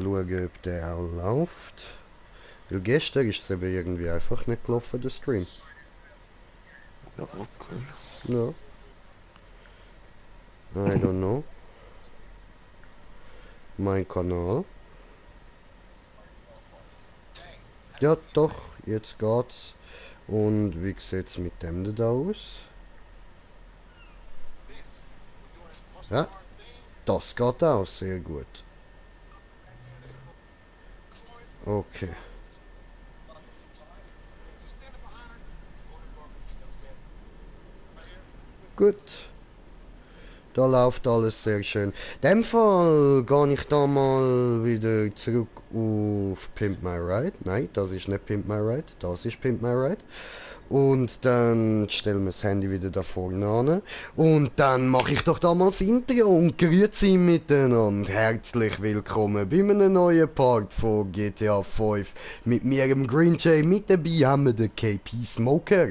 Schauen, ob der auch läuft. Weil gestern ist es eben irgendwie einfach nicht gelaufen, der Stream. Ja, okay. Ja, I don't know. Mein Kanal. Ja, doch, jetzt geht's. Und wie sieht's mit dem da aus? Ja, das geht auch sehr gut. Okay, gut. Da läuft alles sehr schön. In dem Fall gehe ich da mal wieder zurück auf Pimp My Ride. Nein, das ist nicht Pimp My Ride, das ist Pimp My Ride. Und dann stellen wir das Handy wieder da vorne an. Und dann mache ich doch da mal das Intro und grüezi miteinander. Herzlich willkommen bei einem neuen Part von GTA 5. Mit mir, dem Green Jay, mit dabei haben wir den KP Smoker.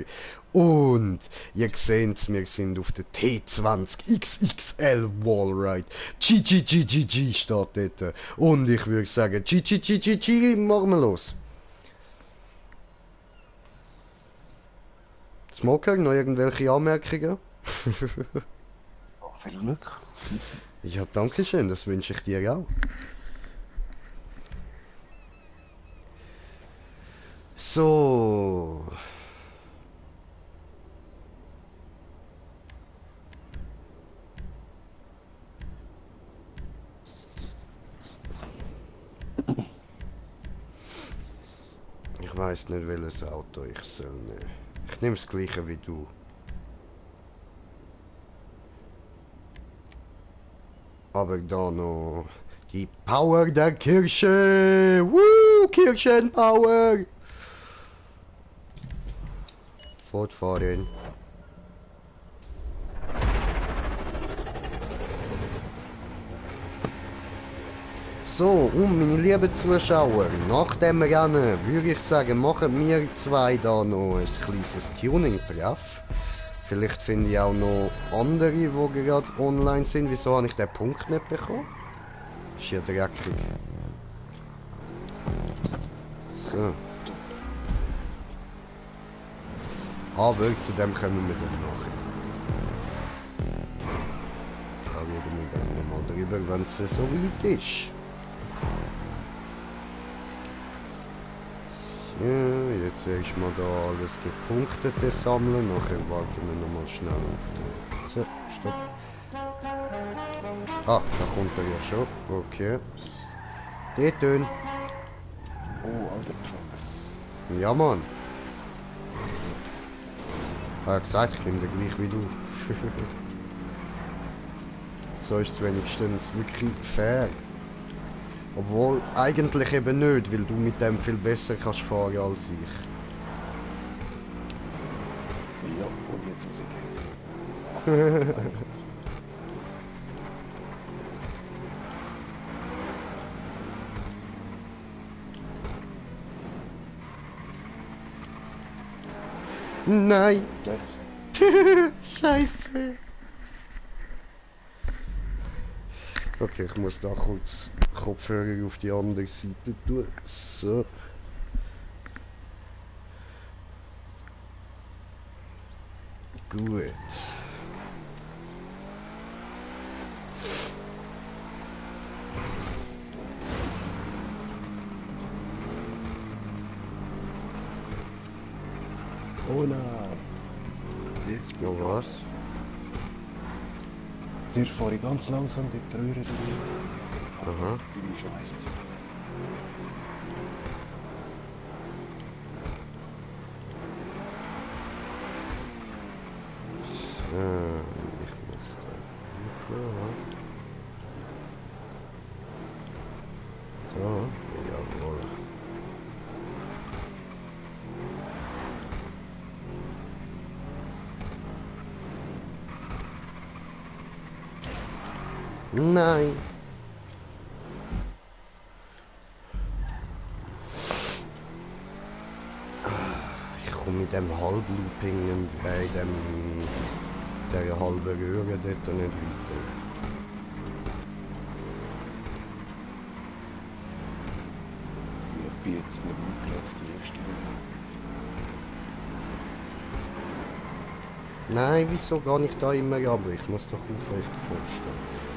Und ihr seht's, wir sind auf der T20 XXL Wallride. GGGGG steht dort. Und ich würde sagen, GGGGG, machen wir los. Smoker, noch irgendwelche Anmerkungen? Oh, viel Glück. Ja, danke schön, das wünsche ich dir auch. So. Ich weiß nicht, welches Auto ich soll nehmen. Ich nehme das gleiche wie du. Aber da noch die Power der Kirche. Woo, Kirchenpower. Fortfahren. So, und meine lieben Zuschauer, nach dem Rennen würde ich sagen, machen wir zwei da noch ein kleines Tuning-Treff. Vielleicht finde ich auch noch andere, die gerade online sind. Wieso habe ich den Punkt nicht bekommen? Ist ja dreckig. So. Aber zu dem kommen wir dann nachher. Da reden wir dann nochmal drüber, wenn es so weit ist. So, jetzt erstmal da alles Gepunktete sammeln. Nachher warten wir nochmal schnell auf den. So, stopp. Ah, da kommt er ja schon. Okay. Die tun. Oh, alter Trucks. Ja, Mann. Ich habe gesagt, ich nehme den gleich wie du. So ist es wenigstens wirklich fair. Obwohl, eigentlich eben nicht, weil du mit dem viel besser kannst fahren als ich. Ja, und jetzt Musik. Nein! Gleich. Scheiße! Okay, ich muss da kurz Kopfhörer auf die andere Seite tun. So. Gut. Oh nein. Jetzt Ja, was? Zuerst fahre ich ganz langsam die Röhre durch. Aha. Bin ich scheiße. So, ich muss da rauf. Da, jawohl. Nein! Ich komme mit dem Halblooping, der halben Röhre dort nicht weiter. bin jetzt nicht weiter als die nächste. Nein, wieso gehe ich da immer runter? Ich muss doch aufrecht vorstellen.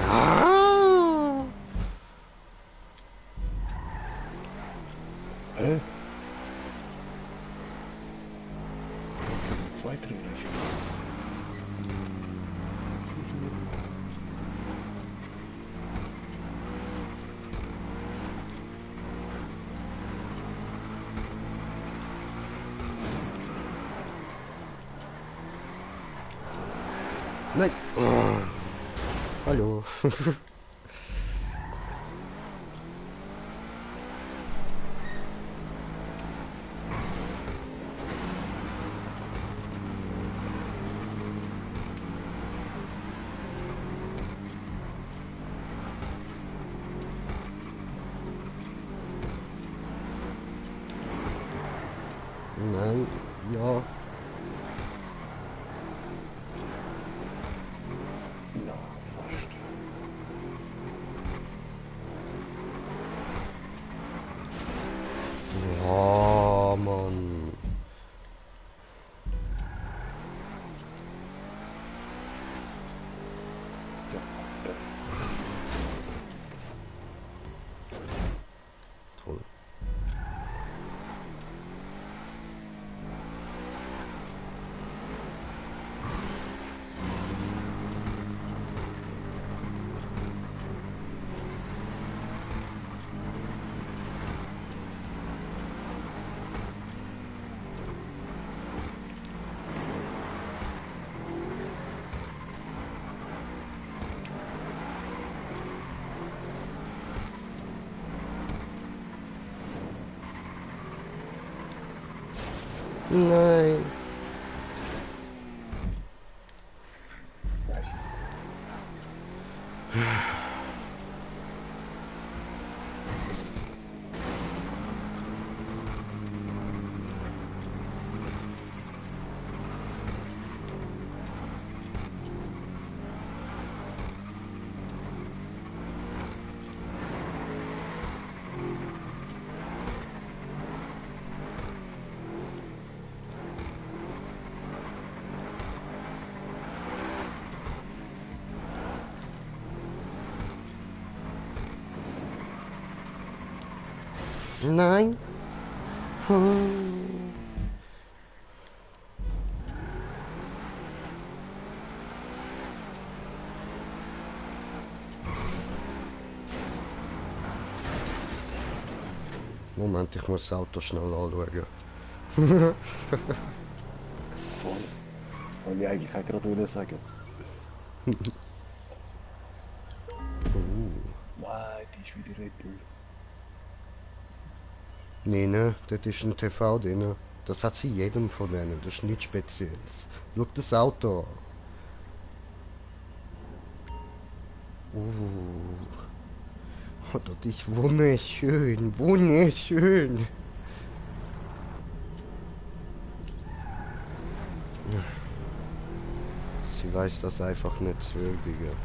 Ja. Hä? Zwei drin, ich weiß. Nein. Oh. Hallo. Nein, ja. Ja, fast. Ja, Mann. Ja, Toll. Nein. weiß Nein. Hm. Moment, ich muss das Auto schnell anschauen. voll. Wollte ich eigentlich auch gerade wieder sagen. Nein, die ist wieder Red Bull. Nee, ne, das ist ein TV drin. Das hat sie jedem von denen, das ist nichts Spezielles. Schau das Auto an. Oh, das ist wunderschön, wunderschön. Sie weiß das einfach nicht zu würdigen.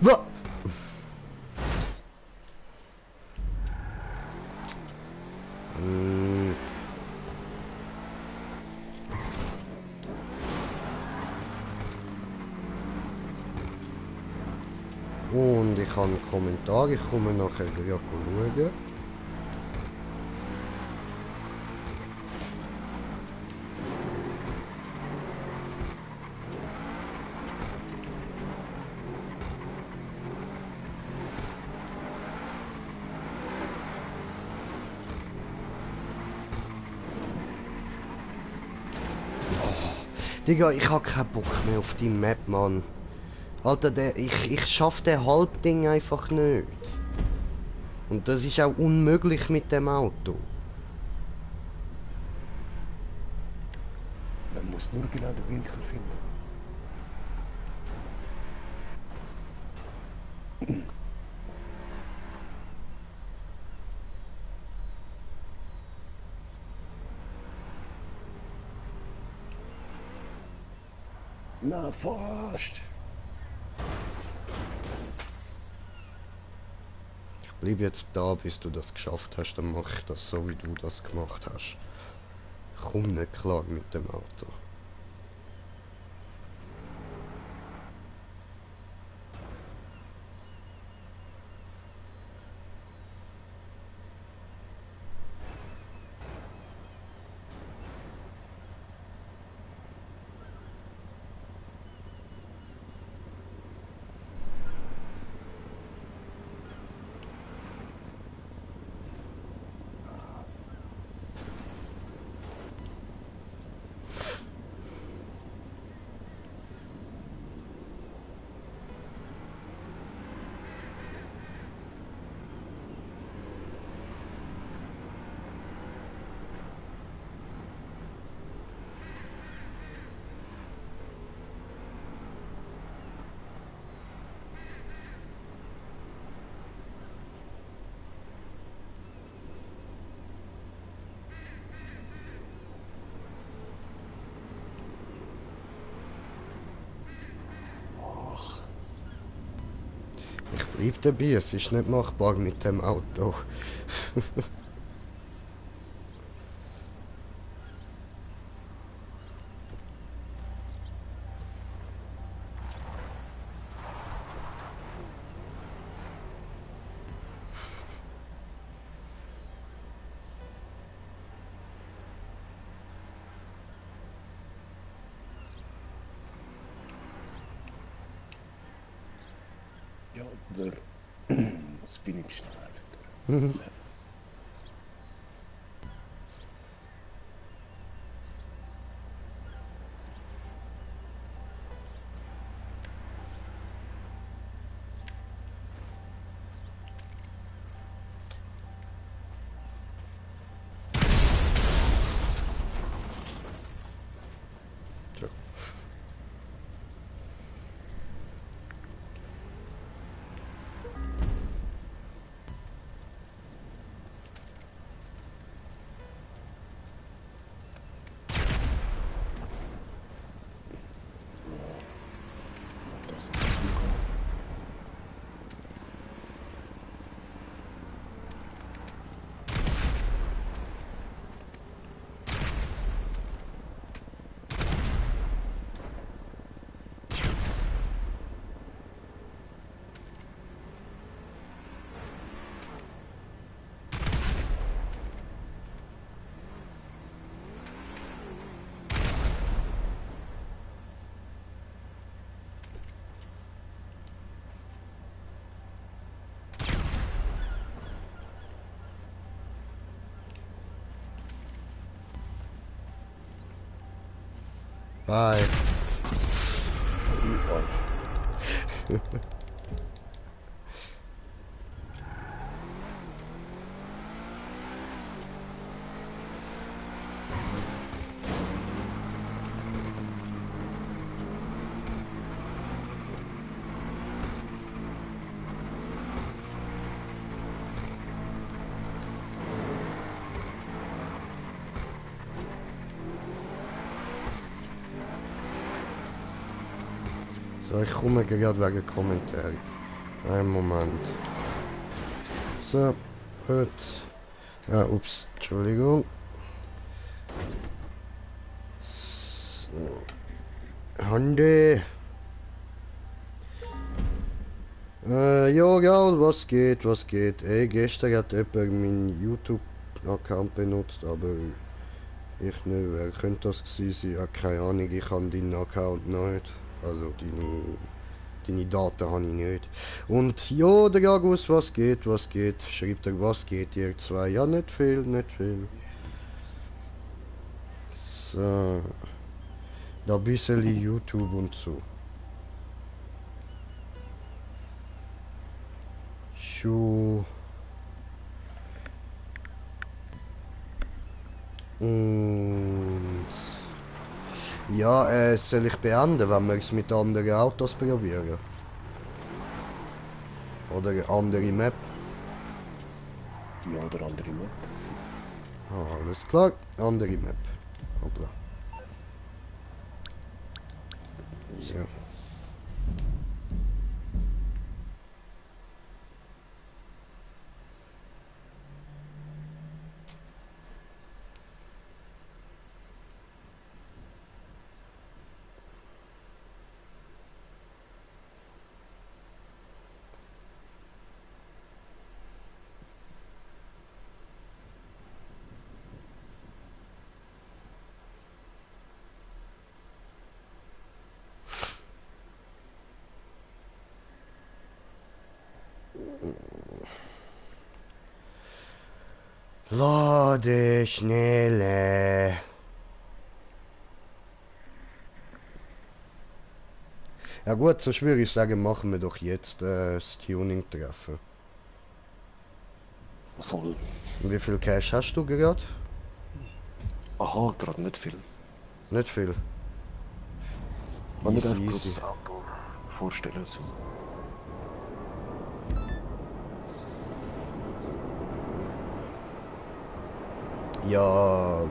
Wa- Hm. Und ich habe einen Kommentar, ich komme nachher gleich schauen. Digga, ich hab keinen Bock mehr auf die Map, Mann. Alter, ich schaff den Halbding einfach nicht. Und das ist auch unmöglich mit dem Auto. Man muss nur genau den Winkel finden. Na, fast! Bleib jetzt da, bis du das geschafft hast, dann mach ich das so, wie du das gemacht hast. Ich komm nicht klar mit dem Auto. Ich bleib dabei, es ist nicht machbar mit dem Auto. Ja, der Spinning schnell. So. Das ist Bye. So, ich komme gerade wegen Kommentaren. Einen Moment. So, gut. Ja, ups, Entschuldigung. So. Hande. Ja, Gaul, was geht, was geht? Ey, gestern hat jemand meinen YouTube-Account benutzt, aber ich nicht. Wer könnte das gewesen sein? Ja, keine Ahnung, ich habe deinen Account nicht. Also deine Daten habe ich nicht. Und ja, der Jagus, was geht, was geht? Schreibt er, was geht ihr zwei? Ja, nicht viel, nicht viel. So. ein bisschen YouTube und so. Schuh. Und... Ja, soll ich beenden, wenn wir es mit anderen Autos probieren? Oder eine andere Map? Ja, oder andere Map. Ah, alles klar, andere Map. Hoppla. Ja. So. Lade schnelle. Ja gut, so würde ich sagen, machen wir doch jetzt das Tuning-Treffen. Voll. Wie viel Cash hast du gerade? Aha, gerade nicht viel. Nicht viel. Man nicht Easy, einfach gerade easy. das Auto vorstellen. So. Ja,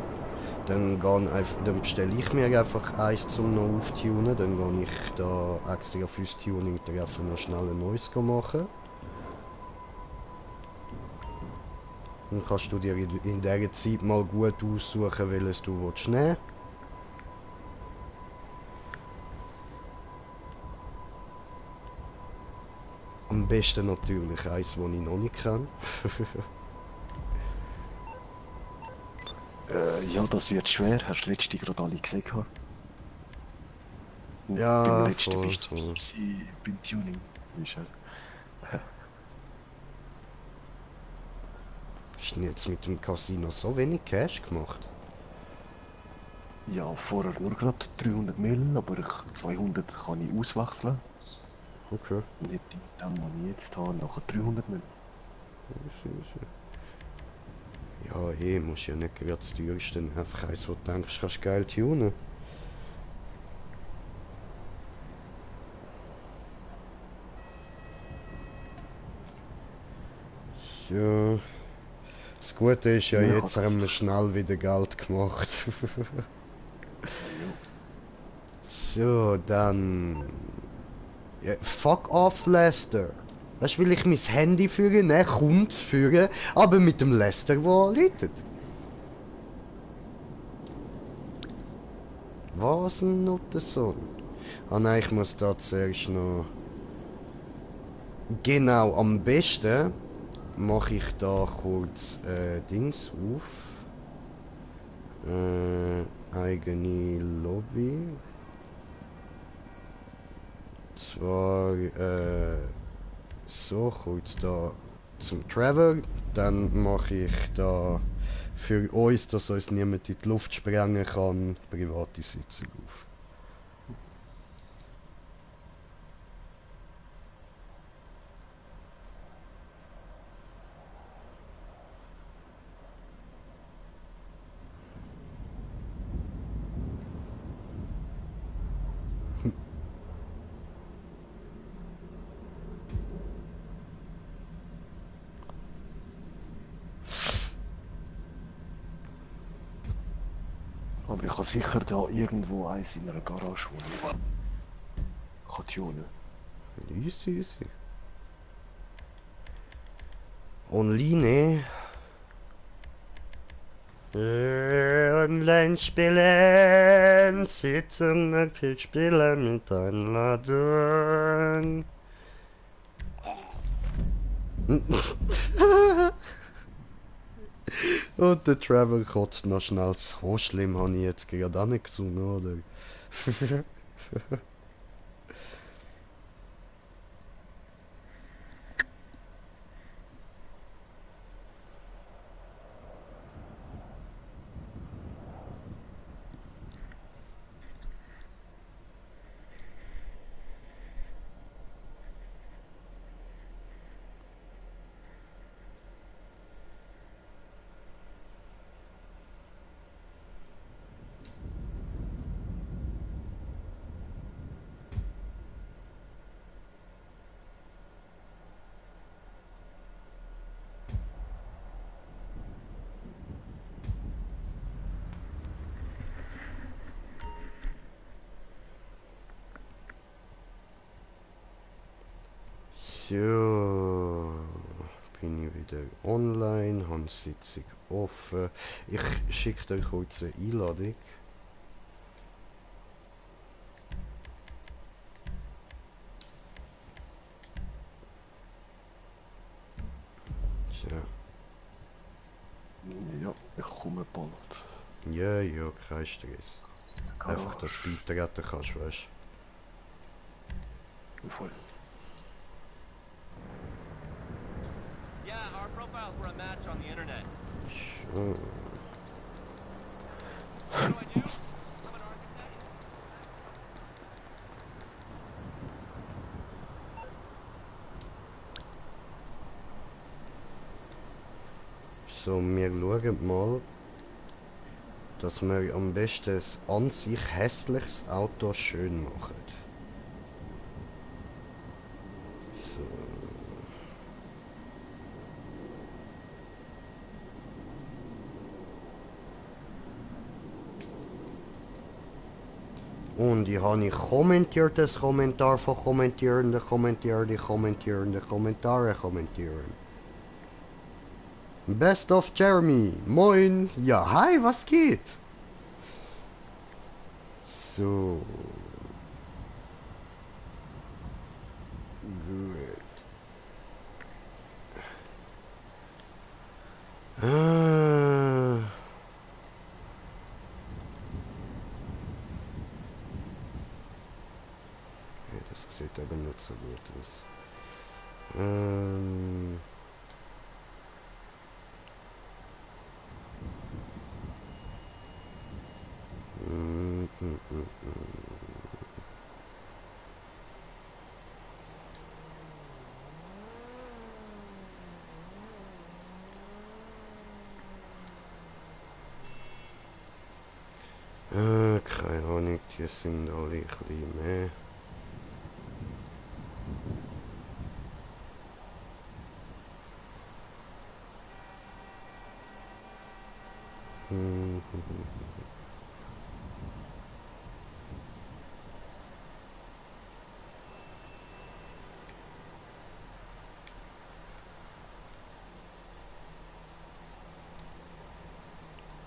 dann bestelle ich mir einfach eins zum noch auftunen. Dann gehe ich da extra fürs Tuning-Treffen noch schnell ein neues machen. Dann kannst du dir in dieser Zeit mal gut aussuchen, welches du nehmen willst. Am besten natürlich eins, das ich noch nicht kenne. Ja, das wird schwer. Hast du letzte gerade alle gesehen? Gehabt? Und beim Ja, letzten voll, bist du voll. beim Tuning. Ist Hast du denn jetzt mit dem Casino so wenig Cash gemacht? ja, vorher nur gerade 300 Mill, aber 200 kann ich auswechseln. Okay. Nicht in dem, was ich jetzt habe, nachher 300 Mill. Ja, musst ja nicht gerade das teuerste nehmen. Einfach eins, wo du denkst, kannst geil tunen. Ja. Das Gute ist ja, Ja, ich habe jetzt das haben wir sicher. schnell wieder Geld gemacht. Ja. So, dann... Ja, fuck off, Lester. Weißt du, will ich mein Handy führen? Ne, kommt führen, aber mit dem Lester, der läutet. Was ein Nuttensohn. Ah nein, ich muss da zuerst noch... Genau, am besten mache ich da kurz Dings auf. Eigene Lobby. Zwar so kurz da zum Trevor. Dann mache ich da für uns, dass uns niemand in die Luft sprengen kann, private Sitzung auf. Aber ich habe sicher da irgendwo eins in einer Garage, wo ich kann tunen. Easy, easy. Online. Online spielen, sitzen und viel spielen mit Einladung. Und der Trevor kotzt noch schnell. So schlimm habe ich jetzt gerade auch nicht gesungen, oder? So, bin ich wieder online, habe die Sitzung offen. Ich schicke euch kurz eine Einladung. So. Ja, ich komme bald. Ja, ja, kein Stress. Einfach, dass du beitreten kannst, weißt Voll. Yeah, our profiles were a match on the internet. du. So. What do I do? I'm an architect. So, wir schauen mal, dass wir am besten ein an sich hässliches Auto schön machen. So. Und ich habe kommentiert das Kommentar von Kommentierenden, Kommentierende, Kommentare kommentieren. Best of Jeremy, moin, ja, hi, was geht? So. Gut. Ja, das sieht aber nicht so gut aus. Mm, mm, mm, mm. Keine Ahnung, die sind alle ein bisschen mehr.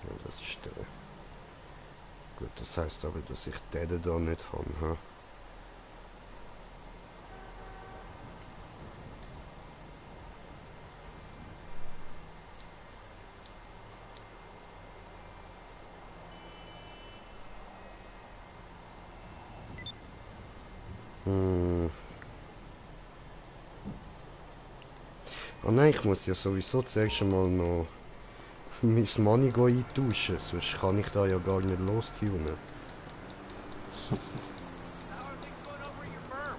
Ja, das ist der. Gut, das heißt aber, dass ich den da nicht habe. Ha? Oh nein, ich muss ja sowieso zuerst einmal noch mein Money eintauschen, sonst kann ich da ja gar nicht lostunen. How are things going over at your firm?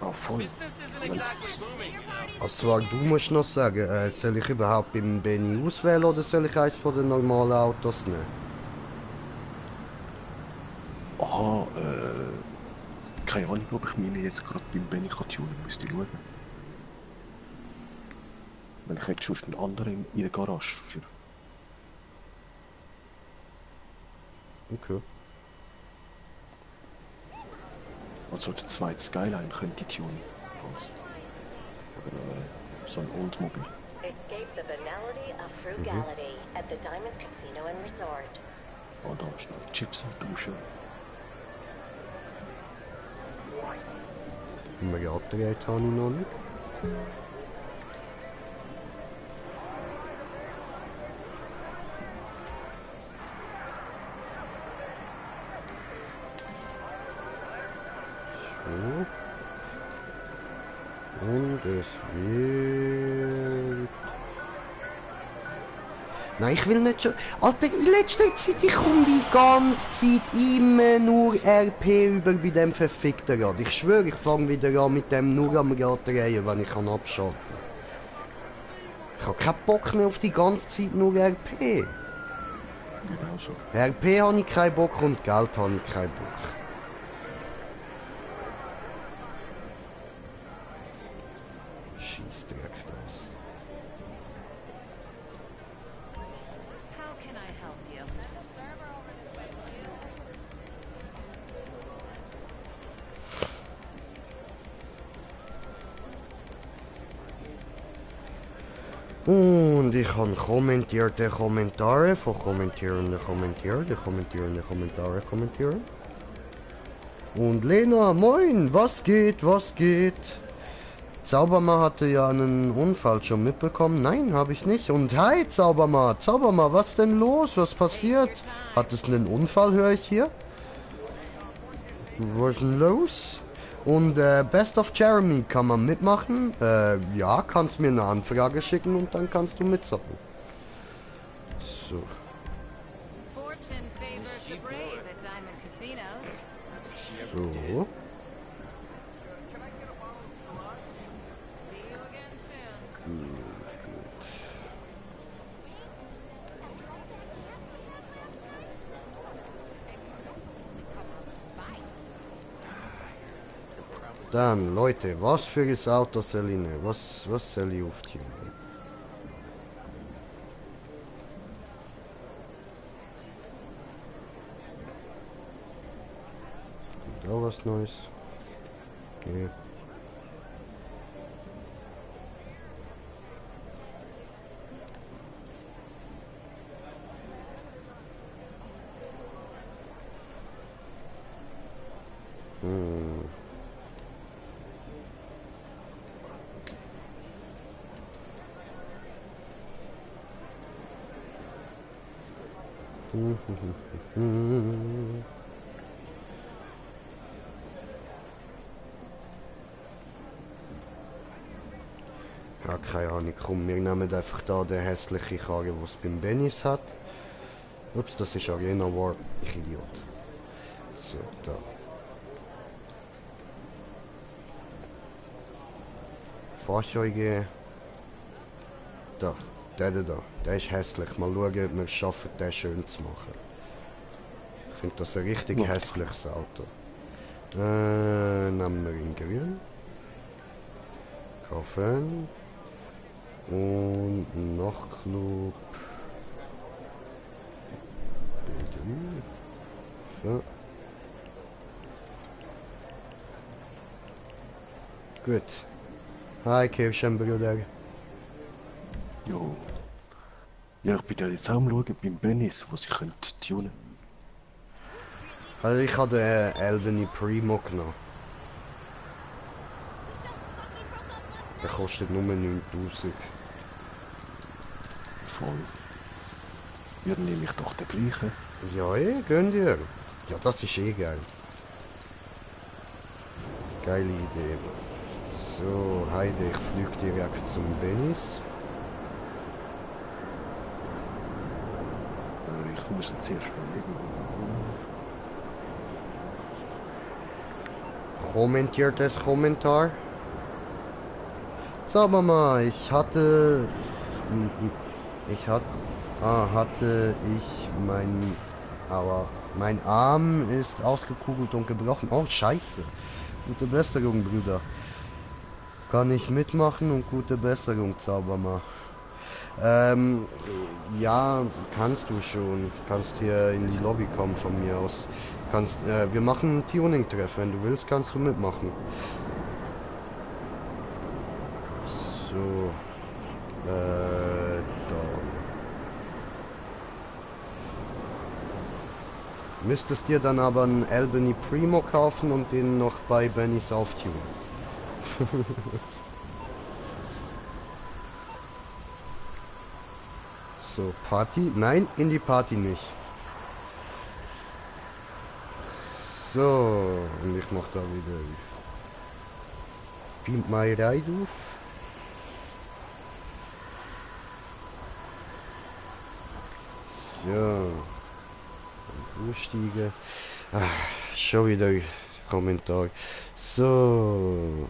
Ah, voll. Business isn't exactly booming, you know. Also du musst noch sagen, soll ich überhaupt beim Benny auswählen oder soll ich eins von den normalen Autos nehmen? Aha, keine Ahnung, ob ich meine jetzt gerade beim Benny tunen müsste schauen. Weil ich hätte schon einen anderen in der Garage für. Okay. Also der zweite Skyline könnte ich tunen. Oder so ein Oldmobil. Escape the banality of frugality at the Diamond Casino and Resort. Oh, da ist noch Chips am Duschen. Welche abgedreht habe ich noch nicht. So. Und es wird... Nein, ich will nicht schon... Alter, in letzter Zeit, ich komme die ganze Zeit immer nur RP über bei dem verfickten Rad. Ich schwöre, ich fange wieder an mit dem nur am Rad drehen, wenn ich kann abschalten kann. Ich habe keinen Bock mehr auf die ganze Zeit nur RP. Genau so. RP habe ich keinen Bock und Geld habe ich keinen Bock. Scheissdreck das. How can I help you? Und ich habe kommentierte Kommentare von kommentierenden Kommentare kommentieren. Und Lena, moin, was geht, was geht? Zauberma hatte ja einen Unfall schon mitbekommen. Nein, habe ich nicht. Und hi, Zauberma, was denn los? Was passiert? Hattest du einen Unfall, höre ich hier? Was ist denn los? Und Best of Jeremy kann man mitmachen. Ja, kannst mir eine Anfrage schicken und dann kannst du mitzocken. So. Fortune favors the brave at Diamond Casinos. So. See you again soon. Dann, Leute, was für ein Auto soll ich nehmen? Was soll ich auftun? Da was Neues? Okay. Ja, keine Ahnung, komm, wir nehmen einfach da den hässlichen Karre, was beim Bennis hat. Ups, das ist Arena War, ich Idiot. So, da. Fahrzeuge. Da, der ist hässlich. Mal schauen, ob wir es schaffen, den schön zu machen. Ich finde das ein richtig hässliches Auto. Nehmen wir in grün. Kaufen. Und Nachtclub. So. Gut. Hi Kirschenbruder. Jo. Ja, ich bin ja jetzt auch am schauen beim Bennis, was ich könnte tunen. Also ich habe den Albany Primo genommen. Der kostet nur 9000. Voll. Ja, dann nehme ich doch den gleichen. Ja, gönn dir. Ja, das ist eh geil. Geile Idee. So, Heide, ich fliege direkt zum Bennis. Ich muss jetzt erst mal irgendwo. Kommentiertes Kommentar. Sag mal, mein Arm ist ausgekugelt und gebrochen. Oh, scheiße. Gute Besserung, Bruder. Kann ich mitmachen und gute Besserung, Zauberma. Ja, kannst du schon. Kannst hier in die Lobby kommen von mir aus. Wir machen ein Tuning-Treff. Wenn du willst, kannst du mitmachen. So. Da. Müsstest dir dann aber einen Albany Primo kaufen und den noch bei Bennys auftunen. So, Party? Nein, in die Party nicht. So, und ich mach da wieder Pimp My Ride auf. So. Aussteigen. Schon wieder Kommentar. So.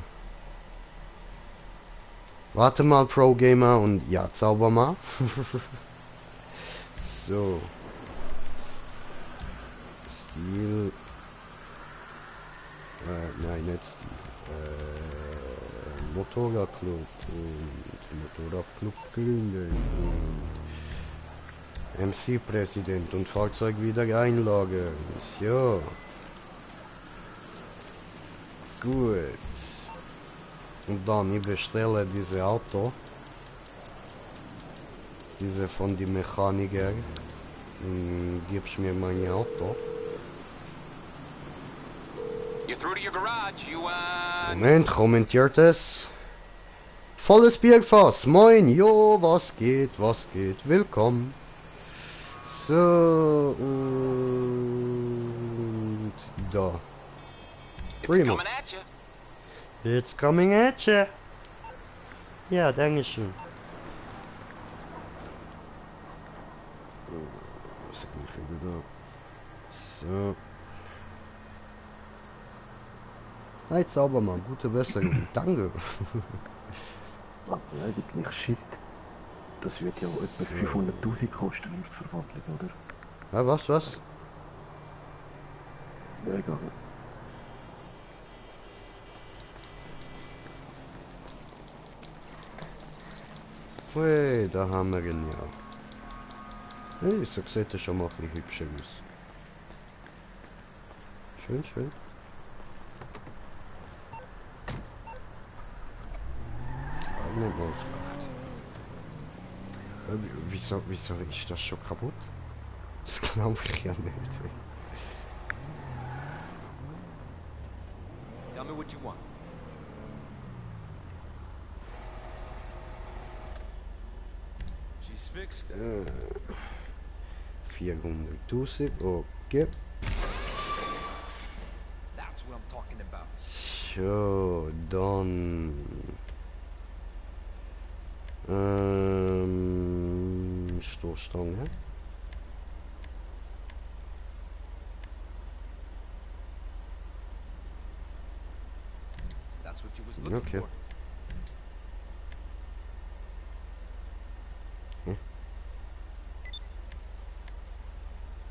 Warte mal, Pro Gamer, und ja, zauber mal. So. Stil. Nein, nicht Stil. Motorradclub und Motorradclub gründen und MC-Präsident und Fahrzeug wieder einlagern. So. Gut. Und dann, ich bestelle diese Auto. Diese von die Mechaniker. Gibst mir mein Auto. You're through to your garage. Moment, kommentiert es. Volles Bierfass. Moin, jo, was geht, willkommen. So, und da. It's Primo. coming at you. It's coming at ya. Ja, dankeschön. Was hab ich wieder da? So. Hey, Zaubermann, gute Besserung. Danke. Aber eigentlich shit. Das wird ja etwa 500.000 kosten, um es zu verwandeln, oder? Ja, was? Ja, egal. Ui, da haben wir ihn ja. Hey, so sieht er schon mal ein bisschen hübscher aus. Schön, schön. Auch nicht mal schlecht. Wieso ist das schon kaputt? Das glaube ich ja nicht. Tell me what you want. She's fixed. 400.000, okay. That's what I'm talking about. So, dann... Stoßstange. That's what you was looking Okay. for.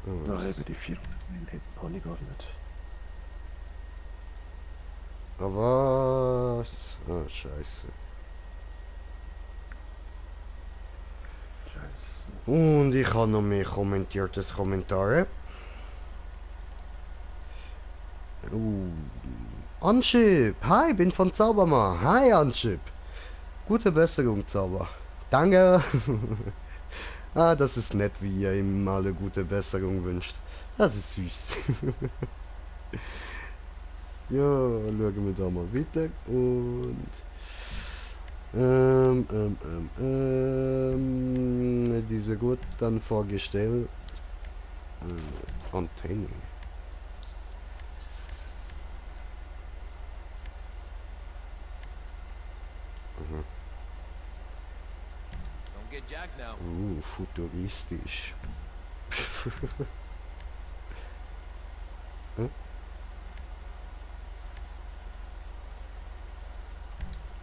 Ja, eben die 400 mm habe ich gar nicht. Was? Ah, scheiße. Scheiße. Und ich habe noch mehr kommentiertes Kommentare. Anschip, hi, bin von Zaubermann. Hi, Anschip. Gute Besserung, Zauber. Danke. Ah, das ist nett, wie ihr ihm mal eine gute Besserung wünscht. Das ist süß. Ja, schauen wir da mal weiter. Und... diese gut dann vorgestellt. Antenne. Aha. Don't get jacked now. Futuristisch. Hm?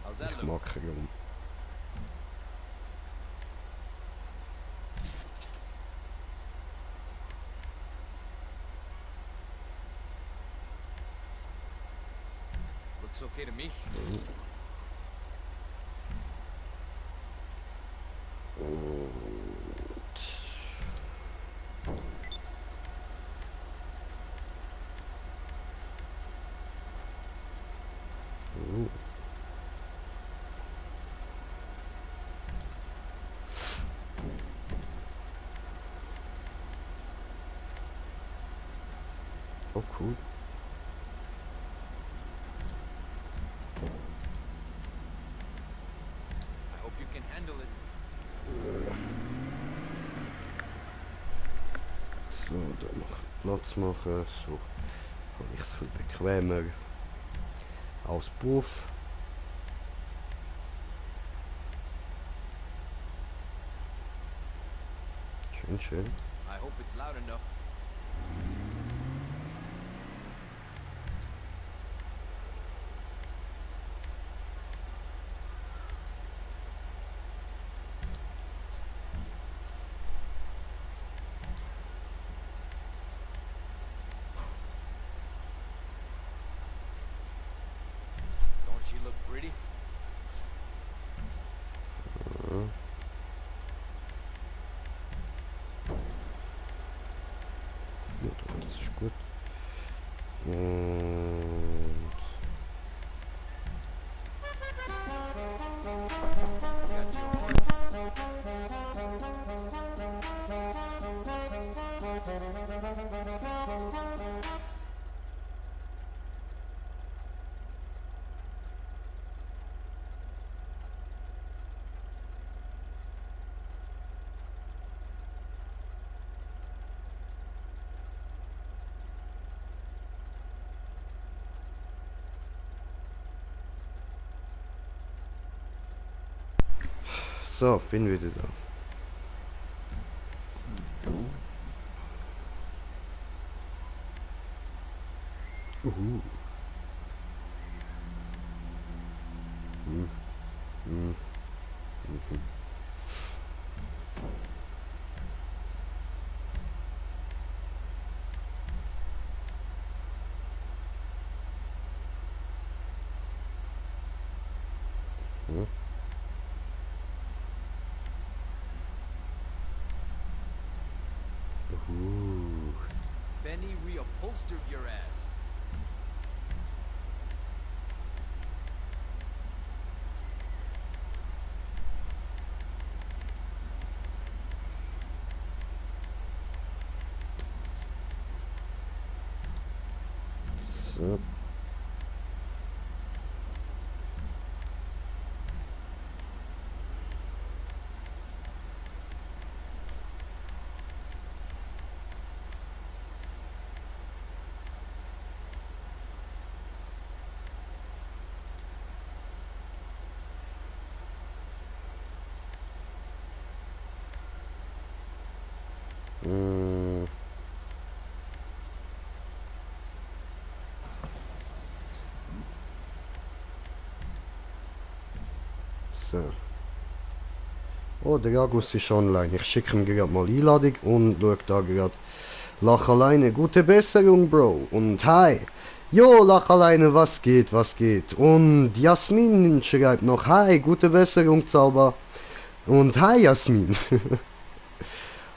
How's that Ich look? mag Chrom. Looks okay to me. Oh, cool. I hope you can handle it. So, da noch Platz machen. So habe ich es ein bisschen bequemer als Beruf. Schön, schön. I hope it's loud enough. Don't she look pretty? Ja, das ist gut. Und Got your horn. So, bin wieder da. Mhm. Mhm. Mhm. Benny reupholstered your ass. So. Mm. So. Oh, der Agus ist online. Ich schicke ihm gerade mal Einladung und schaue da gerade. Lach alleine, gute Besserung, Bro. Und hi. Jo, Lach alleine, was geht, was geht? Und Jasmin schreibt noch, hi, gute Besserung, Zauber. Und hi, Jasmin.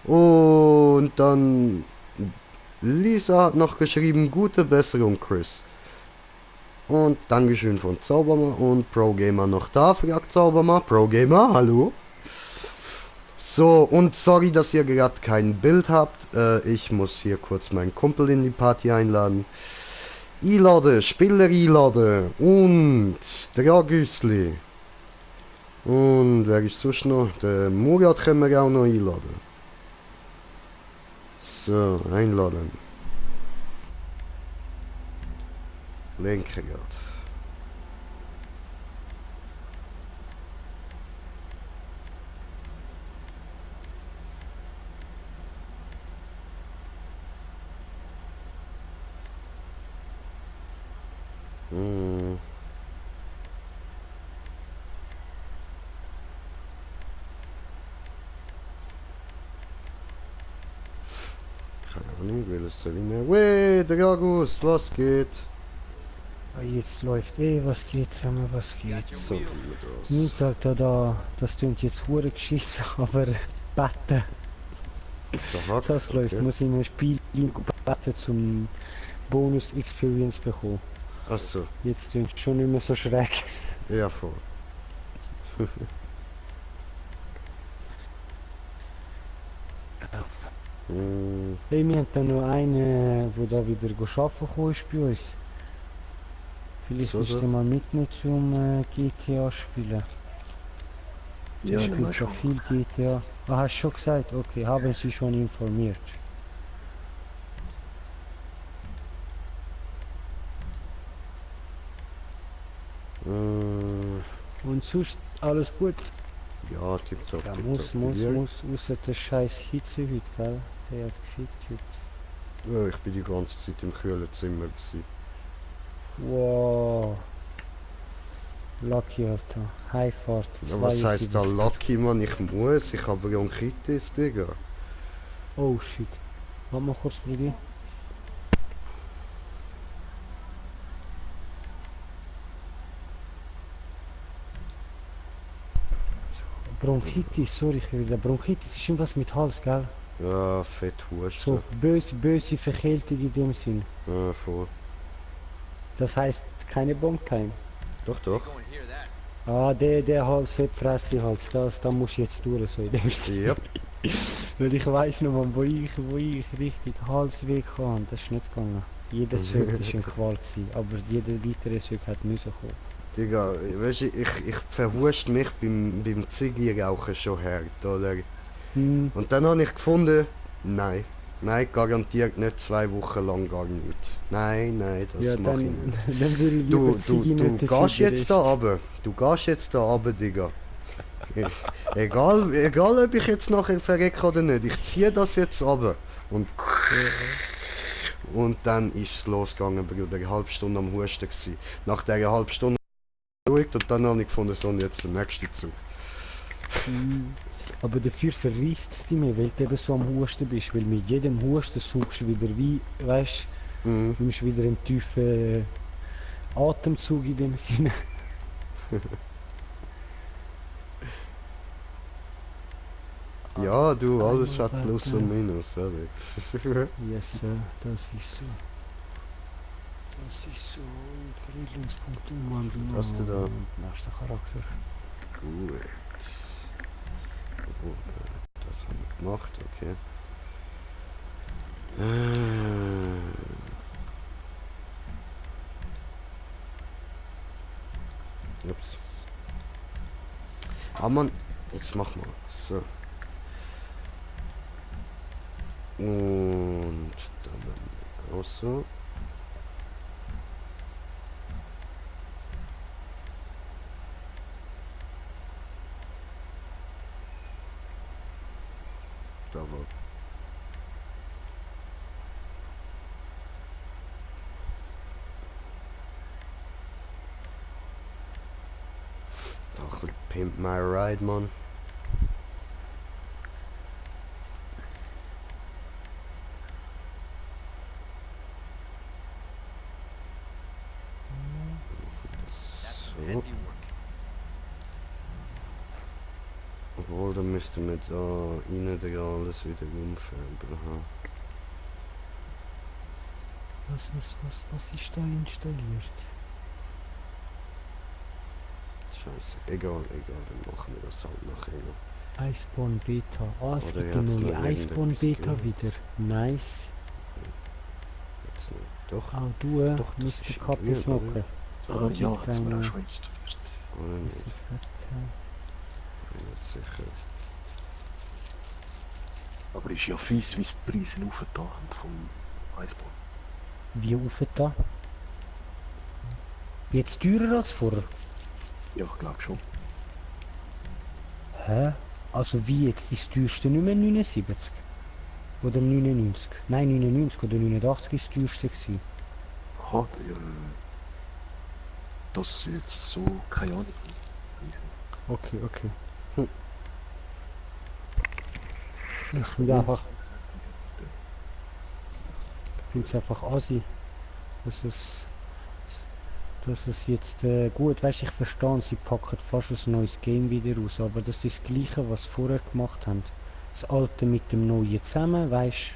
Und dann Lisa hat noch geschrieben, gute Besserung, Chris. Und Dankeschön von Zaubermer und Pro Gamer noch da, fragt Zaubermer. Pro Gamer, hallo. So, und sorry, dass ihr gerade kein Bild habt. Ich muss hier kurz meinen Kumpel in die Party einladen. Einladen, Spieler einladen und Dragüsli. Und wer ist sonst noch? Der Murat können wir auch noch einladen. So, einladen. Lenke gerade. Hm. Keine Ahnung, welches soll ich nehmen? Wey, der August, was geht? Ah, jetzt läuft was geht, sag mal, was geht. So gut aus. Nicht, Alter, das klingt jetzt hure geschissen, aber Betten, Aha, das läuft. okay. Muss ich in ein Spiel betten zum Bonus Experience bekommen. Achso, Jetzt klingt schon nicht mehr so schräg. ja voll. Hm, Hey, wir haben da noch einen, der da wieder arbeiten gekommen ist bei uns. Vielleicht So, willst so. du mal mitnehmen zum GTA spielen. Der Ja, spielt dann ja viel GTA. Ah, hast du schon gesagt? Okay, haben Sie schon informiert. hm, Und sonst alles gut? ja, tipptopp, Ja, tipptopp. muss, außer der scheiß Hitze heute, gell? Der hat gefickt heute. Ja, ich bin die ganze Zeit im kühlen Zimmer gewesen. Wow. Lucky, Alter. Heimfahrt. Ja, was heisst da 72. Lucky, Mann? Ich muss, ich habe Bronchitis, Digga. Oh shit. Warte mal kurz, Brudi. Bronchitis, sorry, ich will wieder. Bronchitis ist irgendwas mit Hals, gell? Ja, fett So Husten. böse Verkältung in dem Sinn. Ja, voll. Das heißt keine Bonkheim. Doch, doch. Go and hear that. Ah, der Hals, der Fresse-Hals, da muss ich jetzt durch, so in dem Sinn. Ja. Weil ich weiss noch, wo ich richtig Halsweg hatte, das ist nicht gegangen. Jeder Zug war ein Qual gewesen, aber jeder weitere Zug hat müssen kommen. Digga, weißt du, ich verwuscht mich beim Ziggy-Rauchen schon hart, oder? Hm, Und dann habe ich gefunden, nein, garantiert nicht 2 Wochen lang gar nicht. Nein, das ja, mach ich dann, nicht. dann würde ich Du lieber Ziggy nicht gehst dafür jetzt da berichten. runter. Du gehst jetzt da runter, Digga. Egal ob ich jetzt nachher verrecke oder nicht, ich ziehe das jetzt runter. Und dann ist es losgegangen, Bruder. Eine halbe Stunde am Husten gewesen. Nach dieser halben Stunde beruhigt und dann habe ich gefunden, so und jetzt der nächste Zug. Aber dafür verreist es dich mehr, weil du eben so am Husten bist. Weil mit jedem Husten suchst du wieder wie, weißt du, nimmst wieder einen tiefen Atemzug in dem Sinne. Ja, du, alles Einmal hat Plus weiter. und Minus, oder? Yes, Sir, das ist so. Das ist so. Verriegelungspunkt umwandeln. Was hast du da? Nächster Charakter. Gut. Oh, das haben wir gemacht, okay. Ups. Ah Mann, jetzt mach mal. So. Und dann auch so. Bravo. Ach, Pimp My Ride, Mann. So. Obwohl, dann müssten wir da innen da alles wieder umschreiben. Aha. Was ist da installiert? Scheiße, egal, dann machen wir das halt nachher noch. Iceborne Beta. Ah, es Oder gibt die hat's neue noch Iceborne irgendetwas Beta gegeben? wieder. Nice. Jetzt nicht. Doch, Auch du, Doch, das ist Mr. Kappe grün, Smoker. Ah ja, Gibt das wäre eine- auch schon installiert. oder Das nicht? ist gerade kein... Bin nicht sicher. Aber ist ja fies, wie sie die Preise aufgetan haben vom Eisbahn. Wie auf da? Jetzt teurer als vorher? Ja, ich glaube schon. Hä? Also wie jetzt? Ist das teuerste nicht mehr 79? Oder 99? Nein, 99 oder 89 ist das teuerste gewesen. Hat das jetzt so, keine Ahnung. Okay. Ich finde einfach... Ich finde es einfach assi, dass es jetzt gut, weißt, ich verstehe, sie packen fast ein neues Game wieder raus, aber das ist das Gleiche, was sie vorher gemacht haben. Das alte mit dem neuen zusammen, weißt,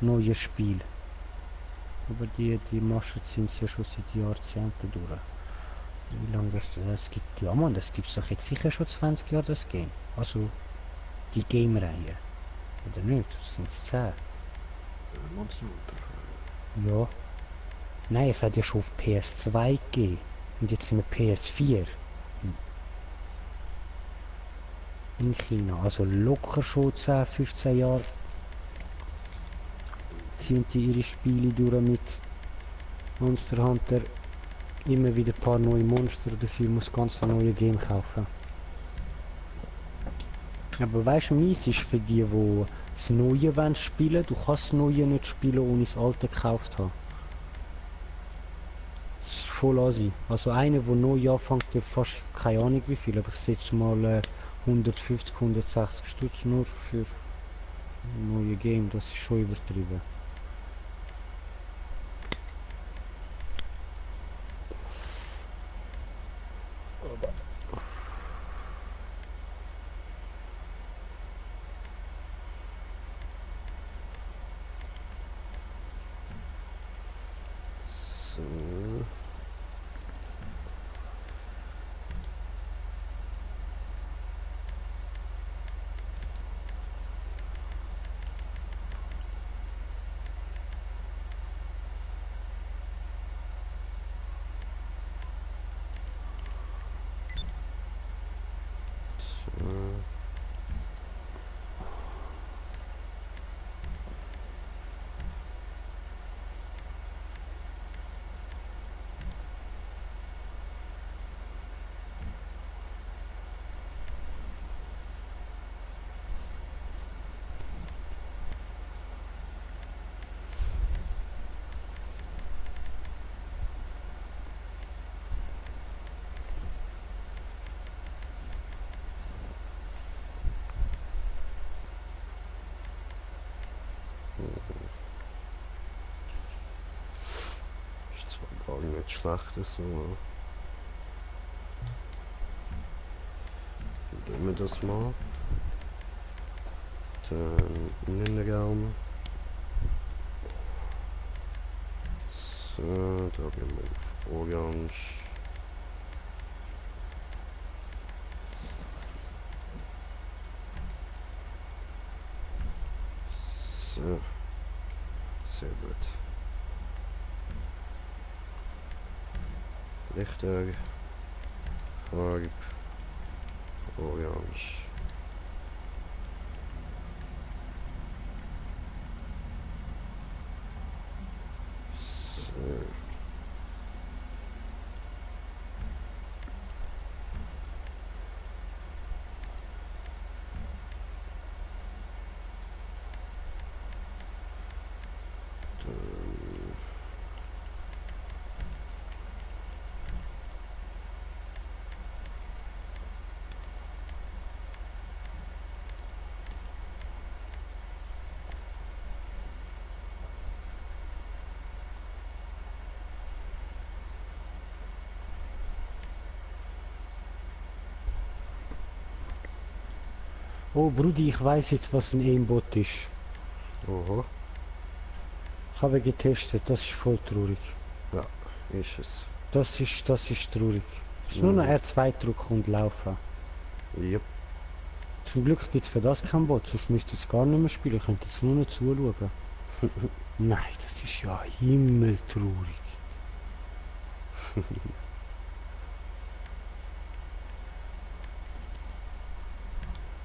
neues Spiel. Aber die Maschen sind ja schon seit Jahrzehnten durch. Wie lange das gibt? Ja man, das gibt es doch jetzt sicher schon 20 Jahre, das Game. Also die Game-Reihe. Oder nicht? Das sind 10. Monster Ja. Nein, es hat ja schon auf PS2 gegeben. Und jetzt sind wir PS4. In China. Also locker schon 10, 15 Jahre ziehen die ihre Spiele durch mit Monster Hunter. Immer wieder ein paar neue Monster. Dafür muss ganz ein neues Game kaufen. Aber weißt du, mies ist für die das Neue wollen spielen. Du kannst das Neue nicht spielen, ohne das Alte gekauft zu haben. Das ist voll assi. Also einer, der neu anfängt, der fast keine Ahnung wie viel, aber ich setze mal 150, 160 Stutz nur für ein neues Game. Das ist schon übertrieben. So. Ist zwar gar nicht schlecht so. Dann wir das mal. Dann Innenraum. So, da gehen wir auf Orange. So. Sehr gut. Lichter, Farbe, Orange. So. Oh Brudi, ich weiß jetzt, was ein Aimbot ist. Oho. Ich habe getestet, das ist voll traurig. Ja, ist es. Das ist traurig. Es ist nur noch R2 drücken und laufen. Yep. Zum Glück gibt es für das keinen Bot, sonst müsst ihr es gar nicht mehr spielen, ihr könnt jetzt nur noch zuschauen. Nein, das ist ja himmeltraurig.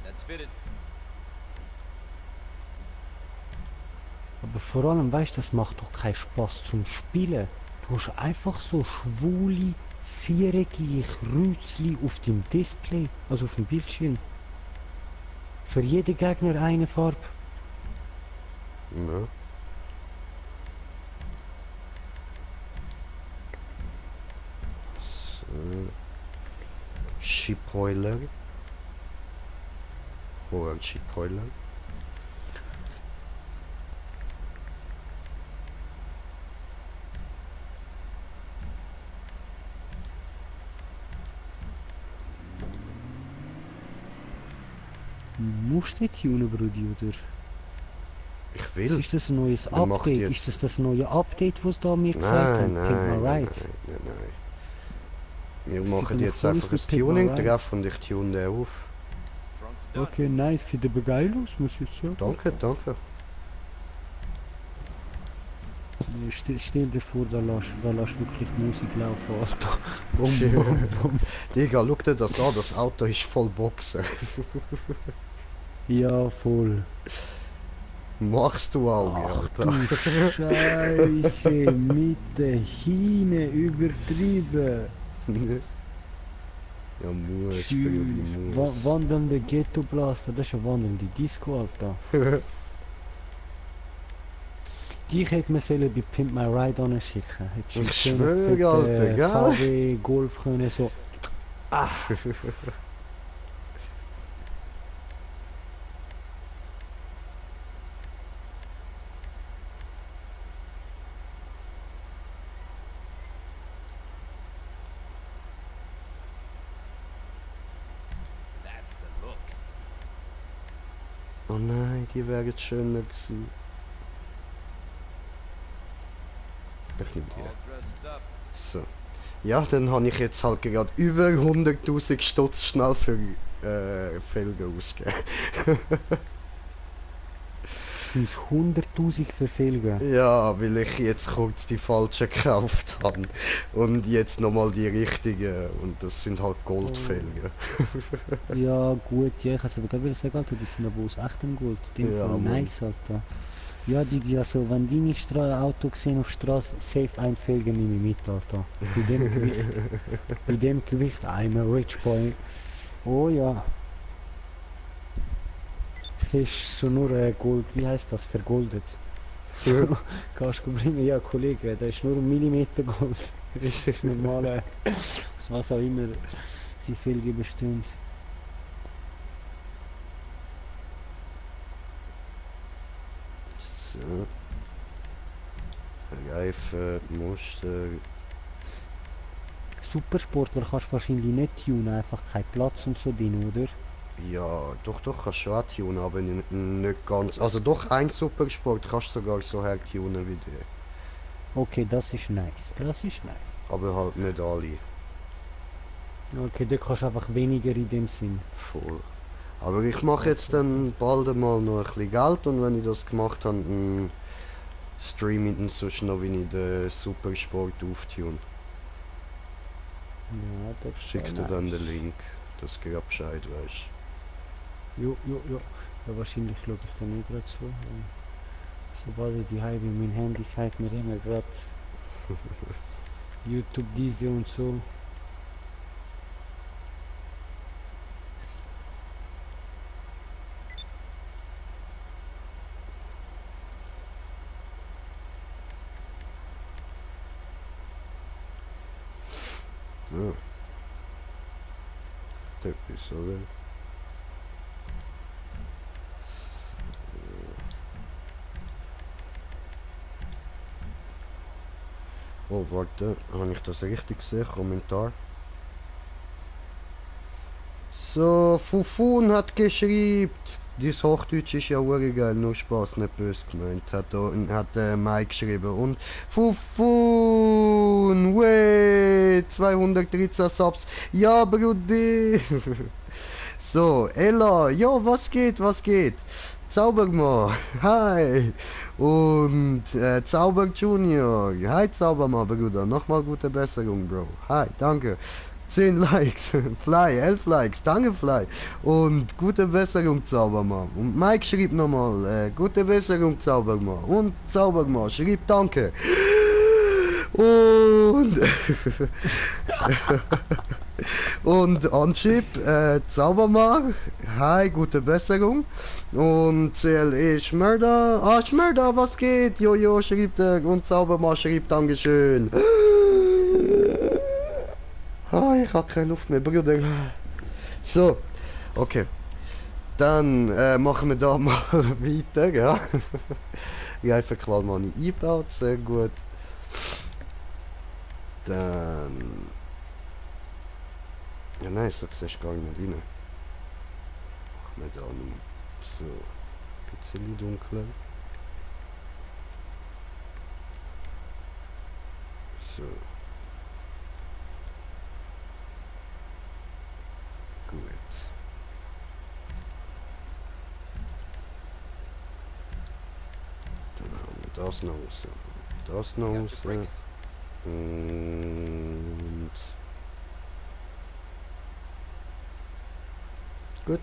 That's fitted. Aber vor allem, weißt du, das macht doch keinen Spaß zum Spielen. Du hast einfach so schwule, viereckige Kreuzchen auf dem Display, also auf dem Bildschirm. Für jeden Gegner eine Farbe. Ja. So. Shipboiler. Oder Shipboiler. Musst du tunen, Brudi, oder? Ich will. Ist das ein neues Wer macht Update? jetzt- Ist das neues Update, was da mir gesagt haben? Nein, Pimp My nein, Ride. nein. Wir Das machen sieht jetzt voll einfach aus ein wie Pimp My Tuning Ride. drauf und ich tune den auf. Trunk's done. Okay, nice. Sieht aber geil aus, muss ich jetzt sagen. Danke, danke. Stell dir vor, da lässt wirklich Musik laufen, Alter. Bum, bum, bum. Digga, schau dir das an, das Auto ist voll Boxen. Ja, voll. Machst du Auge, Ach Alter. du Scheiße, mit der Hine übertrieben. Ja, muss, Tschüss. Brudi, muss. Wandelnde Ghetto Blaster, das ist eine wandelnde Disco, Alter. Dich hätte man sollen bei Pimp My Ride anschicken. Hättest du Ich einen schönen schwöre, fetten Alter, gell? VW Golf können, so. Ah. That's the look. Oh nein, die wären schöner gewesen. Ich nehme die. All dressed up. So. Ja, dann habe ich jetzt halt gerade über 100.000 Stutz schnell für Felgen ausgegeben. Das ist 100.000 Verfehlungen. Ja, weil ich jetzt kurz die falschen gekauft habe. Und jetzt nochmal die richtigen. Und das sind halt Goldfelgen. Ja, gut, ja, ich hätte aber gerade sagen, Alter, die sind aber aus echtem Gold. In dem Ja, Fall Mann. nice, Alter. Ja, Digi, also, wenn deine Auto gesehen auf Straße, safe ein Felgen nehme ich mit, Alter. Bei dem Gewicht. Bei dem Gewicht, I'm a rich boy. Oh ja. Siehst so nur Gold, wie heißt das, vergoldet. So, kannst du bringen, ja Kollege, der ist nur 1 Millimeter Gold. Richtig normale, aus was auch immer die Felge bestimmt. So. Reifen, Muster. Supersportler kannst du wahrscheinlich nicht tunen, einfach kein Platz und so drin, oder? Ja, doch, kannst du auch tunen, aber nicht ganz. Also doch, ein Supersport kannst du sogar so her tunen wie der. Okay, das ist nice. Das ist nice. Aber halt nicht alle. Okay, da kannst du einfach weniger in dem Sinn. Voll. Aber ich mache jetzt dann bald einmal noch ein bisschen Geld und wenn ich das gemacht habe, dann streame ich dann sonst noch, wie ich den Supersport auftune. Ja, das Ich schicke dir dann den Link, dass du gerade Bescheid weißt. Jo. Ja, wahrscheinlich schaue ich dann nicht gerade so. Sobald ich die bin, mein Handy sagt mir immer gerade YouTube diese und so. Ja. Typisch, oder? Oh, warte, habe ich das richtig gesehen? Kommentar. So, Fufun hat geschrieben. Dies Hochdeutsch ist ja geil, nur Spaß, nicht böse gemeint, hat Mike geschrieben. Und Fufun, weh, 213 Subs. Ja, Brudi. So, Ella, ja, was geht? Zaubermann, hi. Und Zauber Junior, hi Zaubermann, Bruder. Nochmal gute Besserung, Bro. Hi, danke. 10 Likes, Fly, 11 Likes, danke Fly. Und gute Besserung, Zaubermann. Und Mike schrieb nochmal, gute Besserung, Zaubermann. Und Zaubermann schrieb danke. Und und Anschip, Zaubermann, hi, gute Besserung. Und CLE Schmörder, Schmörder, was geht? Jojo schrieb der und Zaubermann schrieb Dankeschön. Ich hab keine Luft mehr, Bruder. So, okay. Dann machen wir da mal weiter, ja. Ich habe einfach Qualmani eingebaut, sehr gut. Dann... Ja nein, so siehst du gar nicht rein. Machen wir da noch so ein bisschen dunkler. So. Gut. Dann haben wir das noch raus. Das noch raus. Und... Gut.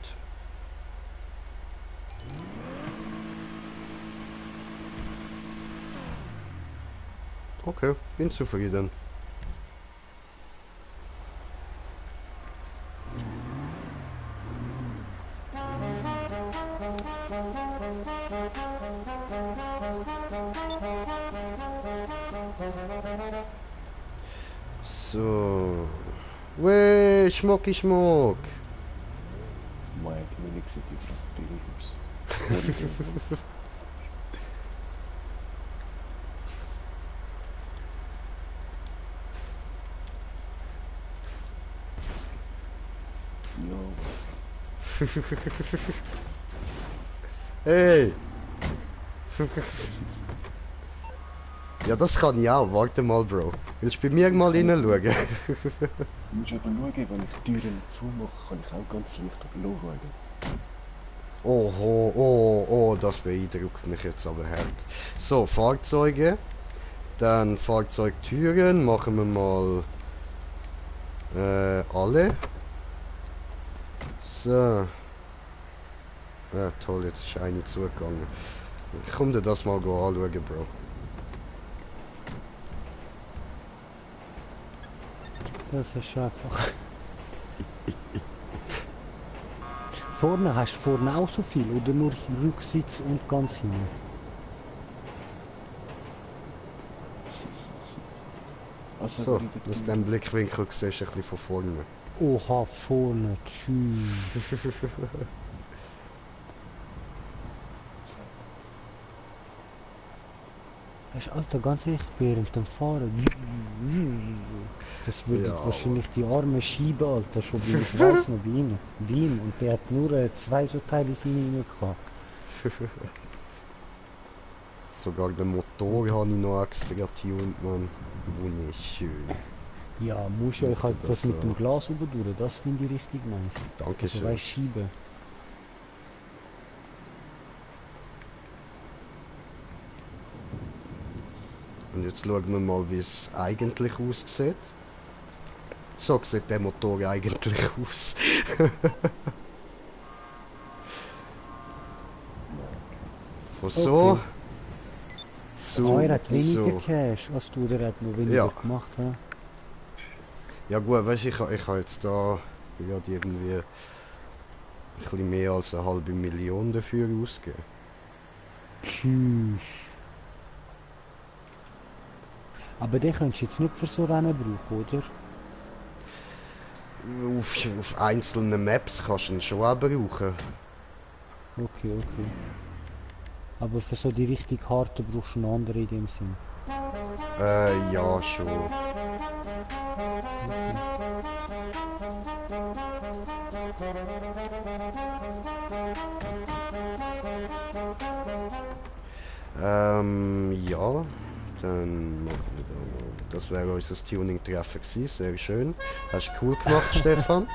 Okay, bin zufrieden. So. Weh, Schmocki Schmock. Mike, mir nix in die Bildungs. Ja, Hey! Ja, das kann ich auch. Warte mal, Bro. Willst du bei mir mal hineinschauen? du musst aber schauen, wenn ich die Türen zumache, kann ich auch ganz leicht schauen. Oh, das beeindruckt mich jetzt aber hart. So, Fahrzeuge. Dann Fahrzeugtüren. Machen wir mal alle. So. Ja, toll, jetzt ist eine zugegangen. Komm dir das mal anschauen, Bro. Das ist einfach. Vorne hast du vorne auch so viel oder nur Rücksitz und ganz hinten? Also, So, aus dem Blickwinkel siehst du ein bisschen von vorne. Oha, vorne, tschüss. Weißt du, Alter, ganz ehrlich, während dem Fahren. Das würde Ja, wahrscheinlich die Arme schieben, Alter, schon bei, ich weiß noch, bei ihm. Bei ihm. Und der hat nur 2 so Teile in seine rein gehabt. Sogar den Motor habe ich noch extra getunt, man. Wunderschön. Ja, muss ja, ich halt das mit so. dem Glas oben durch, das finde ich richtig nice. Dankeschön. Also weißt schieben. Und jetzt schauen wir mal, wie es eigentlich aussieht. So sieht der Motor eigentlich aus. Von so Okay. zu Er hat weniger so. Cash als du, der hat noch weniger Ja. gemacht. He? Ja gut, weißt du, ich habe jetzt da gerade irgendwie ein bisschen mehr als 500.000 dafür ausgegeben. Tschüss. Aber den könntest du jetzt nicht für so Rennen brauchen, oder? Auf einzelnen Maps kannst du ihn schon auch brauchen. Okay, okay. Aber für so die richtig harten brauchst du einen anderen in dem Sinn. Ja, schon. Ja, dann machen wir da mal. Das wäre unser Tuning-Treffen gewesen, sehr schön. Hast du cool gemacht, Stefan.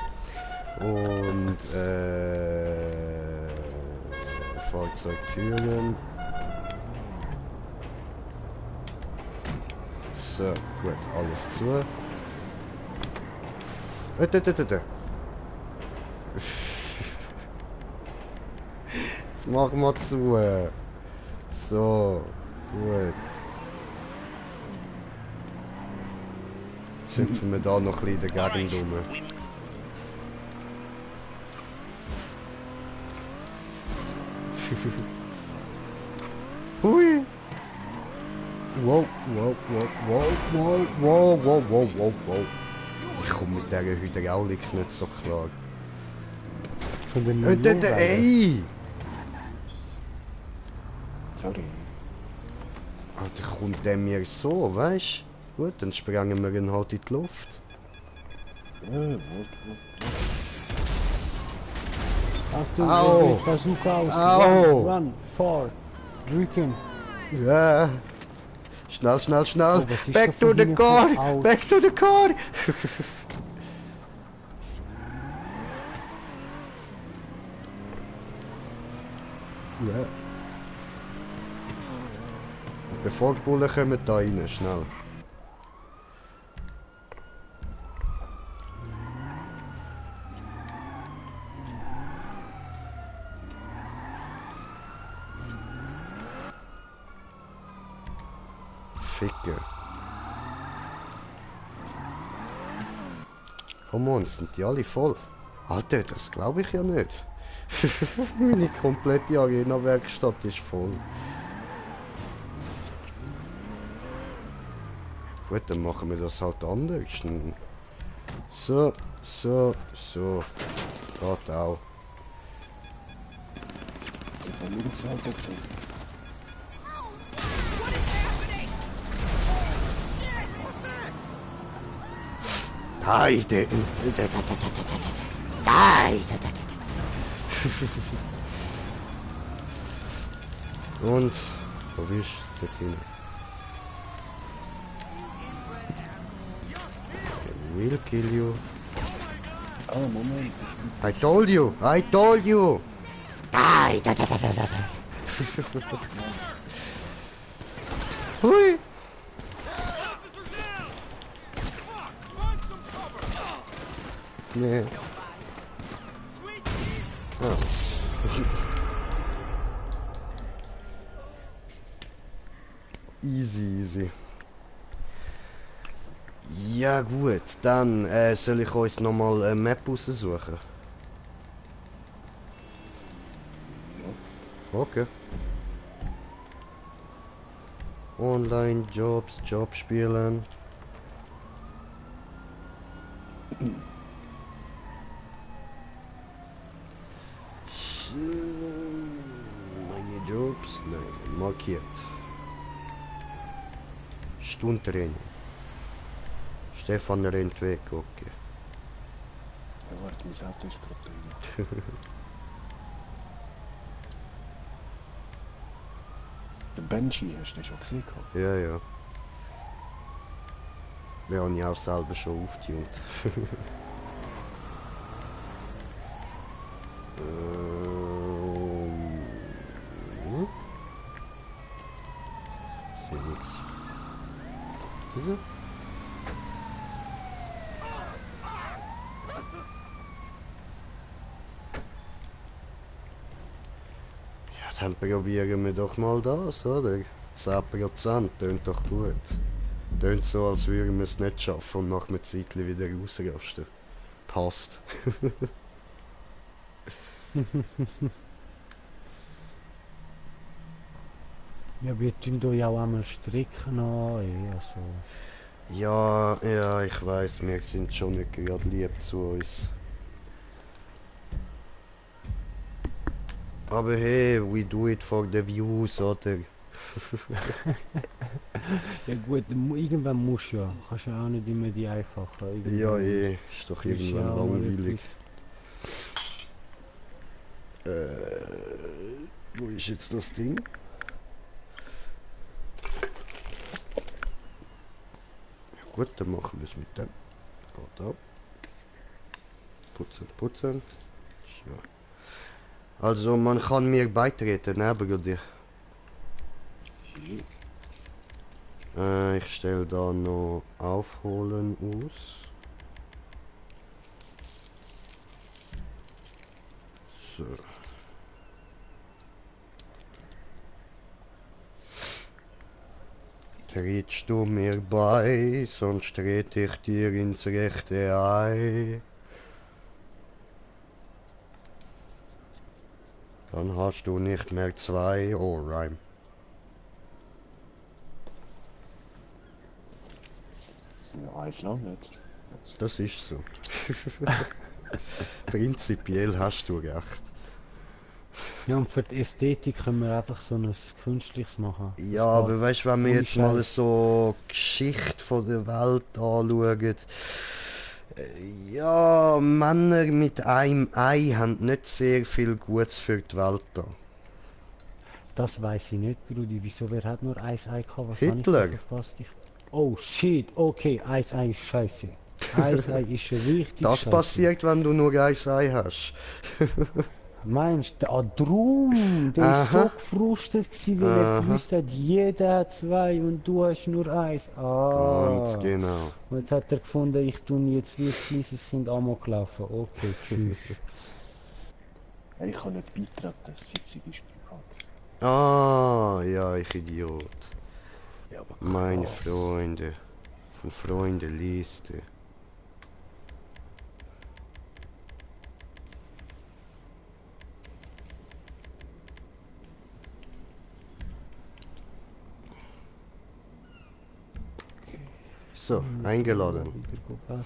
Und Fahrzeugtüren. So, gut, alles zu. Jetzt machen wir zu. So, gut. Jetzt hüpfen wir da noch ein bisschen dagegen rum. Hui! Wow, wow, wow, wow, wow, wow, wow, wow, wow, wow. Ich komme mit dieser Hydraulik nicht so klar. Von den Millionen. Ey! Sorry. Alter, kommt der mir so, weißt du? Gut, dann sprengen wir ihn halt in die Luft. Achtung, Au. er wird Bazooka aus. Au. Run, fahr, drücken. Ja. Schnell, schnell, schnell. Oh, was ist Back da to von the hinten car! gekommen? Autsch. Back to the car! Ja. Bevor die Bullen kommen, da rein, schnell. Ficke. Komm on, sind die alle voll? Alter, das glaube ich ja nicht. Meine komplette Arena-Werkstatt ist voll. Gut, dann machen wir das halt anders. So, so, so. Geht auch. Das haben wir doch gesagt, jetzt. Heide. Und, wo bist du? Dort hin. I will kill you. Ah, Moment. I told you! I told you! Hui! Nee. Ah. Easy, easy. Ja gut, dann soll ich uns nochmal eine Map raussuchen. Okay. Online-Jobs, Job spielen. Meine Jobs? Nein, markiert. Stundenrennen. Stefan rennt weg, okay. Ja, warte, mein Auto ist gerade drin. Den Banshee hast du den schon gesehen? Ja, ja. Den habe ich auch selber schon aufgetunt. Sehe nichts. Diese? Ja, dann probieren wir doch mal das, oder? 10% tönt doch gut. Tönt so, als würden wir es nicht schaffen und nach einer Zeit wieder rausrasten. Passt. Ja, wir tun da ja auch einmal stricken an, also. Ja, ja, ich weiß, wir sind schon nicht gerade lieb zu uns. Aber hey, we do it for the views, oder? Ja gut, irgendwann musst du ja. Kannst ja auch nicht immer die einfachen. Irgendwann Ja, ist doch willst du ja irgendwann auch mal langweilig. etwas- Wo ist jetzt das Ding? Ja, gut, dann machen wir es mit dem. Geht ab. Putzen, putzen. Ja. Also, man kann mir beitreten, ne, Bruder? Ich stelle da noch Aufholen aus. So. Trittst du mir bei, sonst trete ich dir ins rechte Ei. Dann hast du nicht mehr zwei Ohrreim. Ja, eins lang nicht. Das ist so. Prinzipiell hast du recht. Ja, und für die Ästhetik können wir einfach so ein künstliches machen. Ja, aber weißt du, wenn wir ohne jetzt mal Scheiß. so Geschichte von der Welt anschauen, ja, Männer mit einem Ei haben nicht sehr viel Gutes für die Welt da. Das weiß ich nicht, Brudi. Wieso, wer hat nur ein Ei gehabt? Was Hitler. habe ich da verpasst? Oh shit, okay, ein Ei ist scheiße. Ein Ei ist richtig Das scheiße. passiert, wenn du nur ein Ei hast. Meinst du, drum, der ist so Aha. gefrustet gewesen, weil er gewusst hat, jeder hat zwei und du hast nur eins. Ganz genau. Und jetzt hat er gefunden, ich tue jetzt wie ein kleines Kind Amok laufen. Okay, tschüss. Ja, ich kann nicht beitreten, das Sitzung ist privat. Ah, ja, ich Idiot. Ja, aber Meine krass. Freunde. Von Freundeliste. So, eingeladen. Wieder go backen.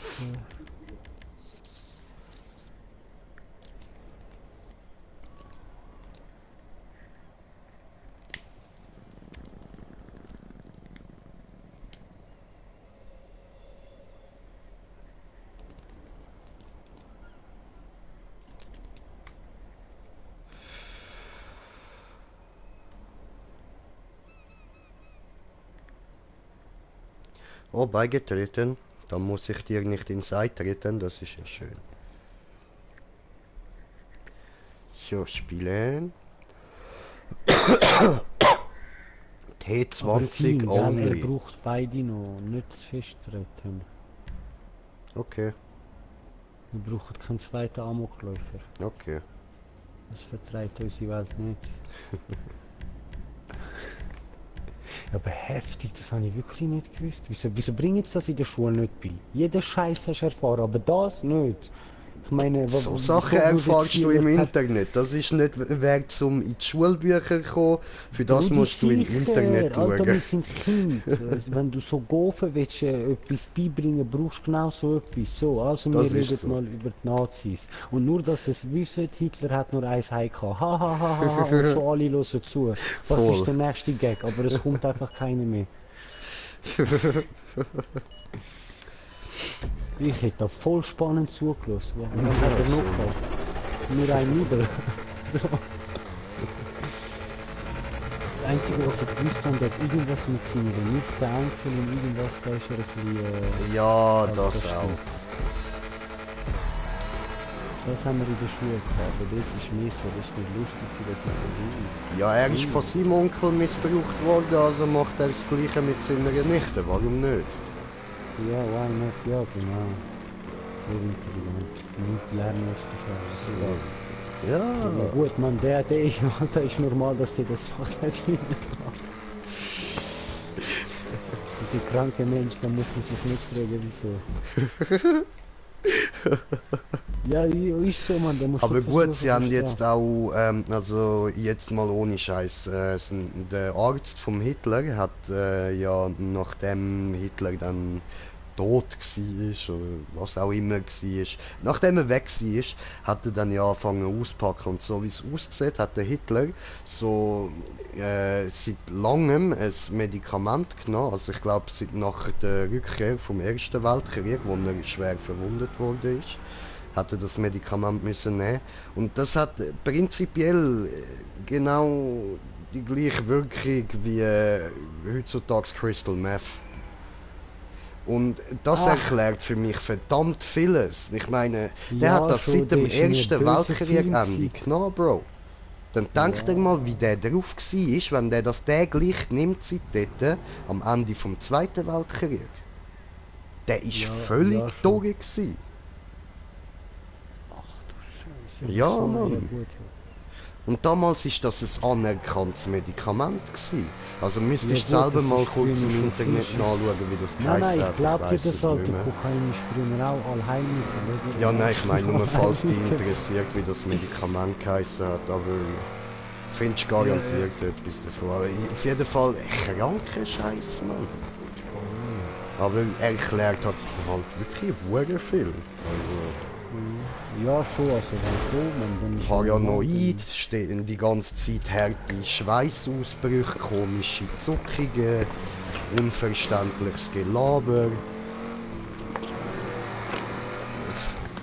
Oh, beigetreten. Dann muss ich dir nicht ins Ei treten, das ist ja schön. So, spielen. Aber T20 fein, gell, er only. braucht beide noch, nicht festtreten. Okay, Wir brauchen keinen zweiten Amokläufer. okay. Das vertreibt unsere Welt nicht. Ja, aber heftig, das habe ich wirklich nicht gewusst. Wieso bringen jetzt das in der Schule nicht bei? Jeder Scheiß hast du erfahren, aber das nicht. Ich meine, So wieso Sachen würden die erfährst du Schüler im per- Internet. Das ist nicht wert, um in die Schulbücher zu kommen. Für das Brudi, musst du im sicher, Internet Alter, wir schauen. sind Kinder. Also, wenn du so Gofen willst, etwas beibringen, brauchst du genau so etwas. So, also Das wir ist reden so. mal über die Nazis. Und nur, dass es wissen, Hitler hat nur ein Ei gehabt. Ha, ha, ha, ha, ha, und schon alle hören zu. Was Voll. ist der nächste Gag? Aber es kommt einfach keiner mehr. Ich hätte da voll spannend zugelassen. Was hat er noch gehabt? Nur ein Nibel. So. Das Einzige, was ich gewusst habe, der hat irgendwas mit seiner Nichte, Enkel und irgendwas, da ist er ein bisschen... Ja, also das auch. stimmt. Das haben wir in der Schule gehabt, aber dort ist mehr so, das ist nicht lustig, das ist so ruhig. Ja, er ist von seinem Onkel missbraucht worden, also macht er das Gleiche mit seiner Nichte. Warum nicht? Ja, why not? Ja, genau. Sehr intelligent. Nicht lernen ist das ja. Ja. Ja gut, man, der ist, Alter, ist normal, dass der das macht, als wir das machen. Diese kranke Mensch, da muss man sich nicht fragen, wieso. Ja, ist so, man, da muss Aber man gut, versuchen, sie haben zu jetzt verstehen. auch, also jetzt mal ohne Scheiß, der Arzt vom Hitler hat ja, nachdem Hitler dann tot war, oder was auch immer war, nachdem er weg war, hat er dann ja angefangen auszupacken. Und so wie es aussieht, hat der Hitler so seit langem ein Medikament genommen, also ich glaube seit nach der Rückkehr vom Ersten Weltkrieg, wo er schwer verwundet wurde, hat er das Medikament müssen nehmen. Und das hat prinzipiell genau die gleiche Wirkung wie heutzutage Crystal Meth. Und das erklärt für mich verdammt vieles. Ich meine, der Ja, hat das schon, seit dem der ist ein Ersten böser Weltkrieg Film Ende gewesen. genommen, Bro. Dann denk dir mal, wie der drauf war, wenn der das täglich nimmt seit dort, am Ende vom Zweiten Weltkrieg. Der ist Ja, völlig ja, schon. durch gewesen. Ach du Scheiße. Ja, so, Mann. Ja, gut, ja. Und damals ist das ein anerkanntes Medikament gewesen. Also müsstest du Ja, gut, selber das mal ist kurz früher im schon Internet viel- nachschauen, wie das Nein, geheißen ich hat. glaube dir, weiss das es alte nicht mehr. Kokain ist früher auch Allheilmittel, oder? Ja, nein, ich meine nur, falls dich Allheilmittel. interessiert, wie das Medikament geheißen hat, aber findest garantiert etwas davon. Aber auf jeden Fall kranker Scheiß, Mann. Aber er erklärt halt wirklich sehr viel. Also Ja, schon, also wenn so, dann ist Paranoid, stehen die ganze Zeit harte Schweißausbrüche, komische Zuckungen, unverständliches Gelaber.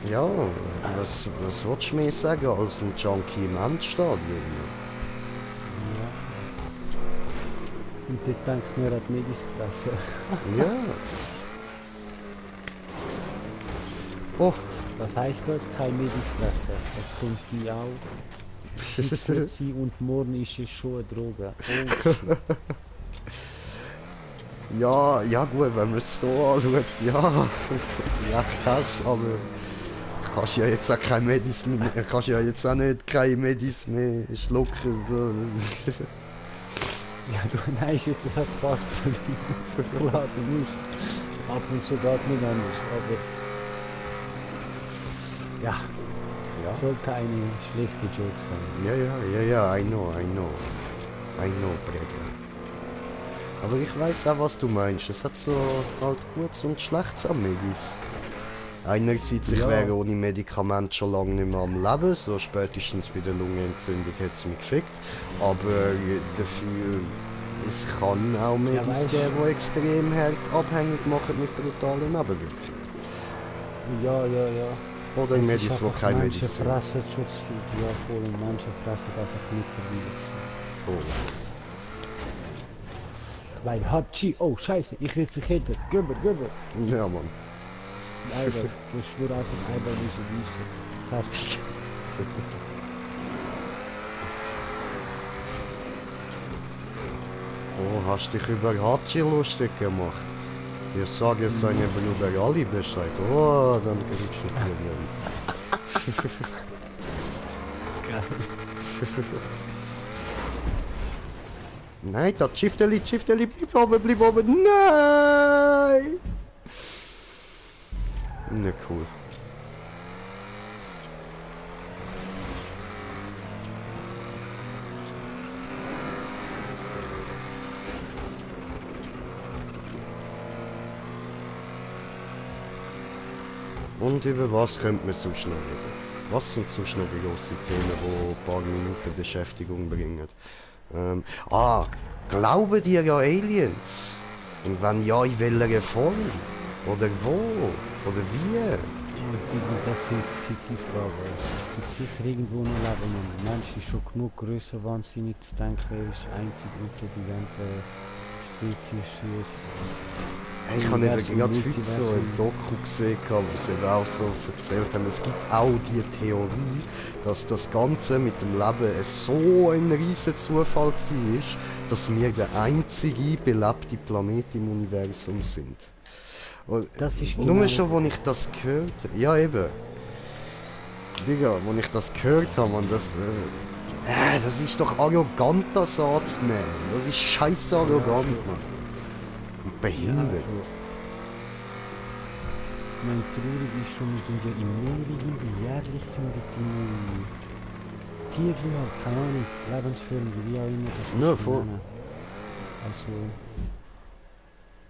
Ja, was willst du mir sagen als ein Junkie im Endstadium? Und dort denkt man, er hat Medis gefressen. Ja. Oh, Was heisst das? Kein Medis fressen. Das kommt die auch. Heute sein und morgen ist es schon eine Droge. Oh, shit. ja gut, wenn man es so anschaut, ja, recht hast, aber kannst ja jetzt auch kein Medis mehr, kannst ja jetzt auch nicht keine Medis mehr schlucken, so. Ja, du nein, ist jetzt ein Passproblem. Klar, du musst. Ab und zu geht nicht anders, aber... Ja, Ja, sollte eine schlechte Joke sein. ja, I know, Brega. Aber ich weiß auch, was du meinst, es hat so halt Gutes und Schlechtes an Medis. Einerseits, ich Ja. wäre ohne Medikament schon lange nicht mehr am Leben, so spätestens bei der Lungenentzündung hat es mich gefickt. Aber dafür, es kann auch Medis weißt- geben, die extrem hart abhängig machen mit brutalen Nebenwirkungen. Ja. Oder Es ist Medis, die einfach, keine manche Medis sind. fressen schon zu viel. Ja, voll. Und manche fressen einfach mittlerweile zu viel. Voll. Weil Hatschi, oh scheiße, ich werde verhindert. Göbber. Ja, Mann. Eiber, das ist nur einfach Eiber diese Wüste. Fertig. Oh, hast dich über Hatschi lustig gemacht? Ich sage es seine Brüder Ali Bescheid. Oh, dann kriegst du Probleme. Nein, das Schifteli, bleib oben, nein! Ne, cool. Und über was könnte man sonst noch reden? Was sind sonst noch die grossen Themen, die ein paar Minuten Beschäftigung bringen? Glauben dir ja Aliens? Und wenn ja, in welcher Form? Oder wo? Oder wie? Das sind die Fragen. Es gibt sicher irgendwo noch Leben. Ein Mensch ist schon genug grösser wahnsinnig zu denken, er ist einzig intelligente Spezies. Ich habe eben Universum, gerade heute so Multiversum. ein Doku gesehen, wo sie eben auch so erzählt haben, es gibt auch die Theorie, dass das Ganze mit dem Leben so ein riesen Zufall war, dass wir der einzige belebte Planet im Universum sind. Und Das ist nur genau schon, als ich das gehört habe, ja eben, Digga, als ich das gehört habe, man, das ist doch arrogant, das anzunehmen. Das ist scheiße arrogant, man. Und behindert. Mein traurig ist schon irgendwie im Meer irgendwie jährlich findet die neue Tierchen halt, keine Ahnung, Lebensformen, wie auch immer das Ja, ist voll. nennen. Also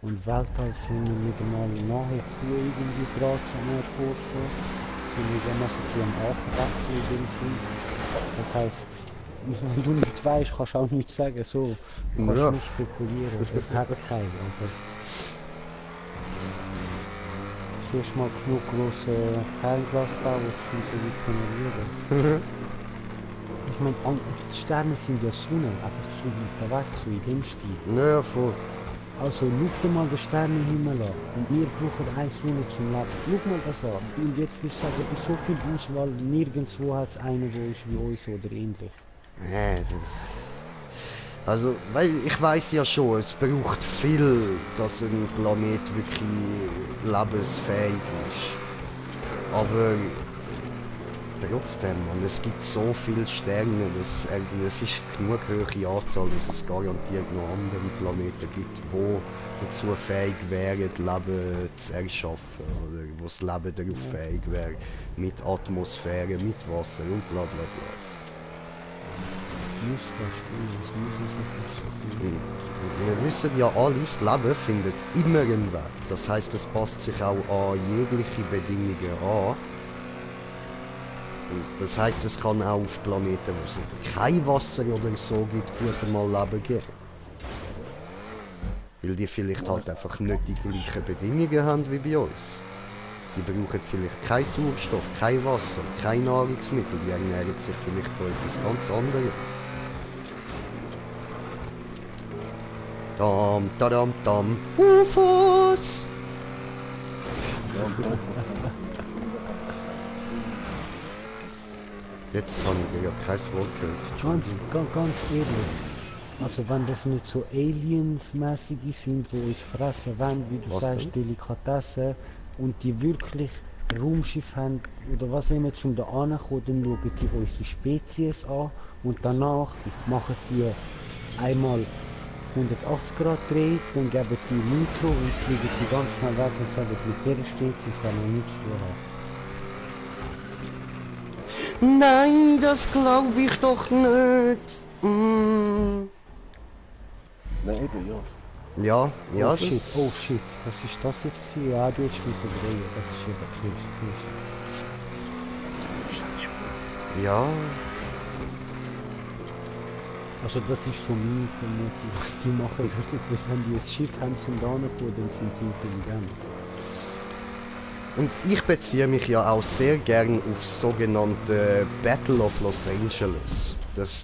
und Weltall sind wir wieder mal nahezu irgendwie dran zum Erforschen. Sind wir dann so ein bisschen am Nachwachsen in dem Sinn. Das heisst, wenn du nicht weißt, kannst du auch nichts sagen, so. Du kannst Ja. nur spekulieren, es hat keinen, aber zuerst mal genug grosse Fernglas bauen, um so weit zu schauen. Ich meine, die Sterne sind ja Sonne, einfach zu weit weg, so in dem Stil. Naja, voll. Also schau dir mal den Sternenhimmel an und wir brauchen eine Sonne zum Leben. Schau mal das an. Und jetzt willst du sagen, bei so viel Auswahl, nirgendwo hat es einen, der ist wie uns oder ähnlich. Also, weil ich weiß ja schon, es braucht viel, dass ein Planet wirklich lebensfähig ist. Aber trotzdem, man, es gibt so viele Sterne, dass es ist genug hohe Anzahl, dass es garantiert noch andere Planeten gibt, wo dazu fähig wären, Leben zu erschaffen. Oder wo das Leben darauf fähig wäre. Mit Atmosphäre, mit Wasser und bla bla bla. Muss verstehen, es muss uns nicht verstehen. Wir wissen ja alle, das Leben findet immer einen Weg. Das heißt, es passt sich auch an jegliche Bedingungen an. Und das heißt, es kann auch auf Planeten, wo es kein Wasser oder so gibt, gut einmal Leben geben. Weil die vielleicht halt einfach nicht die gleichen Bedingungen haben wie bei uns. Die brauchen vielleicht keinen Sauerstoff, kein Wasser, kein Nahrungsmittel, die ernähren sich vielleicht von etwas ganz anderem. Dam, tadam, dam, UFOs! Jetzt habe ich ja kein Wort gehört. Ganz ehrlich, also wenn das nicht so Aliens-mäßige sind, die uns fressen wollen, wie du Was sagst, Delikatessen, und die wirklich Raumschiff haben oder was immer, zum da ankommen, dann schauen die unsere Spezies an und danach machen die einmal 180 Grad Dreh, dann geben die Nitro und fliegen die ganz schnell weg und sagen, mit dieser Spezies wollen wir nichts zu tun haben. Nein, das glaube ich doch nicht. Mm. Nein, eben, ja. Ja, ja, Oh shit, das... oh shit, was ist das jetzt gewesen? Ja, du hättest müssen drehen, das ist eben, siehst. Ja, Also das ist so meine Vermutung, was die machen würden, weil wenn die ein Schiff haben zum da kommen, dann sind die intelligent. und ich beziehe mich ja auch sehr gern auf das sogenannte Battle of Los Angeles. Das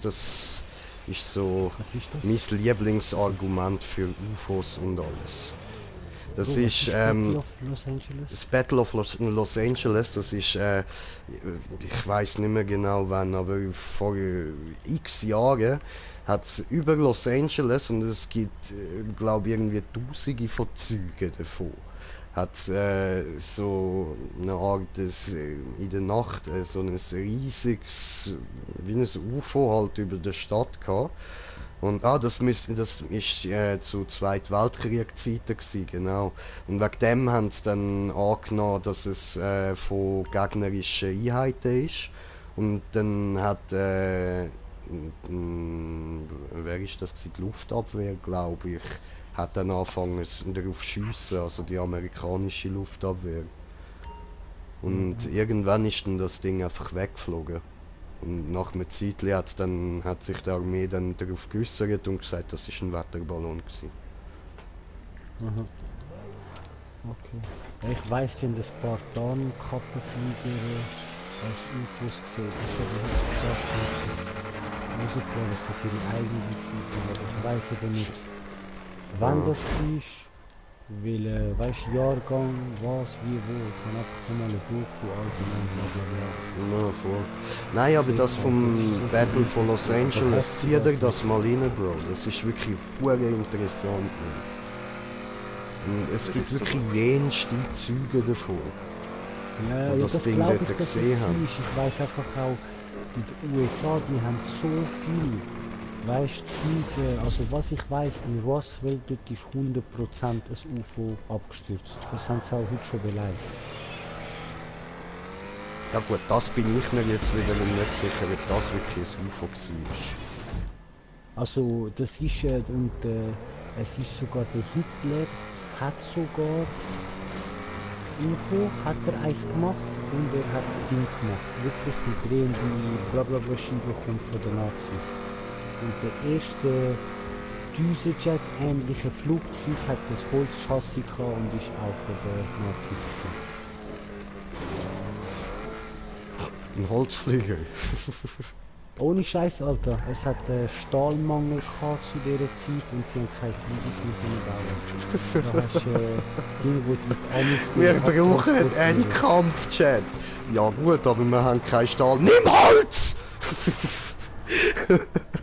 ist so Was ist das? mein Lieblingsargument für UFOs und alles. Das Bro, was ist, Battle of Los Angeles? das Battle of Los Angeles, das ist, ich weiß nicht mehr genau wann, aber vor x Jahren hat es über Los Angeles, und es gibt, glaube ich, irgendwie Tausende von Zeugen davon, hat so eine Art in der Nacht so ein riesiges, wie ein UFO halt über der Stadt gehabt. Und das ist zu Zweiten Weltkrieg-Zeiten gewesen, genau. Und wegen dem haben sie dann angenommen, dass es von gegnerischen Einheiten ist. Und dann hat, wer ist das gewesen? Die Luftabwehr, glaube ich, hat dann angefangen darauf zu schiessen, also die amerikanische Luftabwehr. Und irgendwann ist dann das Ding einfach weggeflogen. Und nach einer Zeit hat sich die Armee dann darauf geäussert und gesagt, das ist ein Wetterballon gewesen. Aha. Okay. Ja, ich weiss, die haben ein paar Tarnkappenflieger als UFOs gesehen. Das ist aber nicht klar, dass das rausgelassen, dass das ihre eigenen sind. Aber ich weiss eben nicht, wann das war, weil, weißt du, Jahrgang, was, wie, wo. Ich kann einfach mal eine Doku allgemein, bla bla bla. Ja, voll. Nein, aber das vom Battle von Los Angeles, zieh dir das mal rein, Bro. Das ist wirklich hure interessant. Und es gibt wirklich jenste Züge davon. Ja, Und ja, das das Ding glaube dort ich, dass gesehen es haben. ist. Ich weiß einfach auch, die USA, die haben so viel, weißt Züge, also was ich weiß, in Roswell, dort ist 100% ein UFO abgestürzt. Das haben sie auch heute schon beleidigt. Ja gut, das bin ich mir jetzt wieder nicht sicher, ob das wirklich ein UFO war. Also das ist, es ist sogar der Hitler, hat sogar UFO, hat er eins gemacht und er hat Ding gemacht. Wirklich die drehende blablabla Scheibe kommt von den Nazis. Und der erste Düsenjet-ähnliche Flugzeug hat das Holzchassis gehabt und ist auch von den Nazis gekommen. Ein Holzflieger. Ohne Scheiß, Alter. Es hat Stahlmangel gehabt zu dieser Zeit und die haben keine Flügel mehr bauen. Da hast du Dinge, wo du mit Amis... Wir brauchen einen Kampfjet. Ja gut, aber wir haben keinen Stahl. Nimm Holz!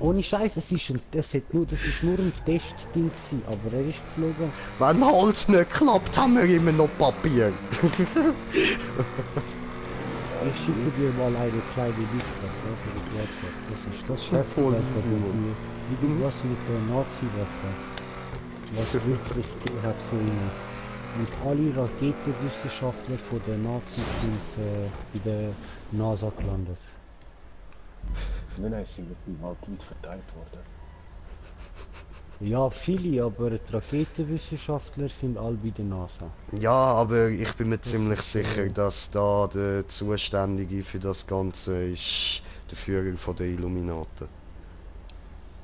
Ohne Scheiß, das ist nur ein Testding gewesen, aber er ist geflogen. Wenn Holz nicht klappt, haben wir immer noch Papier. Ich schicke dir mal eine kleine Liste, ja, für die WhatsApp. Das ist heftig, voll Alter, easy, wenn Mann. die irgendwas mit der Nazi-Waffe, was wirklich gegeben hat von ihnen. Und alle Raketenwissenschaftler von der Nazis sind bei der NASA gelandet. Nein, sie sind weltweit verteilt worden. Ja, viele, aber die Raketenwissenschaftler sind alle bei der NASA. Ja, aber ich bin mir ziemlich ist, sicher, dass da der Zuständige für das Ganze ist der Führer von der Illuminaten.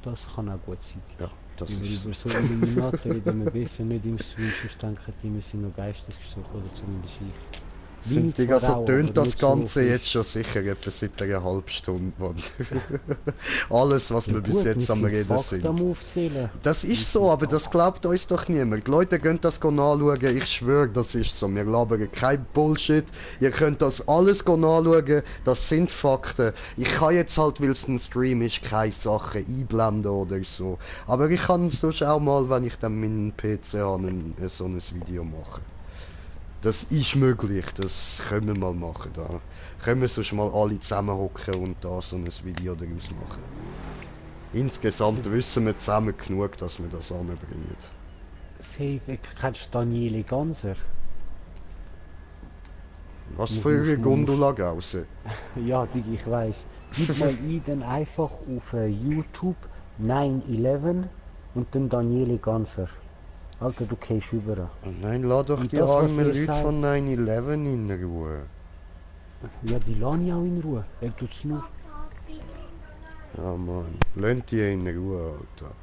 Das kann auch gut sein. Ja, das Über ist so. so Illuminaten reden wir besser nicht im Stream, sonst denken die, wir sind noch geistesgestört, oder zumindest ich. Bin ich Digga, zwar so auch, tönt aber das nicht so Ganze fest. jetzt schon sicher etwa seit einer halben Stunde. Mann. Alles, was wir bis jetzt am Reden Fakten am sind. Aufzählen. Das ist so, aber das glaubt uns doch niemand. Die Leute können das nachschauen, ich schwöre, das ist so. Wir labern kein Bullshit. Ihr könnt das alles nachschauen, das sind Fakten. Ich kann jetzt halt, weil es ein Stream ist, keine Sachen einblenden oder so. Aber ich kann sonst auch mal, wenn ich dann meinen PC habe, so ein Video machen. Das ist möglich, das können wir mal machen. Da können wir sonst mal alle zusammenhocken und da so ein Video daraus machen. Insgesamt wissen wir zusammen genug, dass wir das anbringen. Safe, kennst du Daniele Ganser? Was für eine Gundula Gause? Ja, Digi, ich weiß. Gib mal ein, dann einfach auf YouTube 9/11 und dann Daniele Ganser. Alter, du gehst über. Oh nein, lass doch Und die das, was armen ihr Leute sagt- von 9/11 in Ruhe. Ja, die lasse ich auch in Ruhe. Er tut's nur. Ja Mann, lasst die in Ruhe, Alter.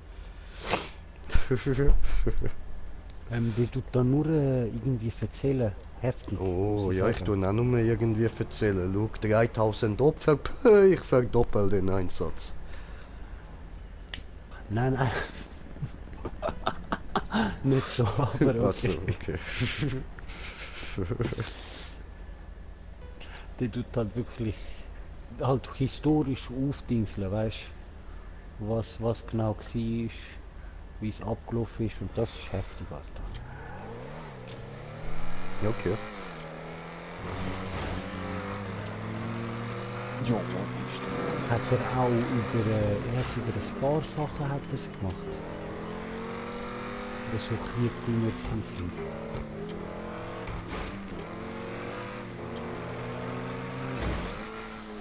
Der tut da nur irgendwie erzählen. Heftig. Oh muss ja, ich sagen. tue auch nur irgendwie erzählen. Schau, 3000 Opfer, puh, ich verdoppel den Einsatz. Nein, nein. Nicht so, aber Achso, okay. okay. Der tut halt wirklich halt historisch aufdingseln, weißt du? Was genau war, wie es abgelaufen ist und das ist heftig, Alter. Ja, okay. Ja, was ist das? Hat er auch er hat über ein paar Sachen hat er's gemacht. Die so Kriegdinger gewesen sind.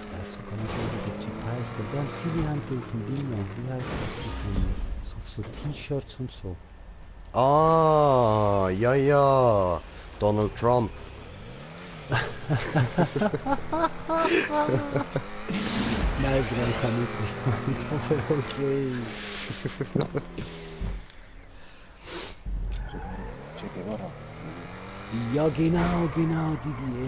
Ich weiß sogar nicht, wie der Typ heisst. Aber der hat viele Hände auf dem Ding. Wie heisst das? Auf so T-Shirts und so. Ah, ja, ja. Donald Trump. Nein, Bro, ich kann nicht aber okay. Che Guevara. Ja, genau, die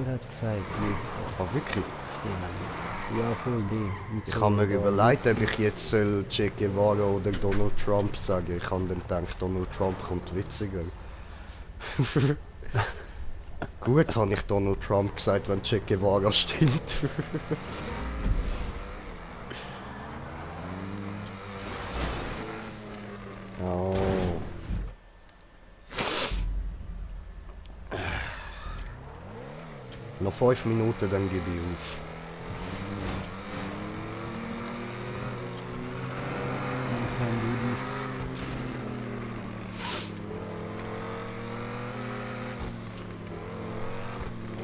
er hat gesagt. Yes. Ah, wirklich? Genau. Ja, voll die. Mit Ich so habe mir da- überlegt, ob ich jetzt Che Guevara oder Donald Trump sage. Ich habe dann gedacht, Donald Trump kommt witziger. Gut, habe ich Donald Trump gesagt, wenn Che Guevara stimmt. Oh. Noch 5 Minuten, dann gebe ich auf. Man kann Lidis.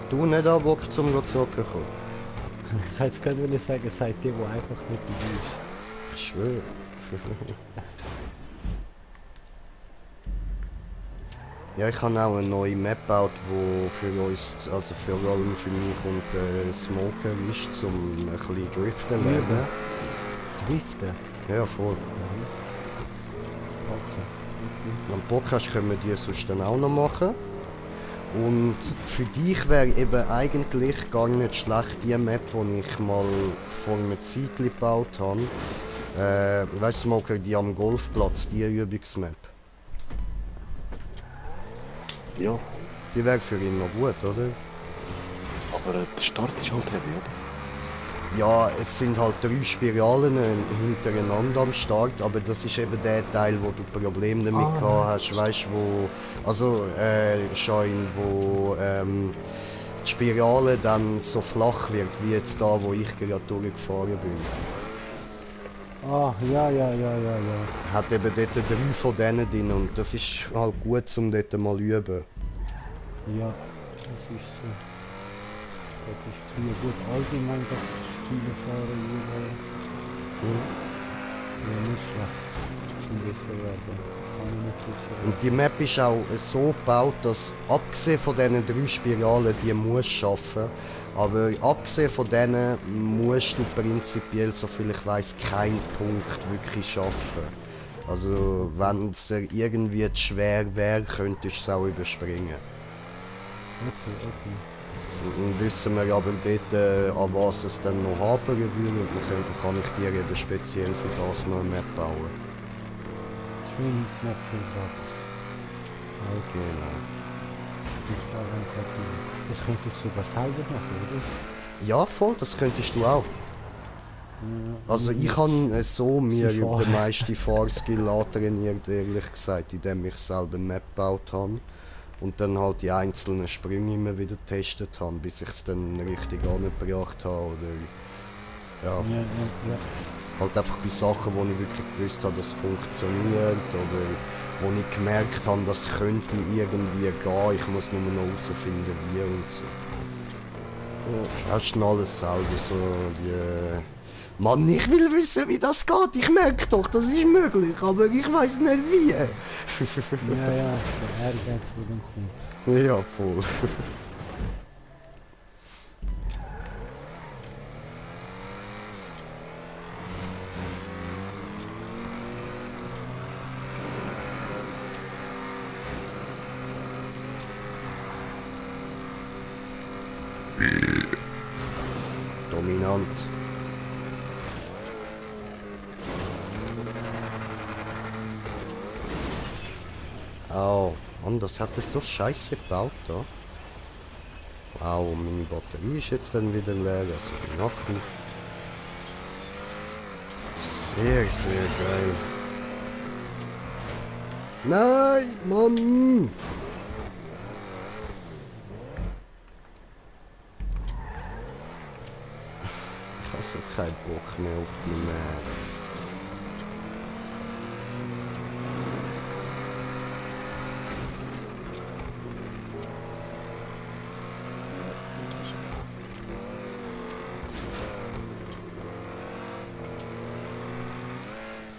Du nicht auch Bock zum Zocken kommen? Ich hätte jetzt gerade sagen, seid ihr, wo einfach nicht dabei ist. Ich schwöre. Ja, ich habe auch eine neue Map gebaut, die für uns, also vor allem für mich und Smoker ist, um ein bisschen driften lernen. Üben. Driften? Ja, voll. Okay. Wenn du Bock hast, können wir die sonst dann auch noch machen. Und für dich wäre eben eigentlich gar nicht schlecht die Map, die ich mal vor einer Zeit gebaut habe. Weißt du, Smoker, die am Golfplatz, die Übungsmap. Ja, Die wäre für ihn noch gut, oder? aber der Start ist halt heavy, oder? Ja, es sind halt 3 Spiralen hintereinander am Start, aber das ist eben der Teil, wo du Probleme damit gehabt hast, weißt wo, also Schein, wo die Spirale dann so flach wird, wie jetzt da, wo ich gerade durchgefahren bin. Ah, ja. Hat eben dort 3 von denen drin und das ist halt gut, um dort mal üben. Ja, das ist so. Das ist früher gut allgemein, das Spiele fahren überall. Ja, nicht schlecht. Zum besser werden. Kann ich nicht besser werden. Und die Map ist auch so gebaut, dass abgesehen von diesen 3 Spiralen, die musst du schaffen, aber abgesehen von denen musst du prinzipiell, soviel ich weiß, keinen Punkt wirklich schaffen. Also wenn es dir irgendwie zu schwer wäre, könntest du es auch überspringen. Okay. Und wissen wir aber dort, an was es dann noch hapern würde, und dann kann ich dir eben speziell für das noch eine Map bauen. Trainingsmap für Gratis. Genau. Das könnte ich sogar selber machen, oder? Ja, voll, das könntest du auch. Also ich habe so mir Sie den fahren. meisten Fahrskill antrainiert, ehrlich gesagt, indem ich selber eine Map gebaut habe. Und dann halt die einzelnen Sprünge immer wieder getestet habe, bis ich es dann richtig angebracht habe. Oder ja, Ja. halt einfach bei Sachen, wo ich wirklich gewusst habe, dass es funktioniert. Oder wo ich gemerkt habe, das könnte irgendwie gehen. Ich muss nur noch herausfinden, wie und so. Ja, hast du alles selber so die... Mann, ich will wissen, wie das geht. Ich merke doch, das ist möglich, aber ich weiß nicht wie. Ja, der Ehrgeiz, der dann kommt. Ja, voll. Dominant. Oh, Mann, das hat es so scheiße gebaut da. Wow, meine Batterie ist jetzt dann wieder leer, also der Akku. Sehr, sehr geil. Nein, Mann! Ich habe so keinen Bock mehr auf die Map.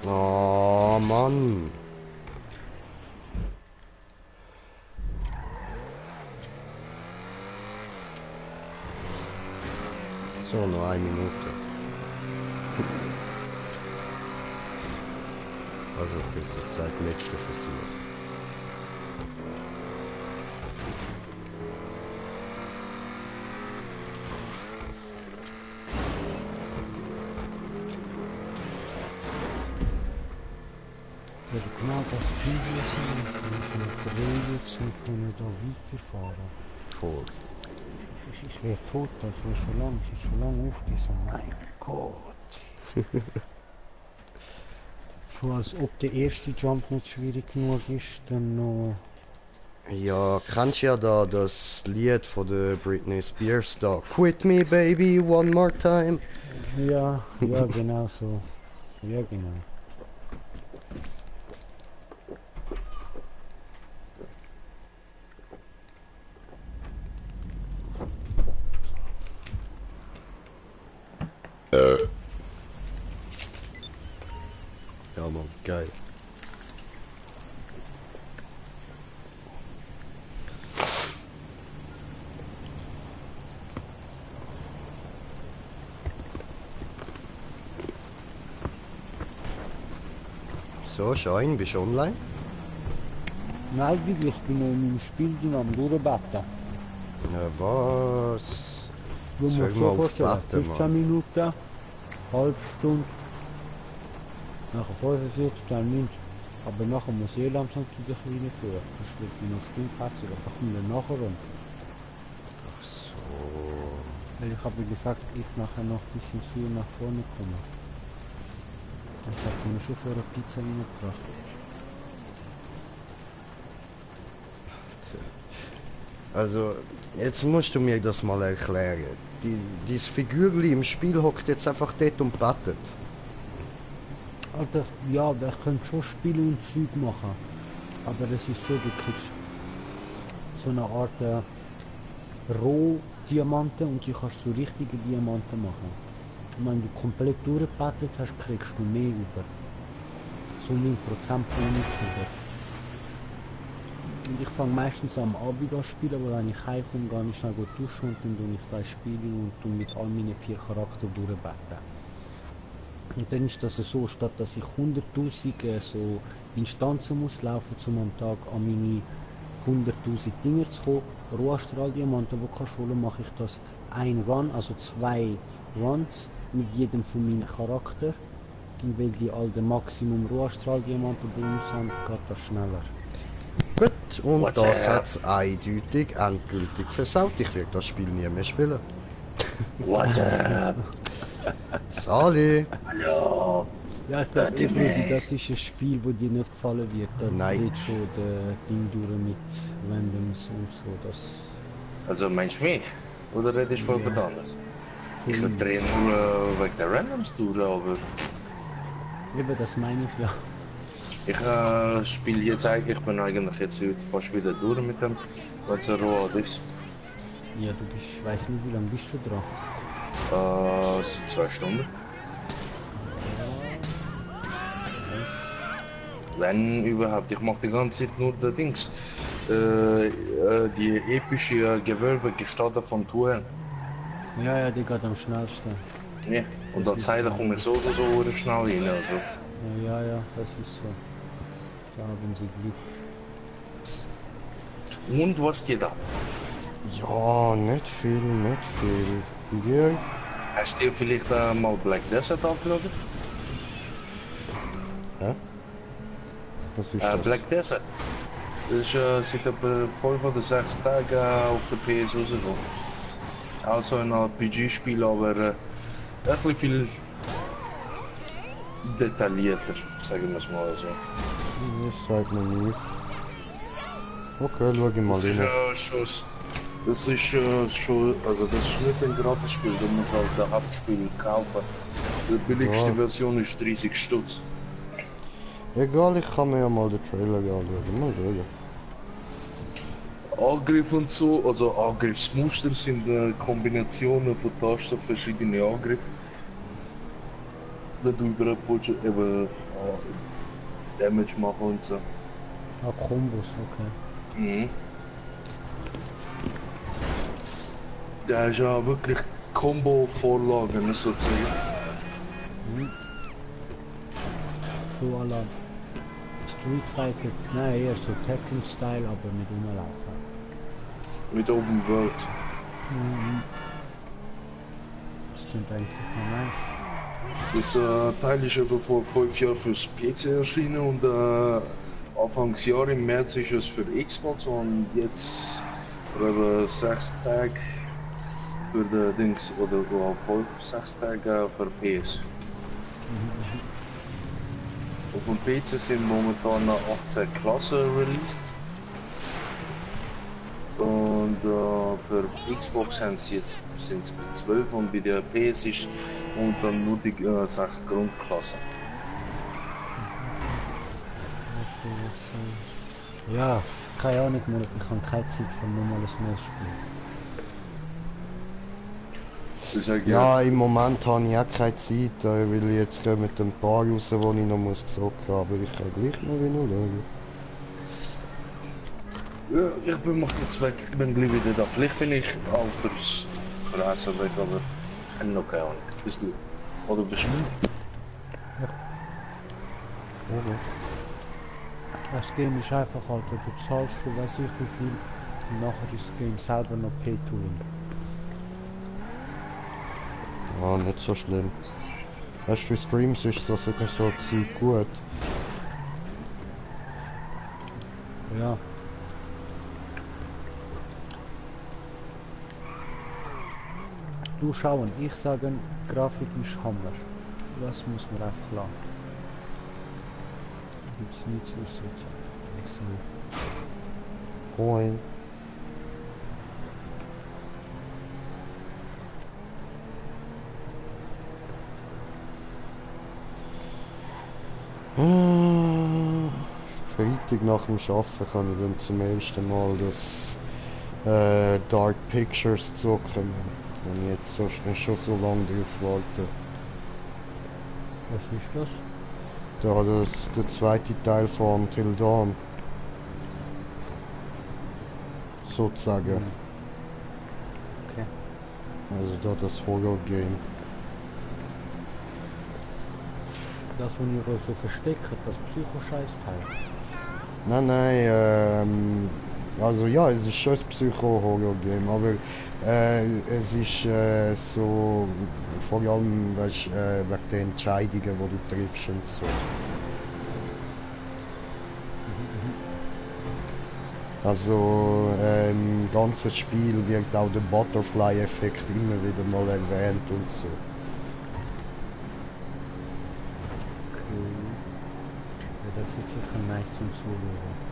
Oh Mann. So, noch 1 Minute. Also besser gesagt, letzter Versuch. wir drehen jetzt und können da weiterfahren. Voll. Ich wäre tot, ich wäre schon lange aufgesammelt. Mein Gott. Schon als ob der erste Jump nicht schwierig genug ist, dann noch... Ja, kennst ja da das Lied von der Britney Spears da? Quit me baby, one more time. Ja, ja genau so. Ja genau. Ja man, geil. So, Schein, bist du online? Nein, wirklich, ich bin noch in meinem Spiel drin am Durchbetten. Ja, was? Du Soll musst ich dir mal so auf vorstellen, Warten 15 Minuten, halbe Stunde, nachher 45, dann 90. Aber nachher muss ich langsam zu der Kleinen führen. Sonst wird die noch Stunde passieren, aber kommen wir nachher rum. Ach so. Weil ich habe gesagt, ich nachher noch ein bisschen früher nach vorne komme. Jetzt hat sie mir schon für eine Pizza reingebracht. Also, jetzt musst du mir das mal erklären. Dieses Figürli im Spiel hockt jetzt einfach dort und bettet. Alter, ja, wir können schon Spiele und Zeug machen. Aber es ist so, du kriegst so eine Art Rohdiamanten und du kannst so richtige Diamanten machen. Und wenn du komplett durchgebettet hast, kriegst du mehr über. So 9% Bonus über. Und ich fange meistens am Abend an spielen, aber wenn ich heimkomme, gehe ich schnell gut duschen und dann tue ich 3 Spiele und tue mit all meinen 4 Charakteren durchbeten. Und dann ist das so, statt dass ich 100'000 so Instanzen muss laufen, um am Tag an meine 100'000 Dinger zu kommen, Rohastrahldiamanten, die kannst holen, mache ich das ein Run, also 2 Runs mit jedem von meinen Charakteren. Und weil die all den Maximum Rohastrahldiamanten Bonus haben, geht das schneller. Gut, und das hat es eindeutig endgültig versaut. Ich werde das Spiel nie mehr spielen. What's up? Sali! Hallo! Ja, ich glaube, das ist ein Spiel, das dir nicht gefallen wird. Da Nein. dreht schon der Ding durch mit Randoms und so. Das Also meinst du mich? Oder redest du von jemand anderes? Ich drehe nur wegen der Randoms durch, aber eben, das meine ich ja. ich spiele jetzt eigentlich, ich bin eigentlich jetzt heute fast wieder durch mit dem ganzen Rohadix. Ja, du bist, ich weiß nicht, wie lange bist du dran? Es sind 2 Stunden. Wenn überhaupt, ich mache die ganze Zeit nur der Dings. Die epische Gewölbe gestartet von Touren. Ja, ja, die geht am schnellsten. Ja, und dann Zeile komme ich so oder so oder schnell rein. Also. Ja, ja, das ist so. Da haben sie Glück. Und was geht ab? Ja, nicht viel, nicht viel. Wie dir? Hast du dir vielleicht mal Black Desert angeschaut? Hä? Was ist das? Black Desert. Das zit op voll von den 6 Tagen auf der PS rausgekommen. Also ein RPG-Spiel, aber ein bisschen viel detaillierter, sagen wir es mal so. Das sagt man nicht. Okay, schau ich mal Das ist rein. schon, das ist schon, also das ist nicht ein Gratis-Spiel, du musst halt das Hauptspiel kaufen. Die billigste Ja. Version ist 30 Stutz. Egal, ich kann mir ja mal den Trailer anschauen. Mal schauen. Angriff und so, also Angriffsmuster sind Kombinationen von Tasten verschiedene Angriffe. Wenn du überall willst, eben Damage machen und so. Ah, Kombos, okay. Mhm. Da ist ja wirklich Combo-Vorlagen sozusagen. So à la Street Fighter, nein, eher so Tekken-Style, aber mit Umlaufen. Mit Open World. Das klingt eigentlich noch nice. Das Teil ist eben vor 5 Jahren fürs PC erschienen und Anfangsjahr im März ist es für Xbox und jetzt für etwa 6 Tage für die Dings oder auch 6 Tage für PS. Auf dem PC sind momentan 18 Klassen released. Und für Xbox sind es 12 und bei der PS ist momentan nur die 6 Grundklassen. Ja, keine Ahnung, Mann, ich habe keine Zeit für normales neues Spiel. Ich sag Ja, im Moment habe ich auch keine Zeit, weil jetzt kommen ein paar raus, die ich noch muss zocken, aber ich kann gleich noch wieder schauen. ja, ich bin mach jetzt weg, ich bin gleich wieder da. Vielleicht bin ich auch fürs Essen weg, aber ich habe noch keine Ahnung. Bist du? Oder bist du? Das Game ist einfach, Alter, du zahlst schon weiß ich wie viel und nachher ist das Game selber noch Pay to Win. Ja, nicht so schlimm. Weißt du, für Streams ist das sogar so ziemlich gut. Ja. Du schauen, ich sage, Grafik ist Hammer. Das muss man einfach lassen. Gibt's nichts aussetzen. So. Moin. Freitag nach dem Arbeiten kann ich dann zum ersten Mal das Dark Pictures zocken. Wenn ich jetzt schon so lange drauf warte. Was ist das? Da das der zweite Teil von Until Dawn. Sozusagen. Okay. Also da das Horror-Game. Das, wo ihr euch so versteckt, das Psycho-Scheiß-Teil. Nein, also ja, es ist schon ein Psycho-Horror-Game, aber es ist so, vor allem weißt, wegen den Entscheidungen, die du triffst und so. Also im ganzen Spiel wird auch der Butterfly-Effekt immer wieder mal erwähnt und so. Ja, das wird sicher nice zum Zuhören.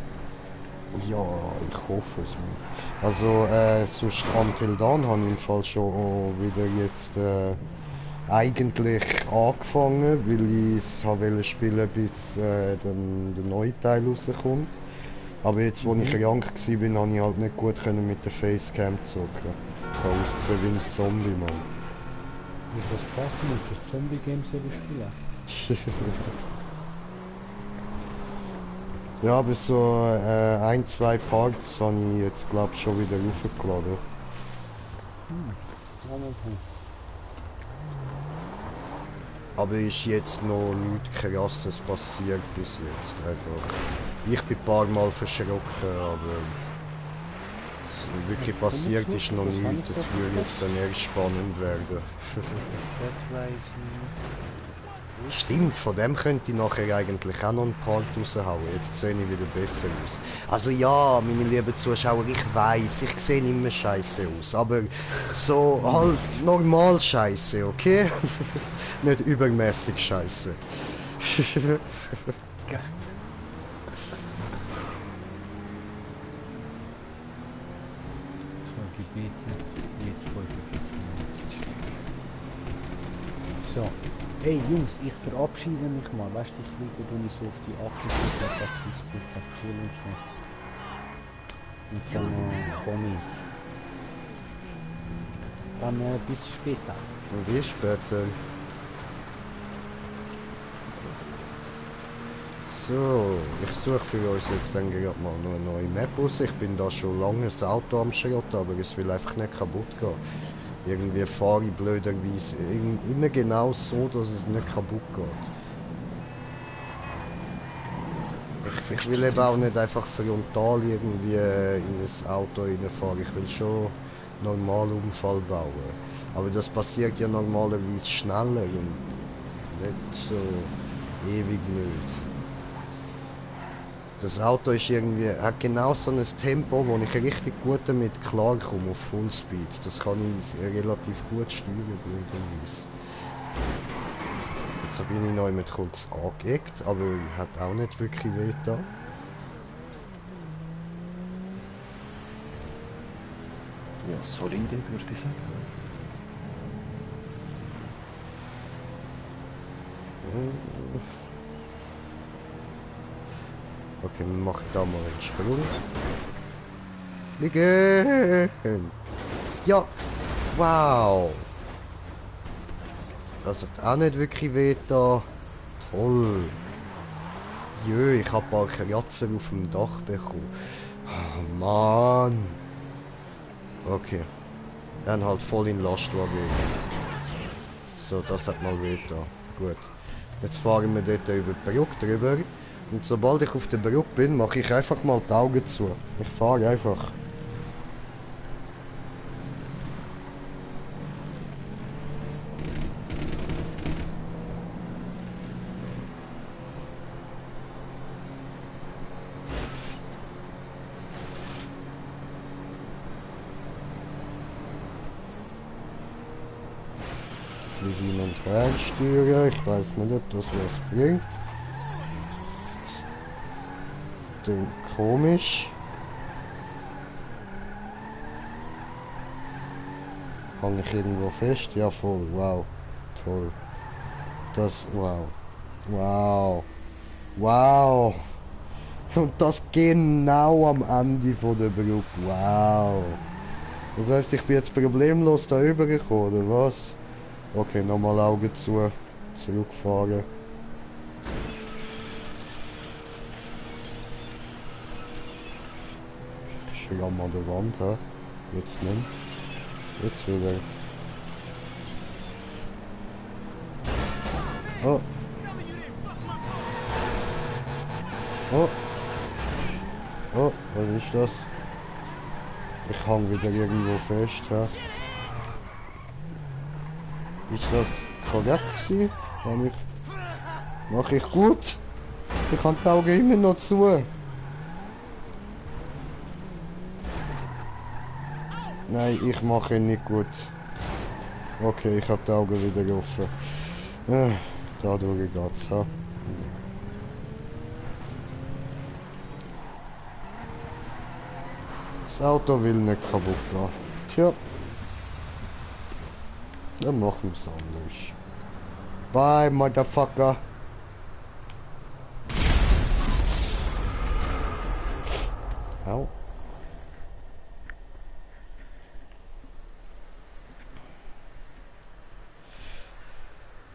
Ja, ich hoffe es mir. Also sonst Until Dawn habe ich im Fall schon wieder jetzt eigentlich angefangen, weil ich es wollte spielen, bis dann der neue Teil rauskommt. Aber jetzt, wo ich krank war, konnte ich halt nicht gut mit der Facecam zocken. Ich habe ausgesehen wie ein Zombie, Mann. Wie das passt, du musst das Zombie-Game selber spielen. Ja, aber so ein, zwei Parts habe ich jetzt glaube schon wieder hochgeladen. Aber ist jetzt noch nichts Krasses passiert bis jetzt. Einfach. Ich bin ein paar Mal verschrocken, aber wirklich passiert ist noch nichts. Das würde jetzt dann erst spannend werden. Stimmt, von dem könnte ich nachher eigentlich auch noch einen Part raushauen. Jetzt sehe ich wieder besser aus. Also ja, meine lieben Zuschauer, ich weiss, ich sehe immer scheiße aus. Aber so halt normal scheiße, okay? Nicht übermäßig scheiße. So, Gebet jetzt 45 Minuten. So. Hey Jungs, ich verabschiede mich mal. Weißt du, ich liege du nicht so auf die 48 Facebook auf Schule und so. Und dann komme ich. Dann bis später. Und wie später? So, ich suche für uns jetzt dann gerade mal noch eine neue Map aus. Ich bin da schon lange das Auto am Schrotten, aber es will einfach nicht kaputt gehen. Irgendwie fahre ich blöderweise immer genau so, dass es nicht kaputt geht. Ich will eben auch nicht einfach frontal irgendwie in das Auto reinfahren. Ich will schon normal Unfall bauen. Aber das passiert ja normalerweise schneller und nicht so ewig nicht. Das Auto ist irgendwie, hat genau so ein Tempo, wo ich richtig gut damit klarkomme auf Fullspeed. Das kann ich relativ gut steuern, blöderweise. Jetzt bin ich noch mit kurz angeeckt, aber hat auch nicht wirklich weh da. Ja, solide würde ich sagen. Okay, wir machen da mal einen Sprung. Fliegen! Ja! Wow! Das hat auch nicht wirklich weh da. Toll! Jö, ich habe ein paar Kratzer auf dem Dach bekommen. Oh, Mann! Okay. Dann halt voll in Lastwagen. So, das hat mal weh da. Gut. Jetzt fahren wir dort über die Brücke drüber. Und sobald ich auf der Brücke bin, mache ich einfach mal die Augen zu. Ich fahre einfach. Fliegen und reinsteuern. Ich weiß nicht, ob das was bringt. Das klingt komisch. Hang ich irgendwo fest? Ja, voll. Wow. Toll. Das, wow. Wow. Wow. Und das genau am Ende von der Brücke. Wow. Das heißt, ich bin jetzt problemlos da rübergekommen, oder was? Okay, nochmal Augen zu. Zurückfahren. Ich schramm an der Wand, hä? Jetzt nicht. Jetzt wieder. Oh. Oh. Oh, was ist das? Ich hang wieder irgendwo fest, hä? Ist das korrekt gewesen? Mach ich gut? Ich habe die Augen immer noch zu. Nein, ich mache ihn nicht gut. Okay, ich habe die Augen wieder offen. Dadurch geht's, ha? Das Auto will nicht kaputt gehen. Tja. Dann machen wir es anders. Bye, Motherfucker. Au.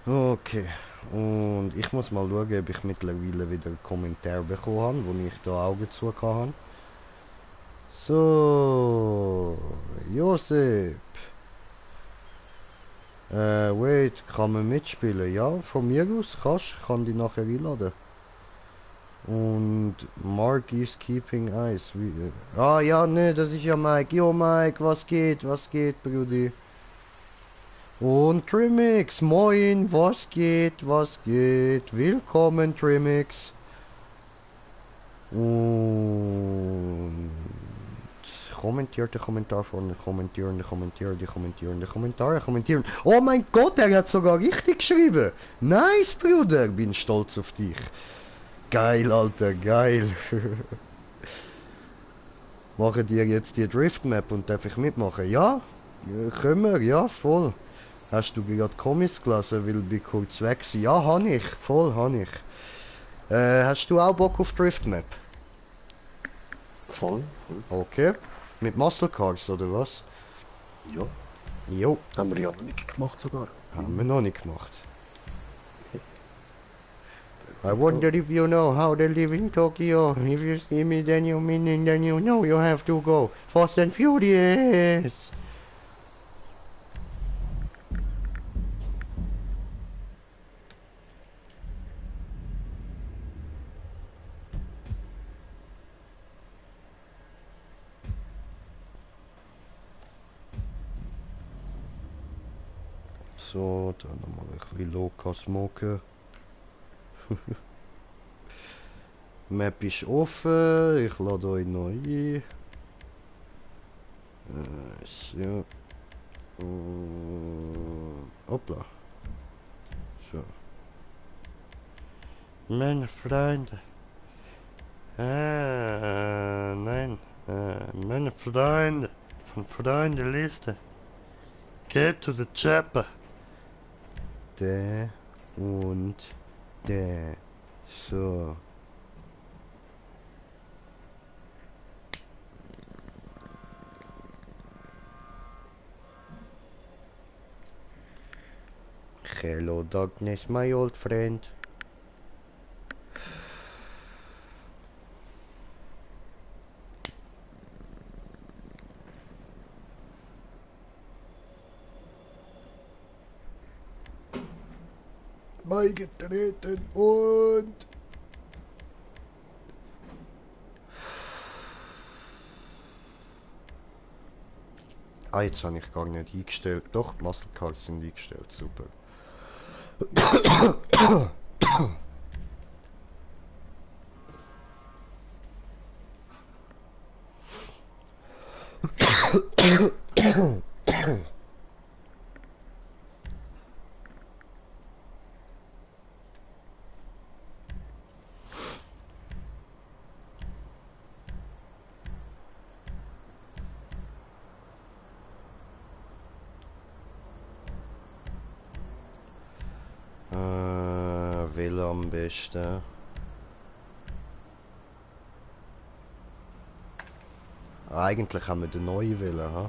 Okay. Und ich muss mal schauen, ob ich mittlerweile wieder einen Kommentar bekommen habe, wo ich da Augen zu habe. So, Josep. Wait, kann man mitspielen? Ja, von mir aus kannst, kann die nachher einladen. Und Mark is keeping eyes. Ah ja, ne, das ist ja Mike. Jo Mike, was geht, Brudi? Und Trimix, moin, was geht? Willkommen, Trimix. Und kommentierte Kommentar von kommentieren. Oh mein Gott, er hat sogar richtig geschrieben. Nice, Bruder, bin stolz auf dich. Geil, Alter, geil. Machen dir jetzt die Drift Map und darf ich mitmachen? Ja, können wir, ja, voll. Hast du gerade Kommis gelesen, weil ich kurz weg war? Ja, habe ich, voll habe ich. Hast du auch Bock auf Drift Map? Voll. Okay. Mit Muscle Cars oder was? Ja. Jo. Haben wir ja noch nicht gemacht sogar. Haben wir noch nicht gemacht. I wonder if you know how they live in Tokyo. If you see me, then you mean, then you know you have to go. Fast and Furious. So, dann nochmal ein bisschen locker smoken. Map ist offen, ich lade euch noch ein. So. Hoppla. So. Meine Freunde. Nein. Meine Freunde. Von Freundeliste. Geht to the chopper. Der und der. So. Hello darkness, my old friend. Beigetreten und... Ah, jetzt habe ich gar nicht eingestellt. Doch, die Muscle Cards sind eingestellt, super. Will am besten. Eigentlich haben wir den neuen Willen, ha?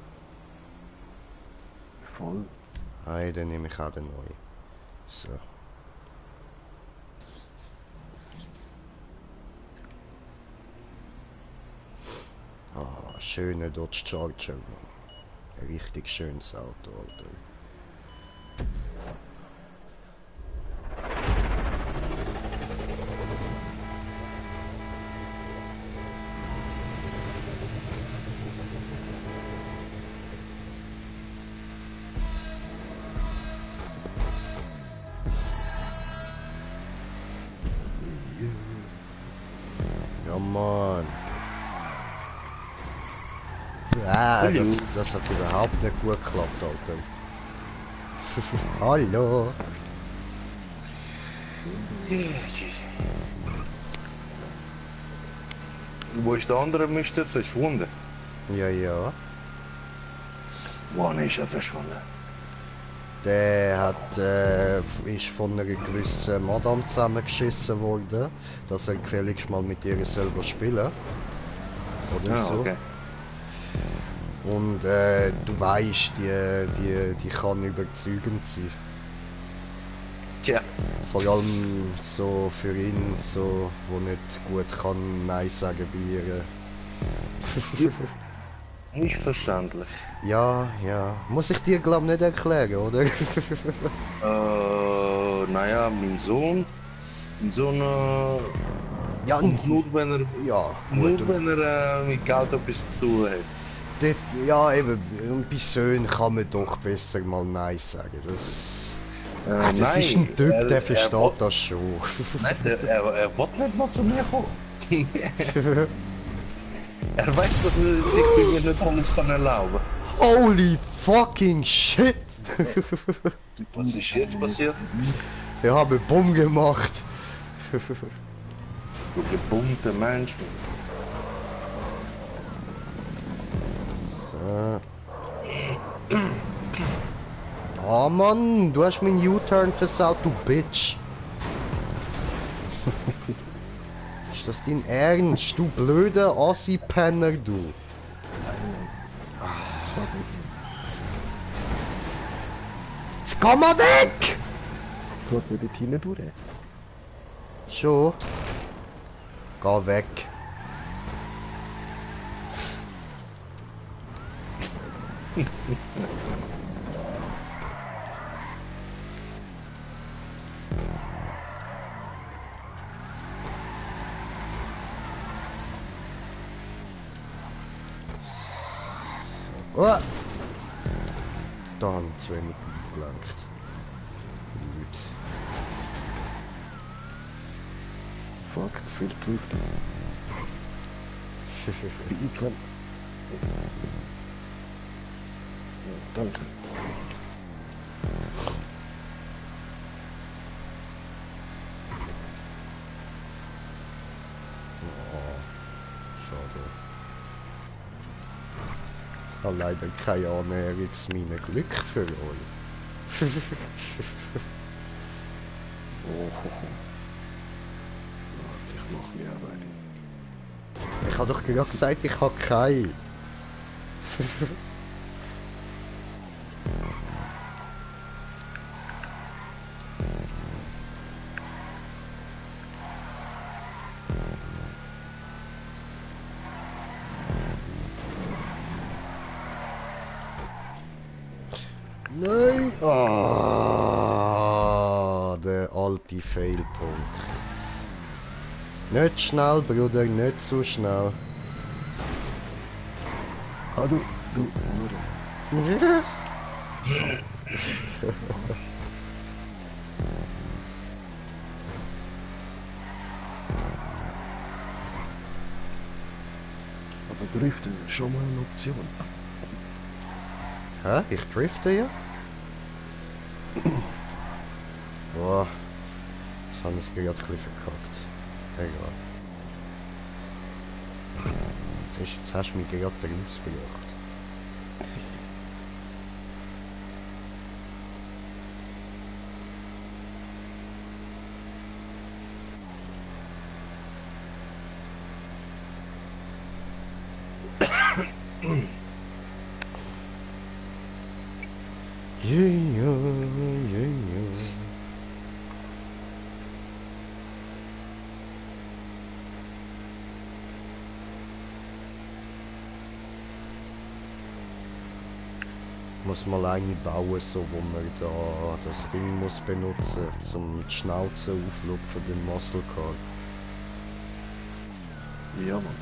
Voll. Hey, dann nehme ich auch den neuen. So. Ah, schöner Dodge Charger. Ein richtig schönes Auto, Alter. Ja, Mann. Ah, das hat überhaupt nicht gut geklappt, Alter. Hallo. Wo ist der andere Mister verschwunden? Ja, ja. Wann ist er verschwunden? Der hat, ist von einer gewissen Madame zusammengeschissen worden, dass er gefälligst mal mit ihr selber spielen. Oder so. Okay. Und du weißt, die kann überzeugend sein. Tja. Vor allem so für ihn, so, wo nicht gut kann Nein sagen bei ihr. Nicht verständlich. Ja, ja. Muss ich dir glaub nicht erklären, oder? Naja, mein Sohn Ja, kommt nur wenn er, ja, nur gut. wenn er mit Geld etwas zu tun hat. Dort, ja, eben, bei Söhnen kann man doch besser mal Nein sagen. Das, das Nein, ist ein Typ, der versteht will- das schon. Nein, er will nicht mal zu mir kommen. Er weiß, dass er sich bei mir nicht alles kann erlauben. Holy fucking shit! Was ist jetzt passiert? Wir haben Bumm gemacht. Du gebummter Mensch. So. Oh Mann, du hast meinen U-Turn versaut, du Bitch. Ist das dein Ernst, du blöder Assi-Penner, du? Jetzt komm mal weg! Geht ja dort hinten durch. Schon? Geh weg. Oh. Da haben wir zu wenig eingelenkt. Gut. fuck, es fehlt Drift. Biegen. Ja, danke. Schade. Ich habe leider keine Annäherungsmine. Glück für euch. Oh, ho, ho. Warte, ich mach mir Arbeit. Ich habe doch gerade gesagt, ich habe keine. Nein! Ah, der alte Failpunkt. Nicht schnell, Bruder, nicht so schnell. Ah, du Hure. Aber Driften ist schon mal eine Option. Hä? Ich drifte ja? Boah. Jetzt habe ich es gerade ein bisschen verkackt. Egal. Jetzt hast du mich gerade rausgebracht. Yeah. Muss mal eine bauen, so wo man da das Ding muss benutzen, zum die Schnauze auflupfen beim Muscle Car. Ja, Mann.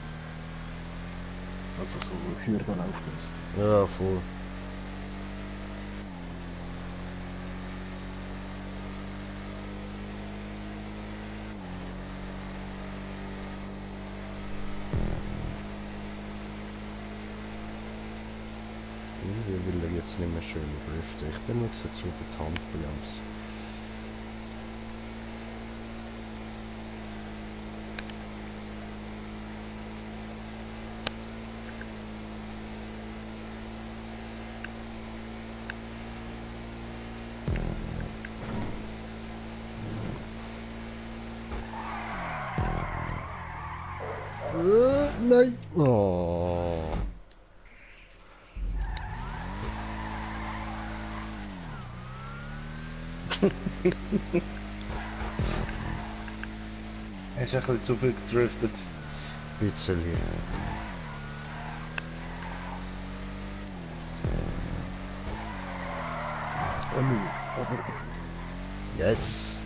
Also so Hürden auflösen. Ja, voll. Ich will jetzt nicht mehr schön driften. Ich benutze jetzt wieder die Handbremse. Nein! Oh. Er ist ein bisschen zu viel gedriftet. Bisschen. Aber Yes!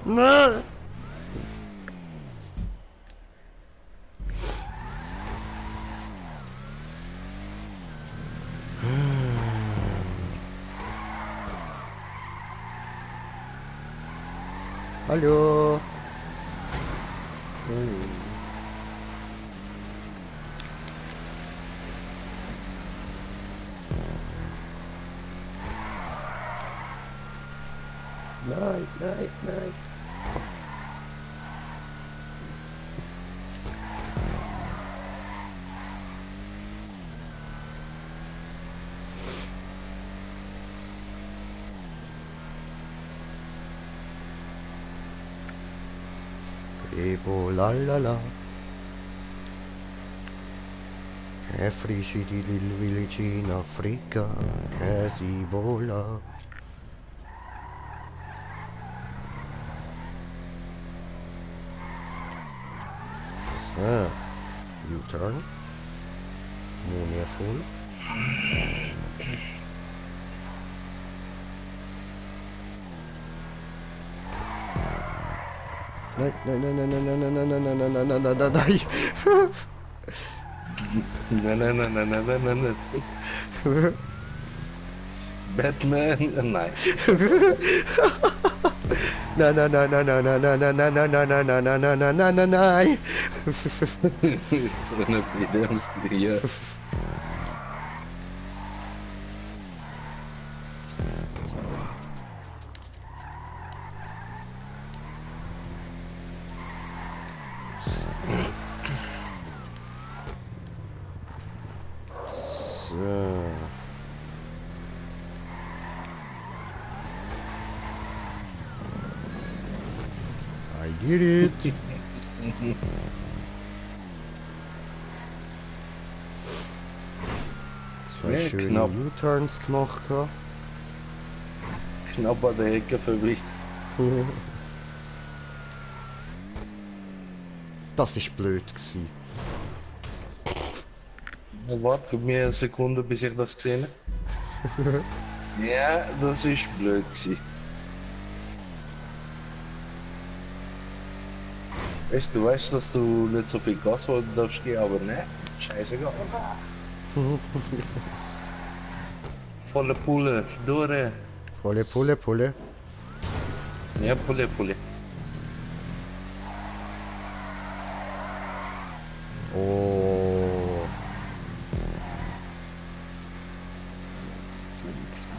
Nein! Hallo! Nein. Ebola la. Frisci di village in Africa, has Ebola. U-turn. Ammonia full. Nein, nein, nein, nein, nein, nein, nein, nein, nein, nein, nein, nein, nein, nein, nein. Nein. Batman, nein. Nein, nein, nein, nein, nein, nein, nein, nein, nein, nein, nein, nein, nein, nein, nein, nein, nein, nein. So eine Filmstrie. So. I get it. Zwei Ja, schöne knapp. U-Turns gemacht. gehabt. Knapp an der Ecke vorbei. Das ist blöd gewesen. Warte, gib mir eine Sekunde, bis ich das gesehen habe. Ja, das ist blöd gewesen. Weißt du, weißt, dass du nicht so viel Gas holen darfst gehen, aber ne, scheißegal. Volle Pulle, durch. Volle Pulle, Pulle. Ja, Pulle. Oh. Das wird nichts mehr.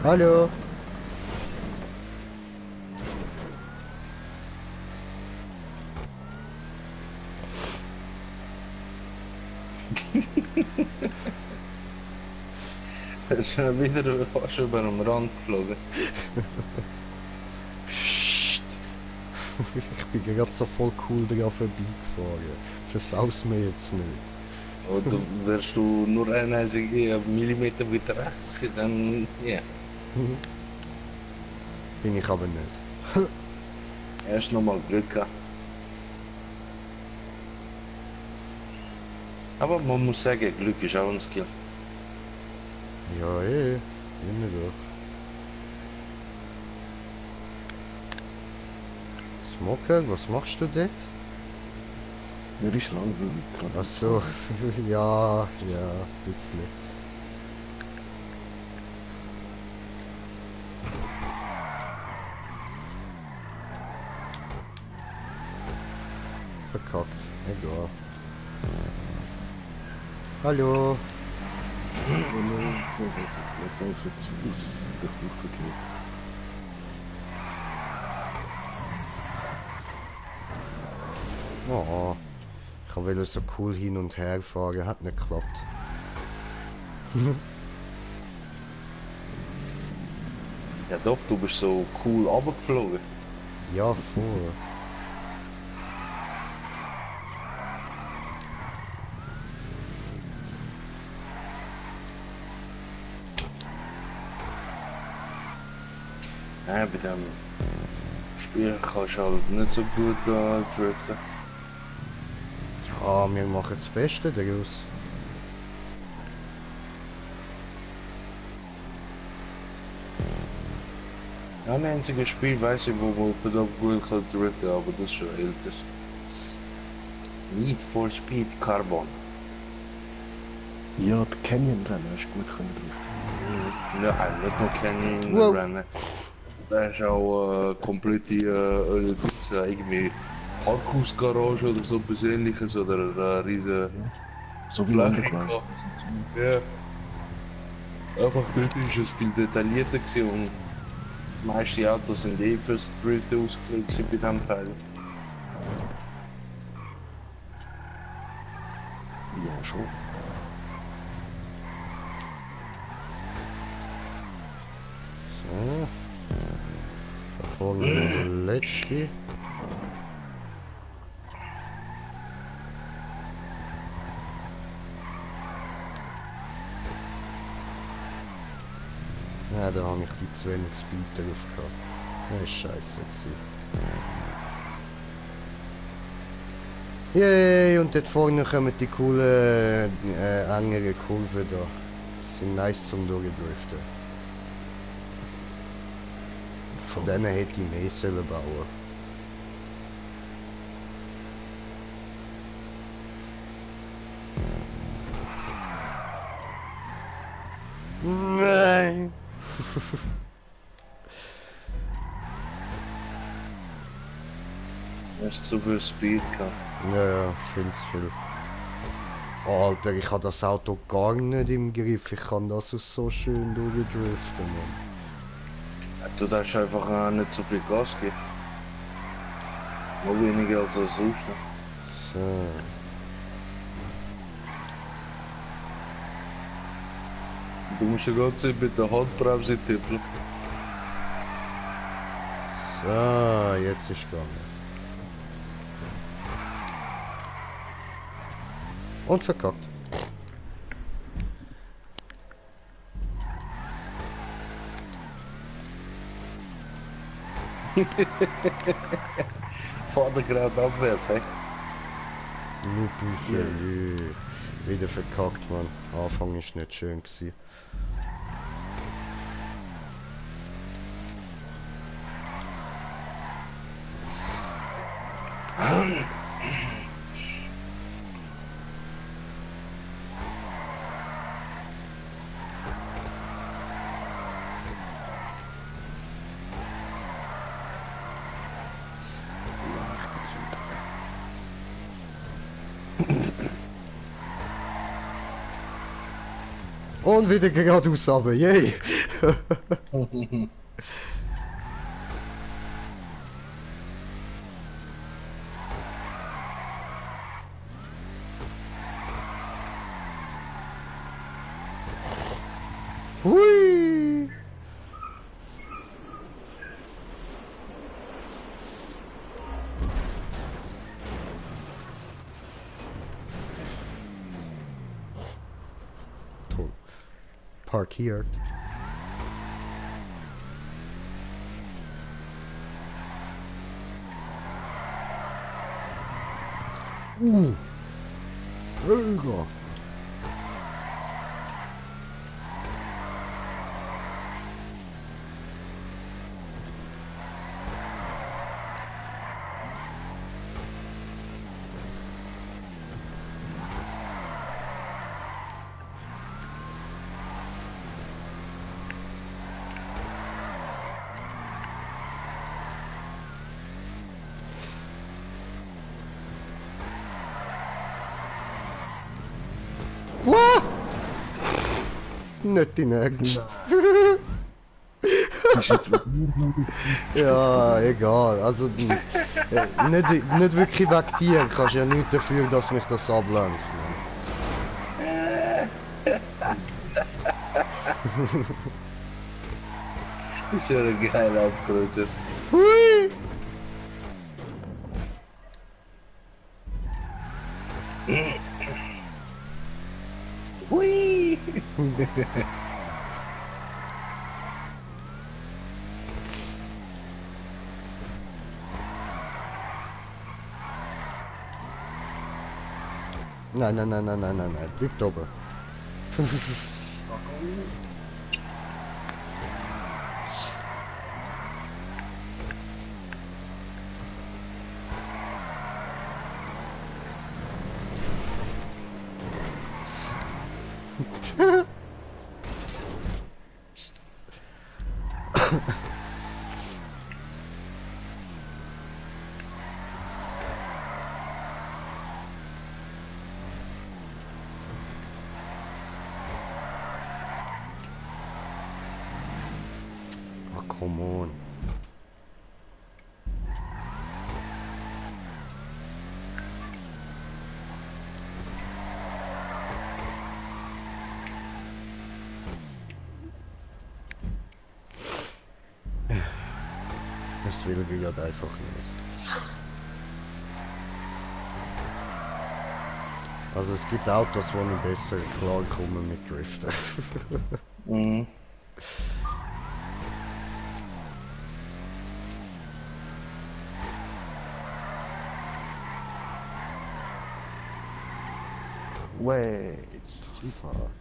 Hallo. Er ist schon wieder fast über den Rand geflogen. Psst. Ich bin gerade so voll cool daran vorbeigefahren. Versaus mir jetzt nicht. Und wärst du nur einen einzigen Millimeter weiter rechts, dann ja. Bin ich aber nicht. Erst nochmal Glück gehabt. Aber man muss sagen, Glück ist auch ein Skill. Ja, immer doch. Smoker, was machst du dort? Mir ist langweilig gerade. Ach so, ja, ein bisschen. Verkackt, egal. Hallo. Jetzt einfach zu uns der Flucht geht. Oh, ich wollte so cool hin und her fahren, hat nicht geklappt. Ja doch, du bist so cool runtergeflogen. Ja, voll. Ja, bei dem Spiel kannst du halt nicht so gut driften. Ja, wir machen das Beste daraus. Ja, ein einziges Spiel weiß ich, wo man verdammt gut kann driften, aber das ist schon älter. Need for Speed Carbon. Ja, die Canyon-Rennen hast du gut können drauf. Ja, nicht nur Canyon Wow. Rennen. Da ist auch komplette irgendwie Parkhausgarage oder so etwas ähnliches oder eine riesige So wie Fläche. Underground. Ja. Einfach dort ist es viel detaillierter gewesen und die meisten Autos sind eh fürs Driften ausgelegt gewesen bei diesem Teil. Ja, schon. vorne der letzte. Ja, da habe ich die zu wenig Speed drauf gehabt. Das war scheiße gewesen. Yay, und dort vorne kommen die coolen, engeren Kurven da. Die sind nice zum Durchdriften. Von denen hätte ich mehr sollen bauen. Nein! Hast zu viel Speed gehabt. Ja, viel zu viel. Oh, Alter, ich habe das Auto gar nicht im Griff. Ich kann das so schön durchdriften, Mann. Du darfst einfach nicht so viel Gas geben. Noch weniger als sonst. So. Du musst die ganze Zeit mit der Handbremse tippeln. So, jetzt ist gegangen. Und verkackt. Fahr dir gerade abwärts, hey? Nur Bücher, wieder verkackt, Mann. Anfang ist nicht schön gewesen. Und wieder geradeaus runter, yay! Hui! Toll. Park here. Rüger. What? Nicht die nächste. Ja, egal. Also, nicht wirklich wegen dir. Kannst ja nichts dafür, dass mich das ablenkt. Ist ja ein geiler Abkreuz. Hui! Hui! Nein, nein, nein, nein, nein, nein, nein. Bleib da oben. Oh, come on. Es das will ich halt einfach nicht. Also es gibt Autos, wo ich besser klarkomme mit Driften. Mhm. Wait. Fuck.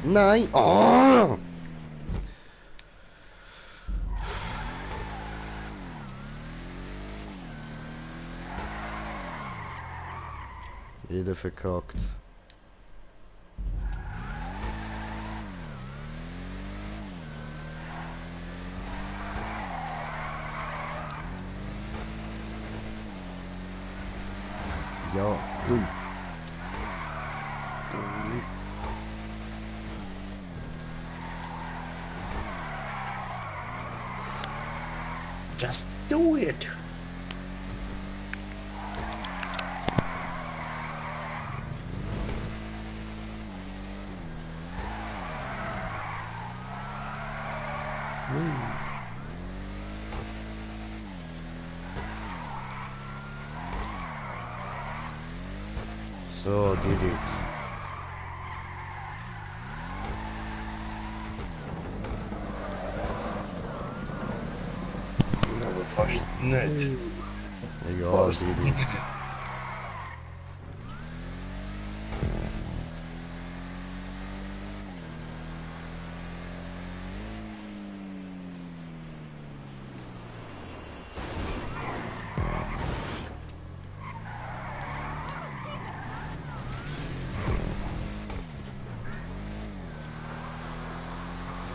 Nein! Oh! Jeder verkackt. Ja, ui. Just do it. So, did it. Aber fast nicht. Egal, Fast. did it.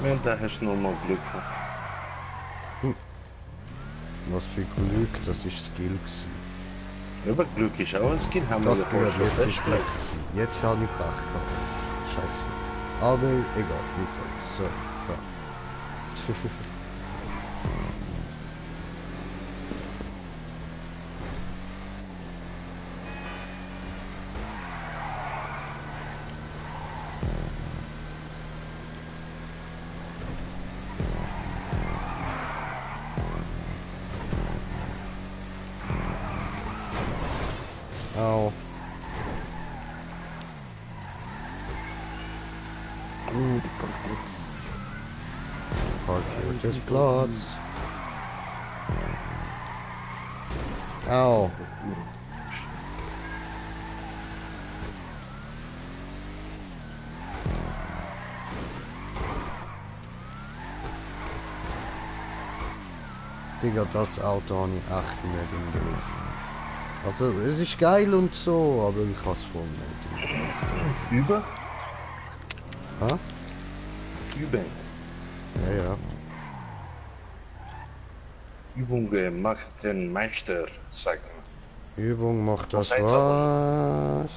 Ja, da hast du noch mal Glück gehabt. Was für Glück, das ist Skill gewesen. Aber Glück ist auch ein Skill, haben wir Das ja vorher gehört, schon jetzt ist Glück festgelegt. gewesen. Jetzt habe ich Pech gehabt. Scheiße. Aber egal, weiter. So, da. Au. Gut, Parkplatz. Parkiertes Platz. Au. Digga, das Auto habe ich echt nicht im Griff. Also, es ist geil und so, aber ich habe es voll nicht im Griff. Über? Ha? Üben. Ja, ja. Übungen macht den Meister, sagt man. Übung macht das Was heißt was?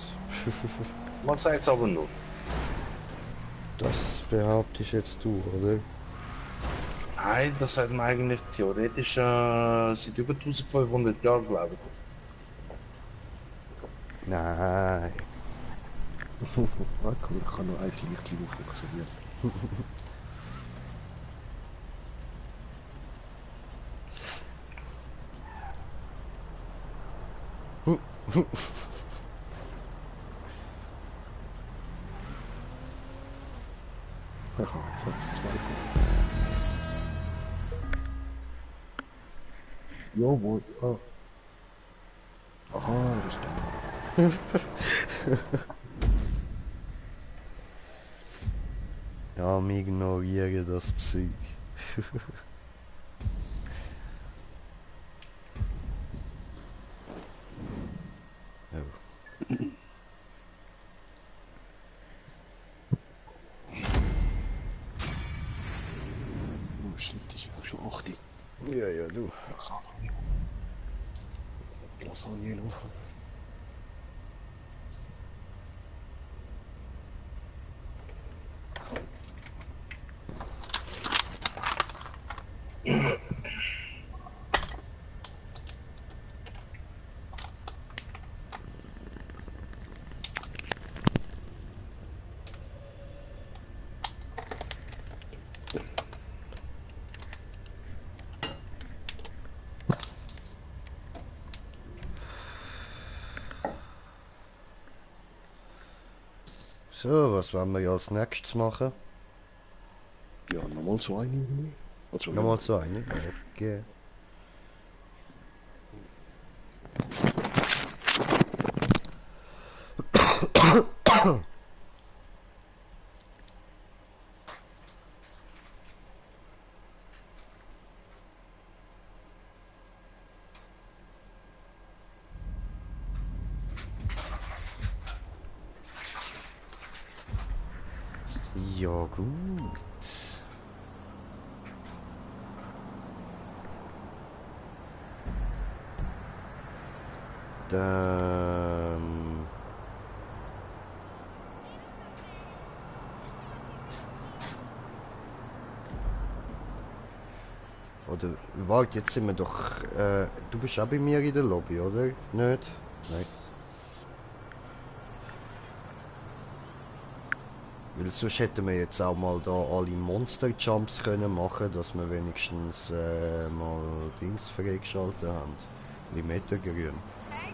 Man sagt es aber nur. Das behauptest jetzt du, oder? Nein, das hat man eigentlich theoretisch seit über 1500 Jahren, glaube ich. Nein. Ah, cool, ich kann nur ein Lichtchen funktionieren. Haha, jetzt hat es zwei. Jawohl, ah. Aha, das ist da. Ja, wir ignorieren das Zeug. Oh. Oh shit, ich habe schon 8. Ja, ja, du. Lasagne noch. So, was wollen wir als nächstes machen? Ja, nochmal so eine irgendwie. Also, Nochmal so eine? Okay. Ja gut. Dann... Oder, warte, jetzt sind wir doch... du bist auch bei mir in der Lobby, oder? Nicht? Nein. Weil sonst hätten wir jetzt auch mal da alle Monster-Jumps können machen, dass wir wenigstens mal Dings freigeschaltet haben. Limettergrün. Hey,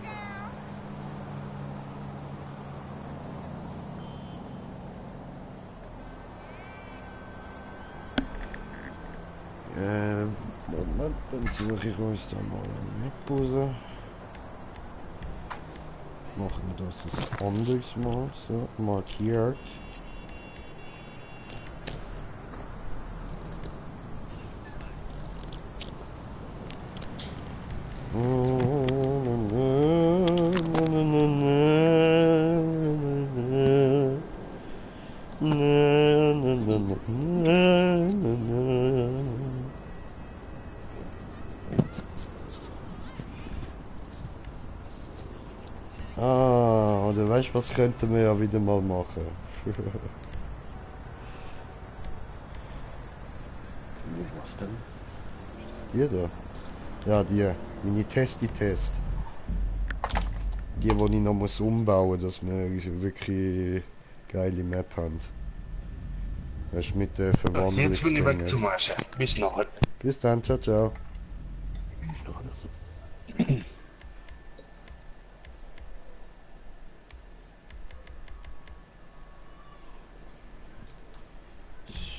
girl! Moment, dann suche ich uns da mal eine Mitpause. Machen wir das ein anderes Mal, so, markiert. Ah, oder weißt du, was könnten wir ja wieder mal machen? Was denn? Ist die da? Ja, die. Meine Testi-Test. Die ich noch muss umbauen, dass wir wirklich geile Map haben. Weißt du, mit der Verwandlung. Jetzt bin ich weg zum Essen. Bis nachher. Bis dann, ciao, ciao. Ist noch alles.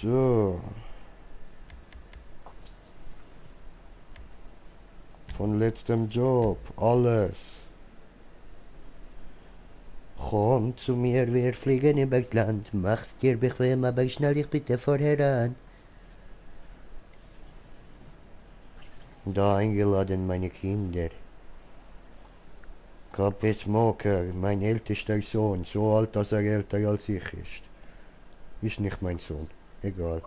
So. Von letztem Job, alles. Komm zu mir, wir fliegen übers Land. Mach's dir bequem, aber schnell dich bitte vorher an. Da eingeladen meine Kinder. Kapitän Smoker, mein ältester Sohn, so alt, dass er älter als ich ist. Ist nicht mein Sohn. Egal.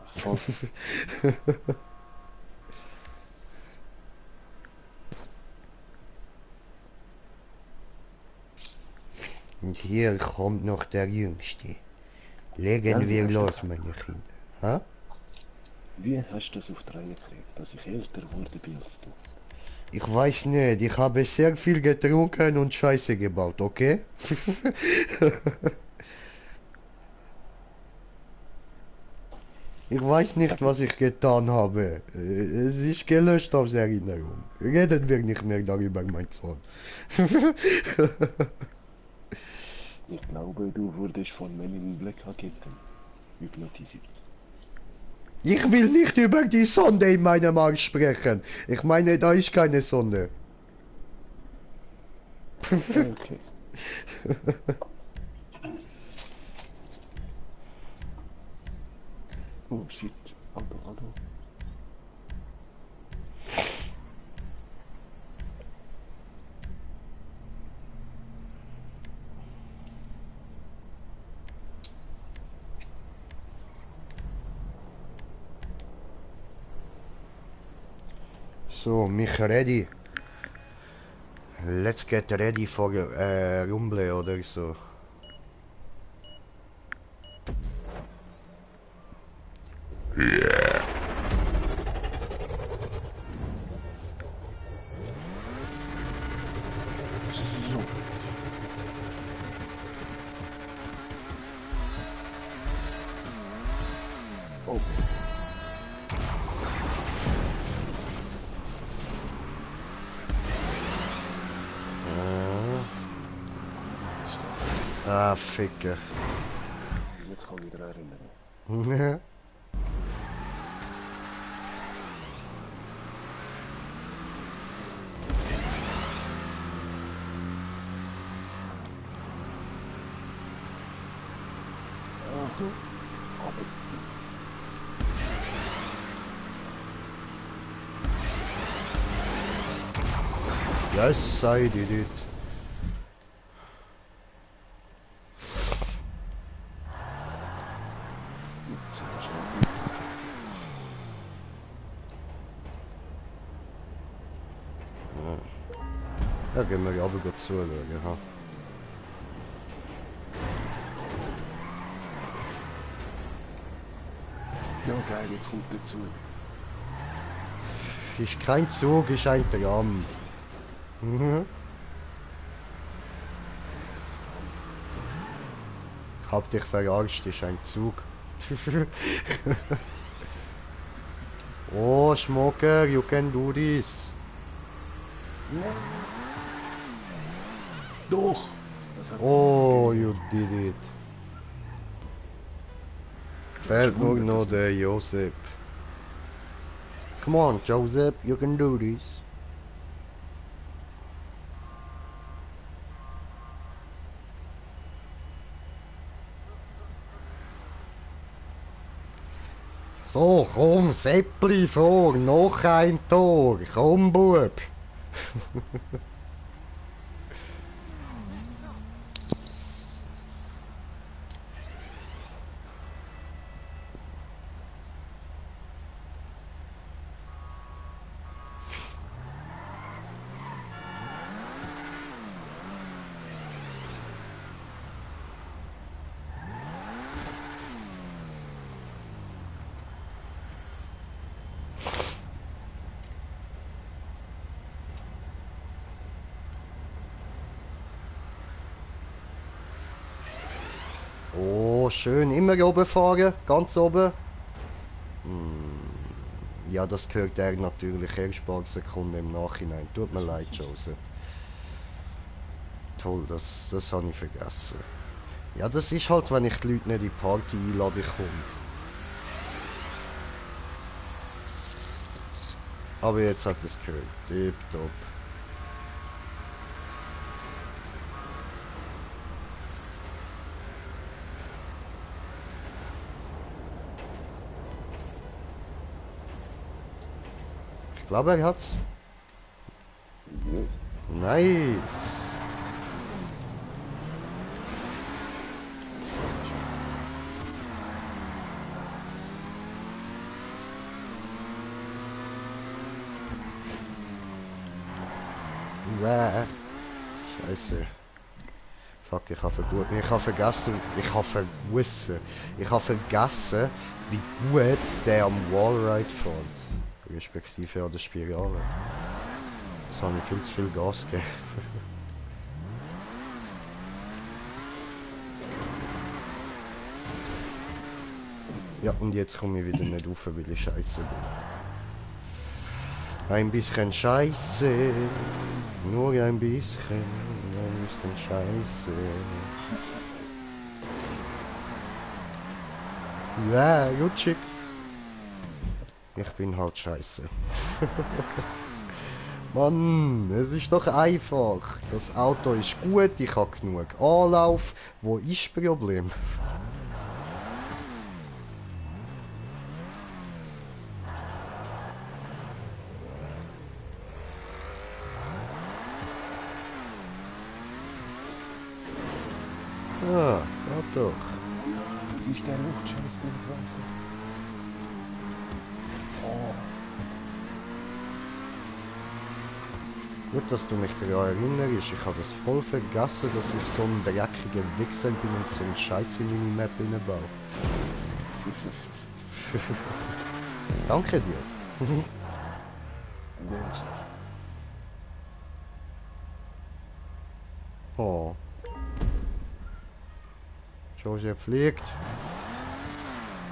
Und hier kommt noch der Jüngste. Legen wir los, meine Kinder. Ha? Wie hast du das auf die Reihe gekriegt, dass ich älter geworden bin als du? Ich weiß nicht, ich habe sehr viel getrunken und Scheiße gebaut, okay? Ich weiß nicht, was ich getan habe. Es ist gelöscht aus Erinnerung. Reden wir nicht mehr darüber, mein Sohn. Ich glaube, du wurdest von Men in Black Agenten hypnotisiert. Ich will nicht über die Sonde in meinem Arsch sprechen. Ich meine, da ist keine Sonde. Okay. Oh shit. Auto. So, mich ready. Let's get ready for Rumble oder so. Oh. Ah, Ficker. kann mich daran erinnern. Ja. Achtung! Aber Yes, I did it. jetzt wahrscheinlich. Ja, gehen wir aber gut zuschauen. Ja. Ja geil, jetzt kommt der Zug. Ist kein Zug, ist ein Tram. Mhm. Hab dich verarscht, ist ein Zug. Oh, Schmucker, you can do this. Doch! Das hat Oh, you did it. Fehlt nur noch der Josep. Come on, Joseph, you can do this. So, komm, Seppli vor, noch ein Tor, komm, Bub. Oh, schön, immer oben fahren, ganz oben. Ja, das gehört er natürlich erst ein paar Sekunden im Nachhinein. Tut mir leid, Joseph. Toll, das habe ich vergessen. Ja, das ist halt, wenn ich die Leute nicht in die Party einlade, kommt. Aber jetzt hat es gehört. Tipptopp. Ich glaube, er hat's. Nice. Scheiße. Fuck, ich habe vergessen, wie gut der am Wallride fährt. Respektive an der Spirale. Jetzt habe ich viel zu viel Gas gegeben. Ja, und jetzt komme ich wieder nicht rauf, weil ich scheiße bin. Ein bisschen Scheiße, nur ein bisschen Scheiße. Ja, rutschig. Ich bin halt scheiße. Mann, es ist doch einfach. Das Auto ist gut, ich habe genug Anlauf. Wo ist das Problem? Ah, ja doch. Das ist der Luftscheißding, weißt du? Oh, Gut, dass du mich daran erinnerst. Ich habe das voll vergessen, dass ich so ein dreckiger Wichser bin und so einen Scheiß in meine Map reinbaue. Danke dir. Mensch. Oh. Joseph fliegt.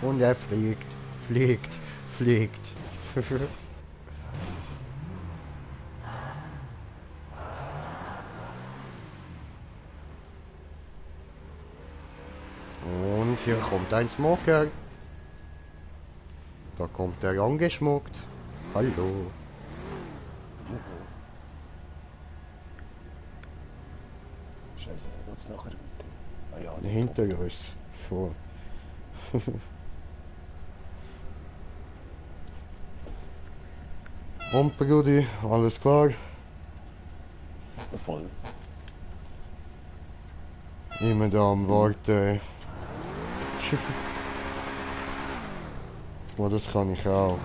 Und er fliegt. Fliegt. Und hier kommt ein Smoker. Da kommt er angeschmuckt. Hallo. Scheiße, wo geht's nachher weiter? Ah ja, da Hinter uns. Vor. Und Brudi, alles klar? voll. Immer da am Warten. Oh, das kann ich auch.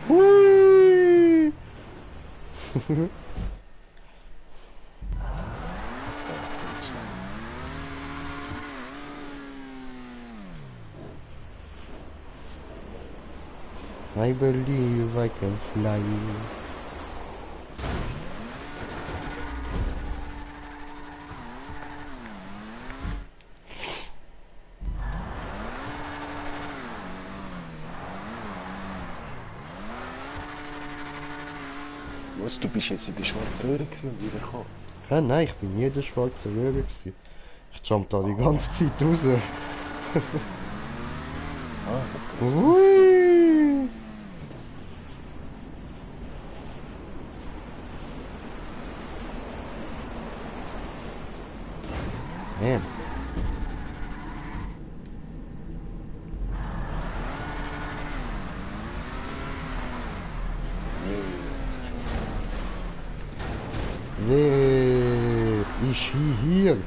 Hui! I believe I can fly. Was, du bist jetzt in der schwarzen Röhre gewesen und wieder gekommen? Ja, nein, ich bin nie der schwarze Röhre gewesen. Ich jump da die ganze Zeit raus. Ah, so krass. Hui! Man. Nee, ich hier.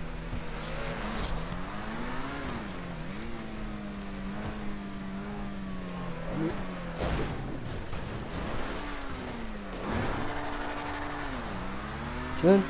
Schön.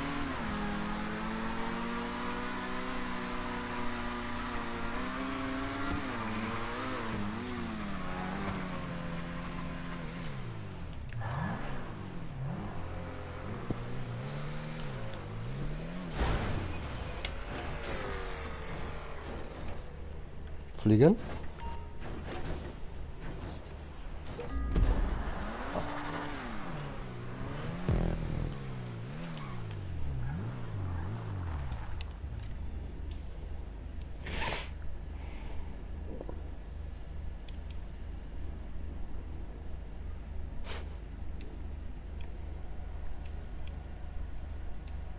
Fliegen.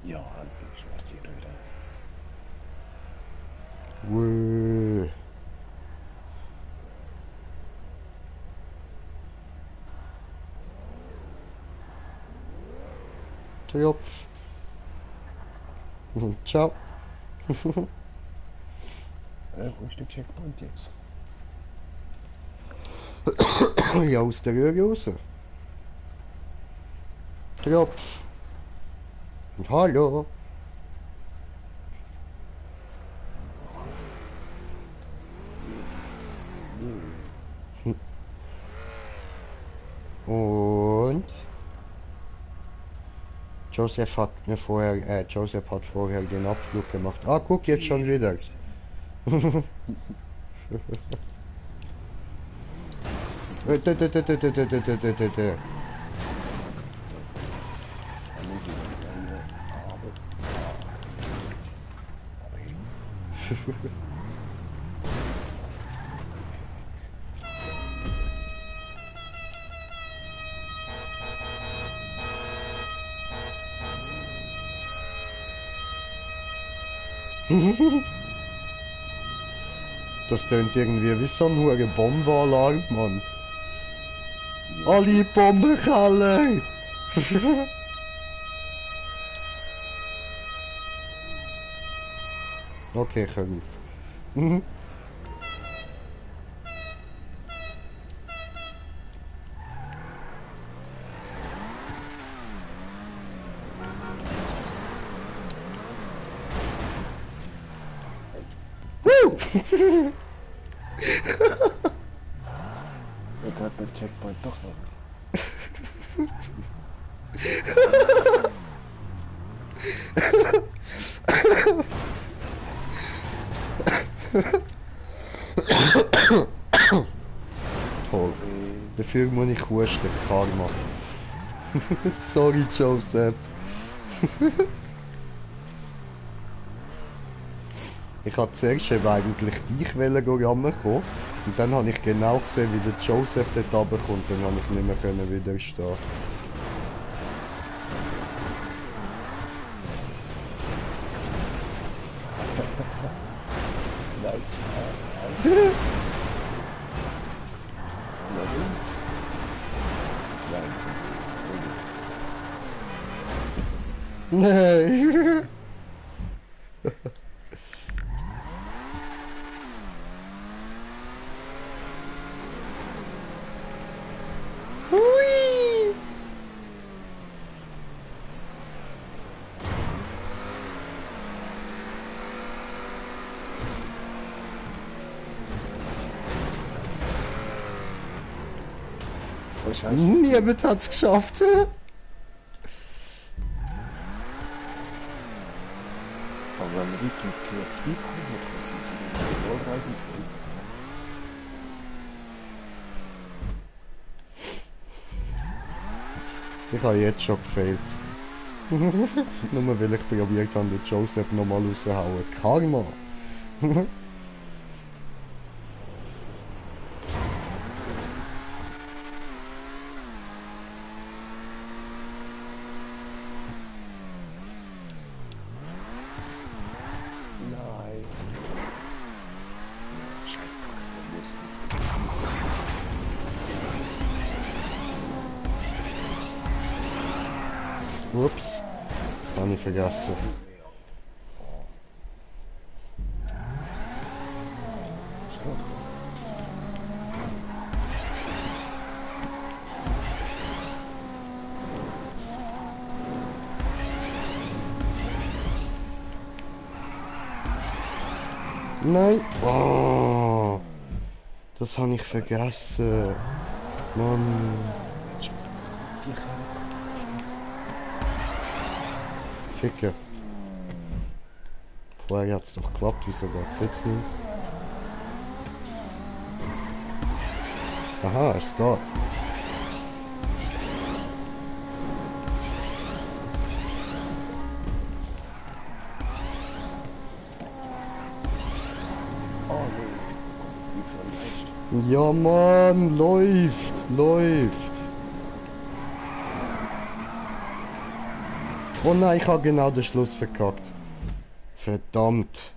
Ja, halt, schwarze Röhre. Wöh. Triopf. Ciao. Wo ist der Checkpoint jetzt? Ja, aus der Röhre raus. Triopf. Und hallo. Und Joseph hat vorher den Abflug gemacht. Ah, guck jetzt schon wieder. Das tönt irgendwie wie so ein hoher Bombenalarm, Mann. Alle Bombenkalle! Okay, ich höre auf. Jetzt hat der Checkpoint doch noch. Toll. Dafür muss ich husten, Karma. Sorry, Joseph. Ich wollte zuerst eigentlich dich rammen kommen. Und dann habe ich genau gesehen, wie der Joseph dort runterkommt. Dann habe ich nicht mehr widerstehen. Nein. Hui. Oh, Scheiße. Niemand hat's geschafft. Aber wenn wir Richtung PXB kommen, dann sind wir vorbereitet. Ich habe jetzt schon gefailt. Nur weil ich probiert habe, den Joseph nochmal rauszuhauen. Karma! Nein. Scheiße, man muss nicht. Ups. Habe ich vergessen. Nein! Oh, das habe ich vergessen. Mann. Ficker. Vorher hat es doch geklappt, wieso geht's jetzt nicht? Aha, es geht. Oh nee. Ja Mann, läuft, läuft. Oh nein, ich habe genau den Schluss verkackt. Verdammt.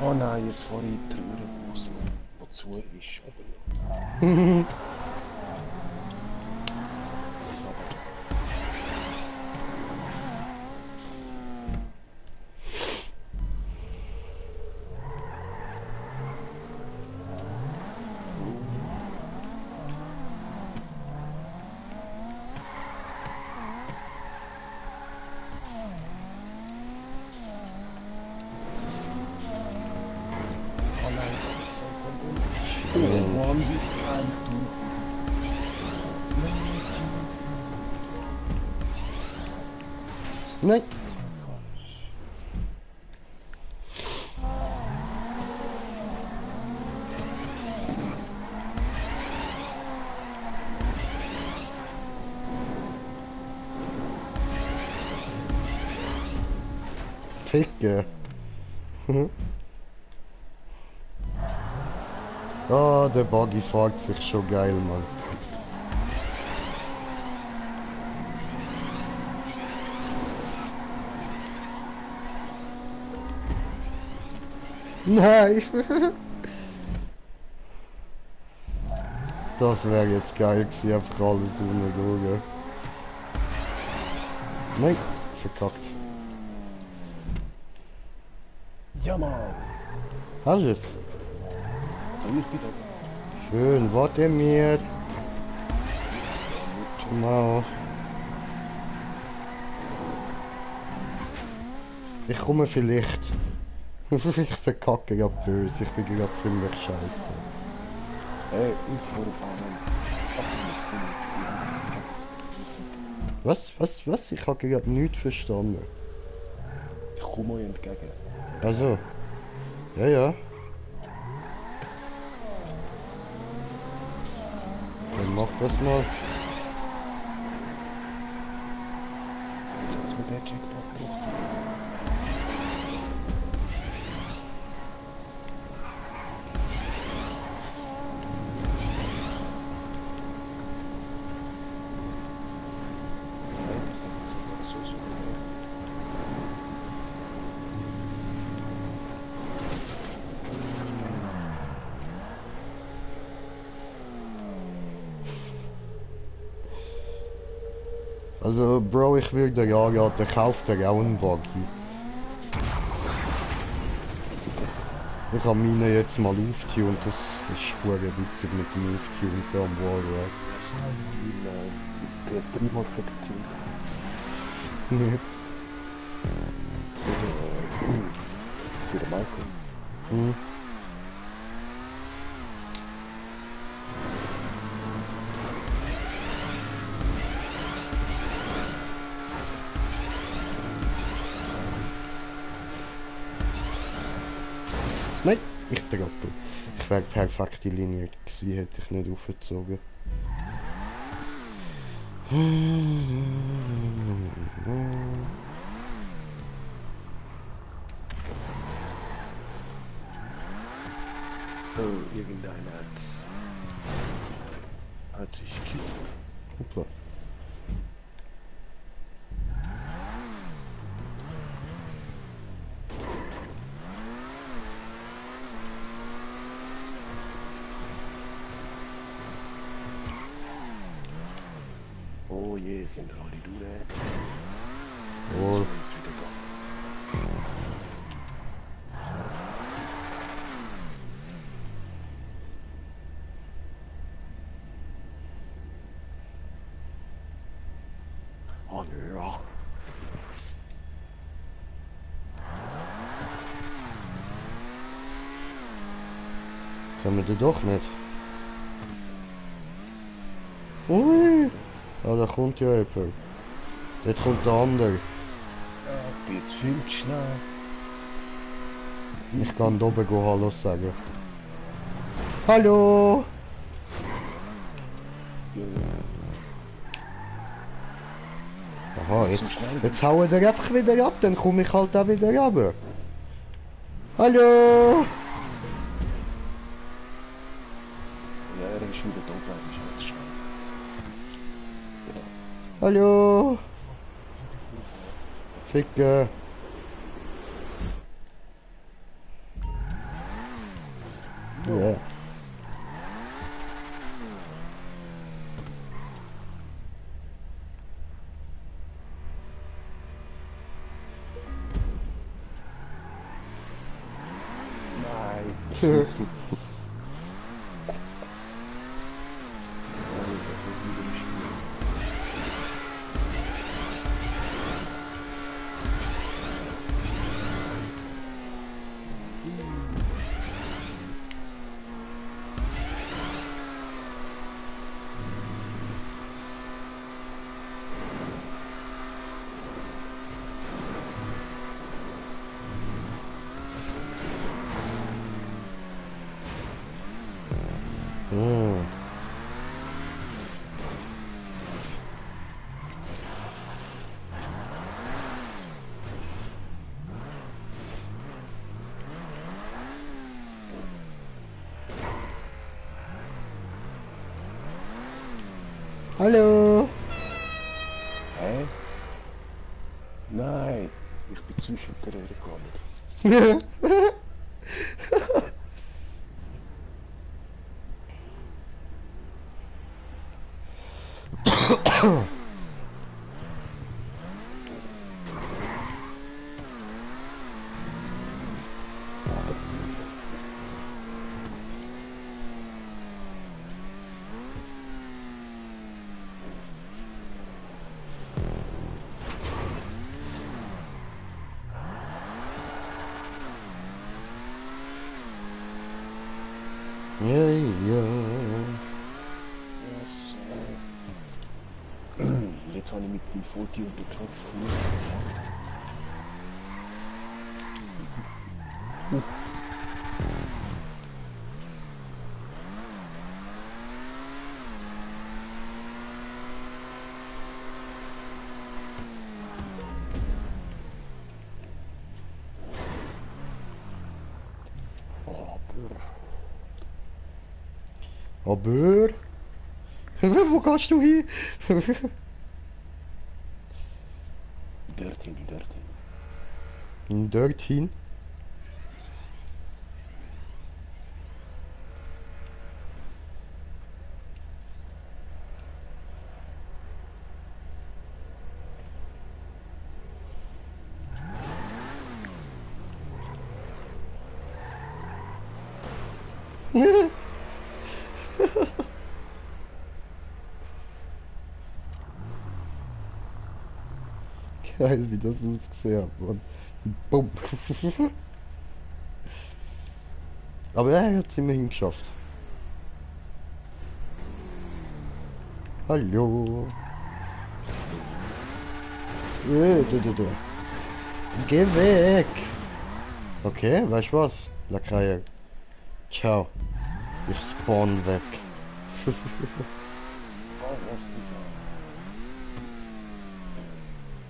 Oh nein, jetzt fahre ich die Türe raus, die zu ist. Aber oh nein, oh Mann, wie kann ich durch? Nein. Ficke. Ah, der Buggy fährt sich schon geil, Mann. Nein! Das wäre jetzt geil gewesen, einfach alles ohne Droge. Nein, verkackt. Ja Mann! Hast du es? Also ich bin da. Schön, warte mir. Genau. Ich komme vielleicht. Ich verkacke ja böse, ich bin gerade ziemlich scheiße. Ey, ich vorfahren. Was? Ich habe gerade nichts verstanden. Ich komme euch entgegen. Also. Ja, ja. Dann mach das mal. Was mit der Jackpot los? Also, Bro, ich würde dir anraten, kauf dir auch einen Buggy. Ich habe meine jetzt mal aufgetunt, das ist verdammt witzig mit dem Auftunten am Wallride. Das ist der ist dreimal vergetunt. Für den Michael. Hm. Nein, ich droppe. Ich wäre perfekte Linie gewesen, hätte ich nicht aufgezogen. Oh, irgendeiner hat sich gekillt. Hoppla. Oh je, sind alle durch. Wohl. Jetzt wieder da. Oh ja. Können wir den doch nicht? Ui! Ah, da kommt ja jemand. Dort kommt der andere. Ich bin jetzt viel zu schnell. Ich kann da oben Hallo sagen. Hallo! Aha, jetzt hauen wir einfach wieder ab, dann komme ich halt auch wieder runter. Hallo! Ja, er ist wieder da oben, ist jetzt schnell. Hallo! Ficke! Ja. Nein. Hm. Hallo! Hä? Nein, ich bin zwischen der gelandet. Ja, ja. jetzt habe ich mit dem 40 unterwegs. Aber... Wo gehst du hin? Dorthin. Dorthin? Geil, wie das ausgesehen hat, Mann. Bumm. Aber er hat es immerhin geschafft. Hallo. Du. Geh weg. Okay, weißt du was? Lacraia. Ciao. Ich spawn weg. Oh, was ist das?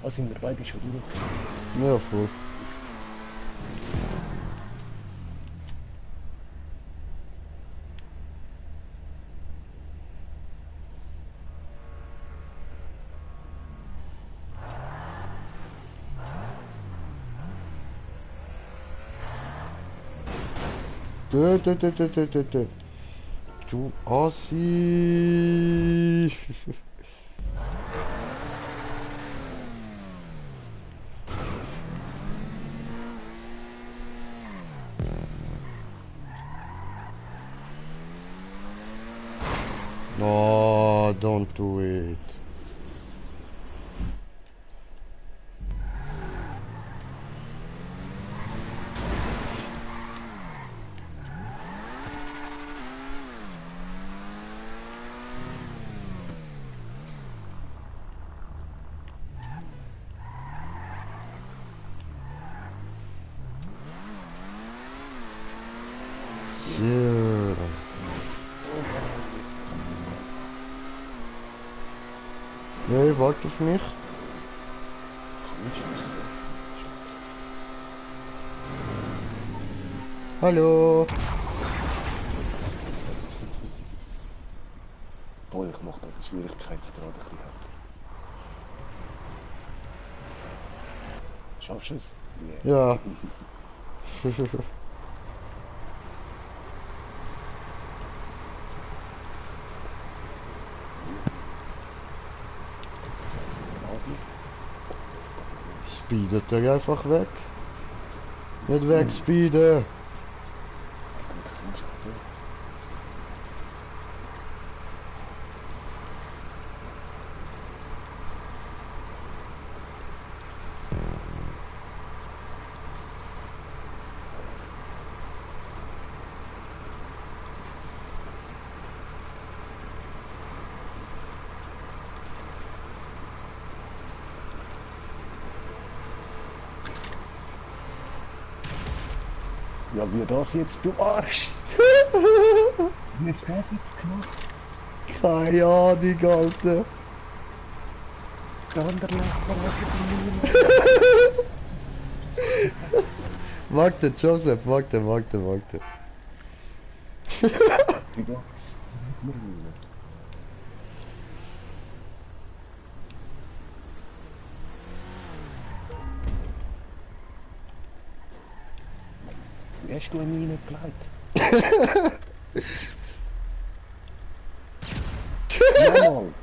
Ah, sind wir beide schon durch? Ja, voll. Du. Du Ossi. No, don't do it. So. Nee, warte auf mich. Hallo. Boah, ich mache da den Schwierigkeitsgrad ein bisschen höher. Schaffst du es? Ja. Speedet er einfach weg. Nicht wegspeeden. Ja, wie das jetzt, du Arsch! Wie hast du das jetzt gemacht? Keine Ahnung, Alter. Der andere Nachbar hat Warte, Joseph, warte. über Wie hast du ihn reingelegt? Ja, Mann!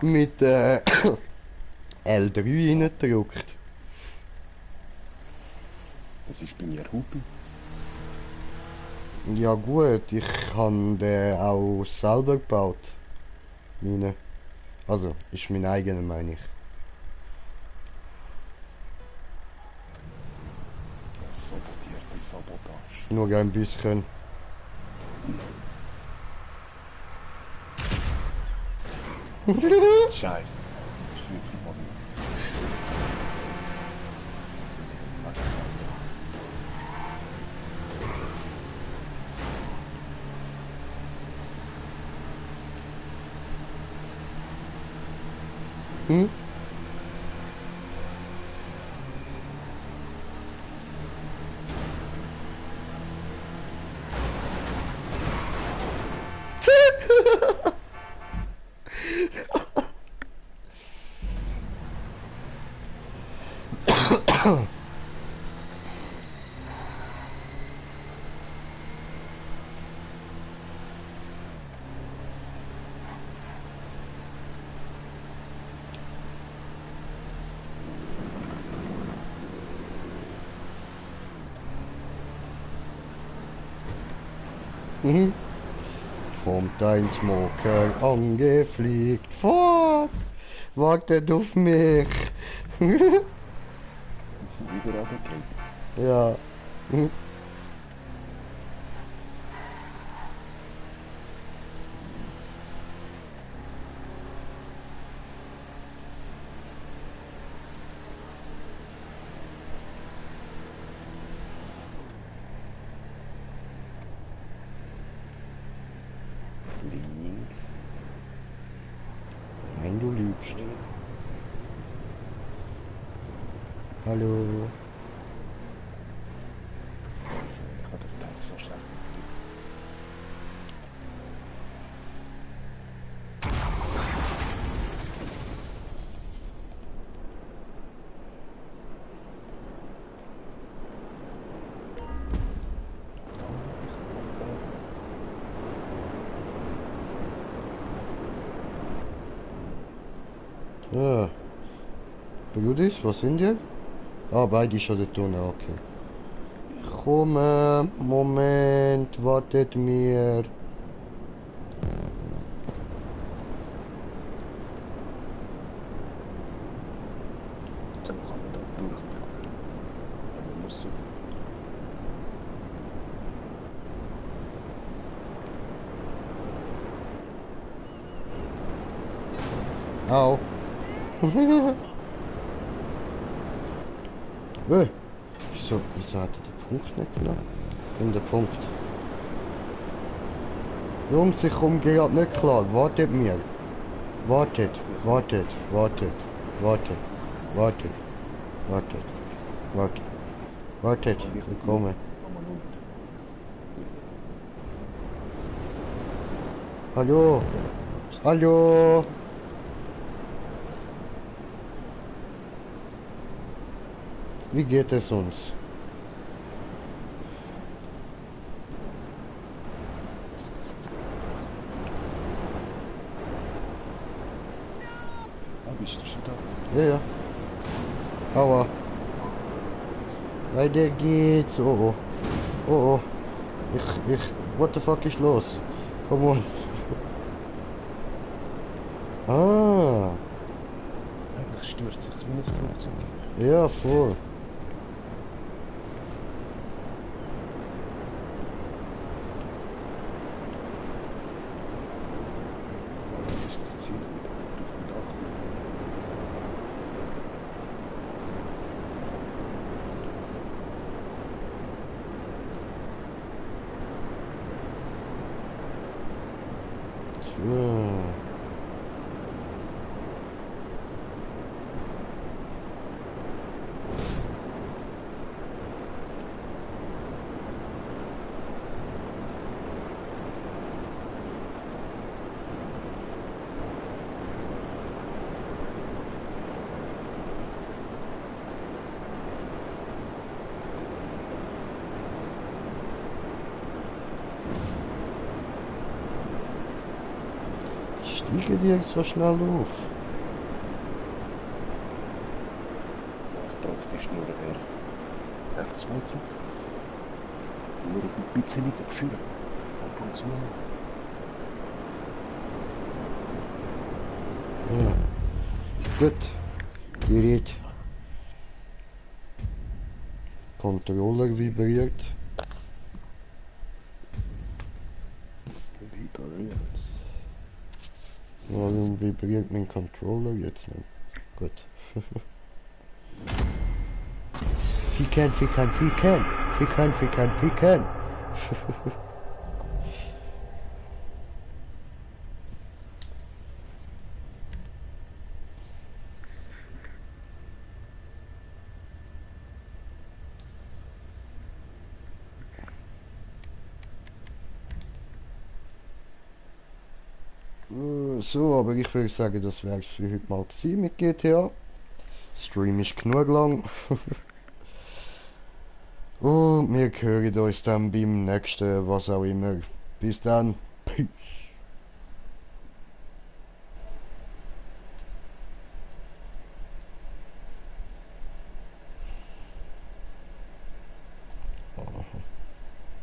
Mit L3 reingedrückt. Das ist bei mir Hupi. Ja gut, ich habe den auch selber gebaut. Meine. Also, ist mein eigener, meine ich. Sabotierte Sabotage. Nur ein bisschen. Scheiße. Das ist viel von mir. Hm? Mhm. Kommt ein Smoker angefliegt. Fuck! Wartet auf mich. Wieder runtergekriegt. Ja. Mhm. Links. Nein, du liebst. Hallo. Ich hab das Teil so schlecht. Ja. Brudis, was sind ihr? Ah, beide schon da tun, okay. Ich komme. Moment, wartet mir. So kann man da durchbringen. Aber man muss Au. Wieso hat er den Punkt nicht genommen? Was nimmt der Punkt? Jungs, ich komme gerade nicht klar. Wartet mir. Wartet, wartet, wartet, wartet, wartet, wartet, wartet, wartet. Ich komme. Hallo? Hallo? Wie geht es uns? Ah, bist du schon da? Ja, ja. Aua. Weiter geht's. Oh, oh. Oh, oh. What the fuck ist los? Come on. Ah. Eigentlich stürzt sich wie ein Flugzeug. Ja, voll. Was ist das Ziel wieder? Auf dem Dach. Tja. Stiege dir so schnell auf. Ich drücke die Schnur R2 drück. Nur ein bisschen führen. Ab und zu. Ja. Gut. Gerät. Controller vibriert. Wieder rühren. Warum vibriert mein Controller jetzt nicht? Gut. Ficken, ficken, ficken! Ficken, ficken, ficken! So, aber ich würde sagen, das wäre es für heute mal gewesen mit GTA. Stream ist genug lang. Und wir hören uns dann beim nächsten, was auch immer. Bis dann. Peace.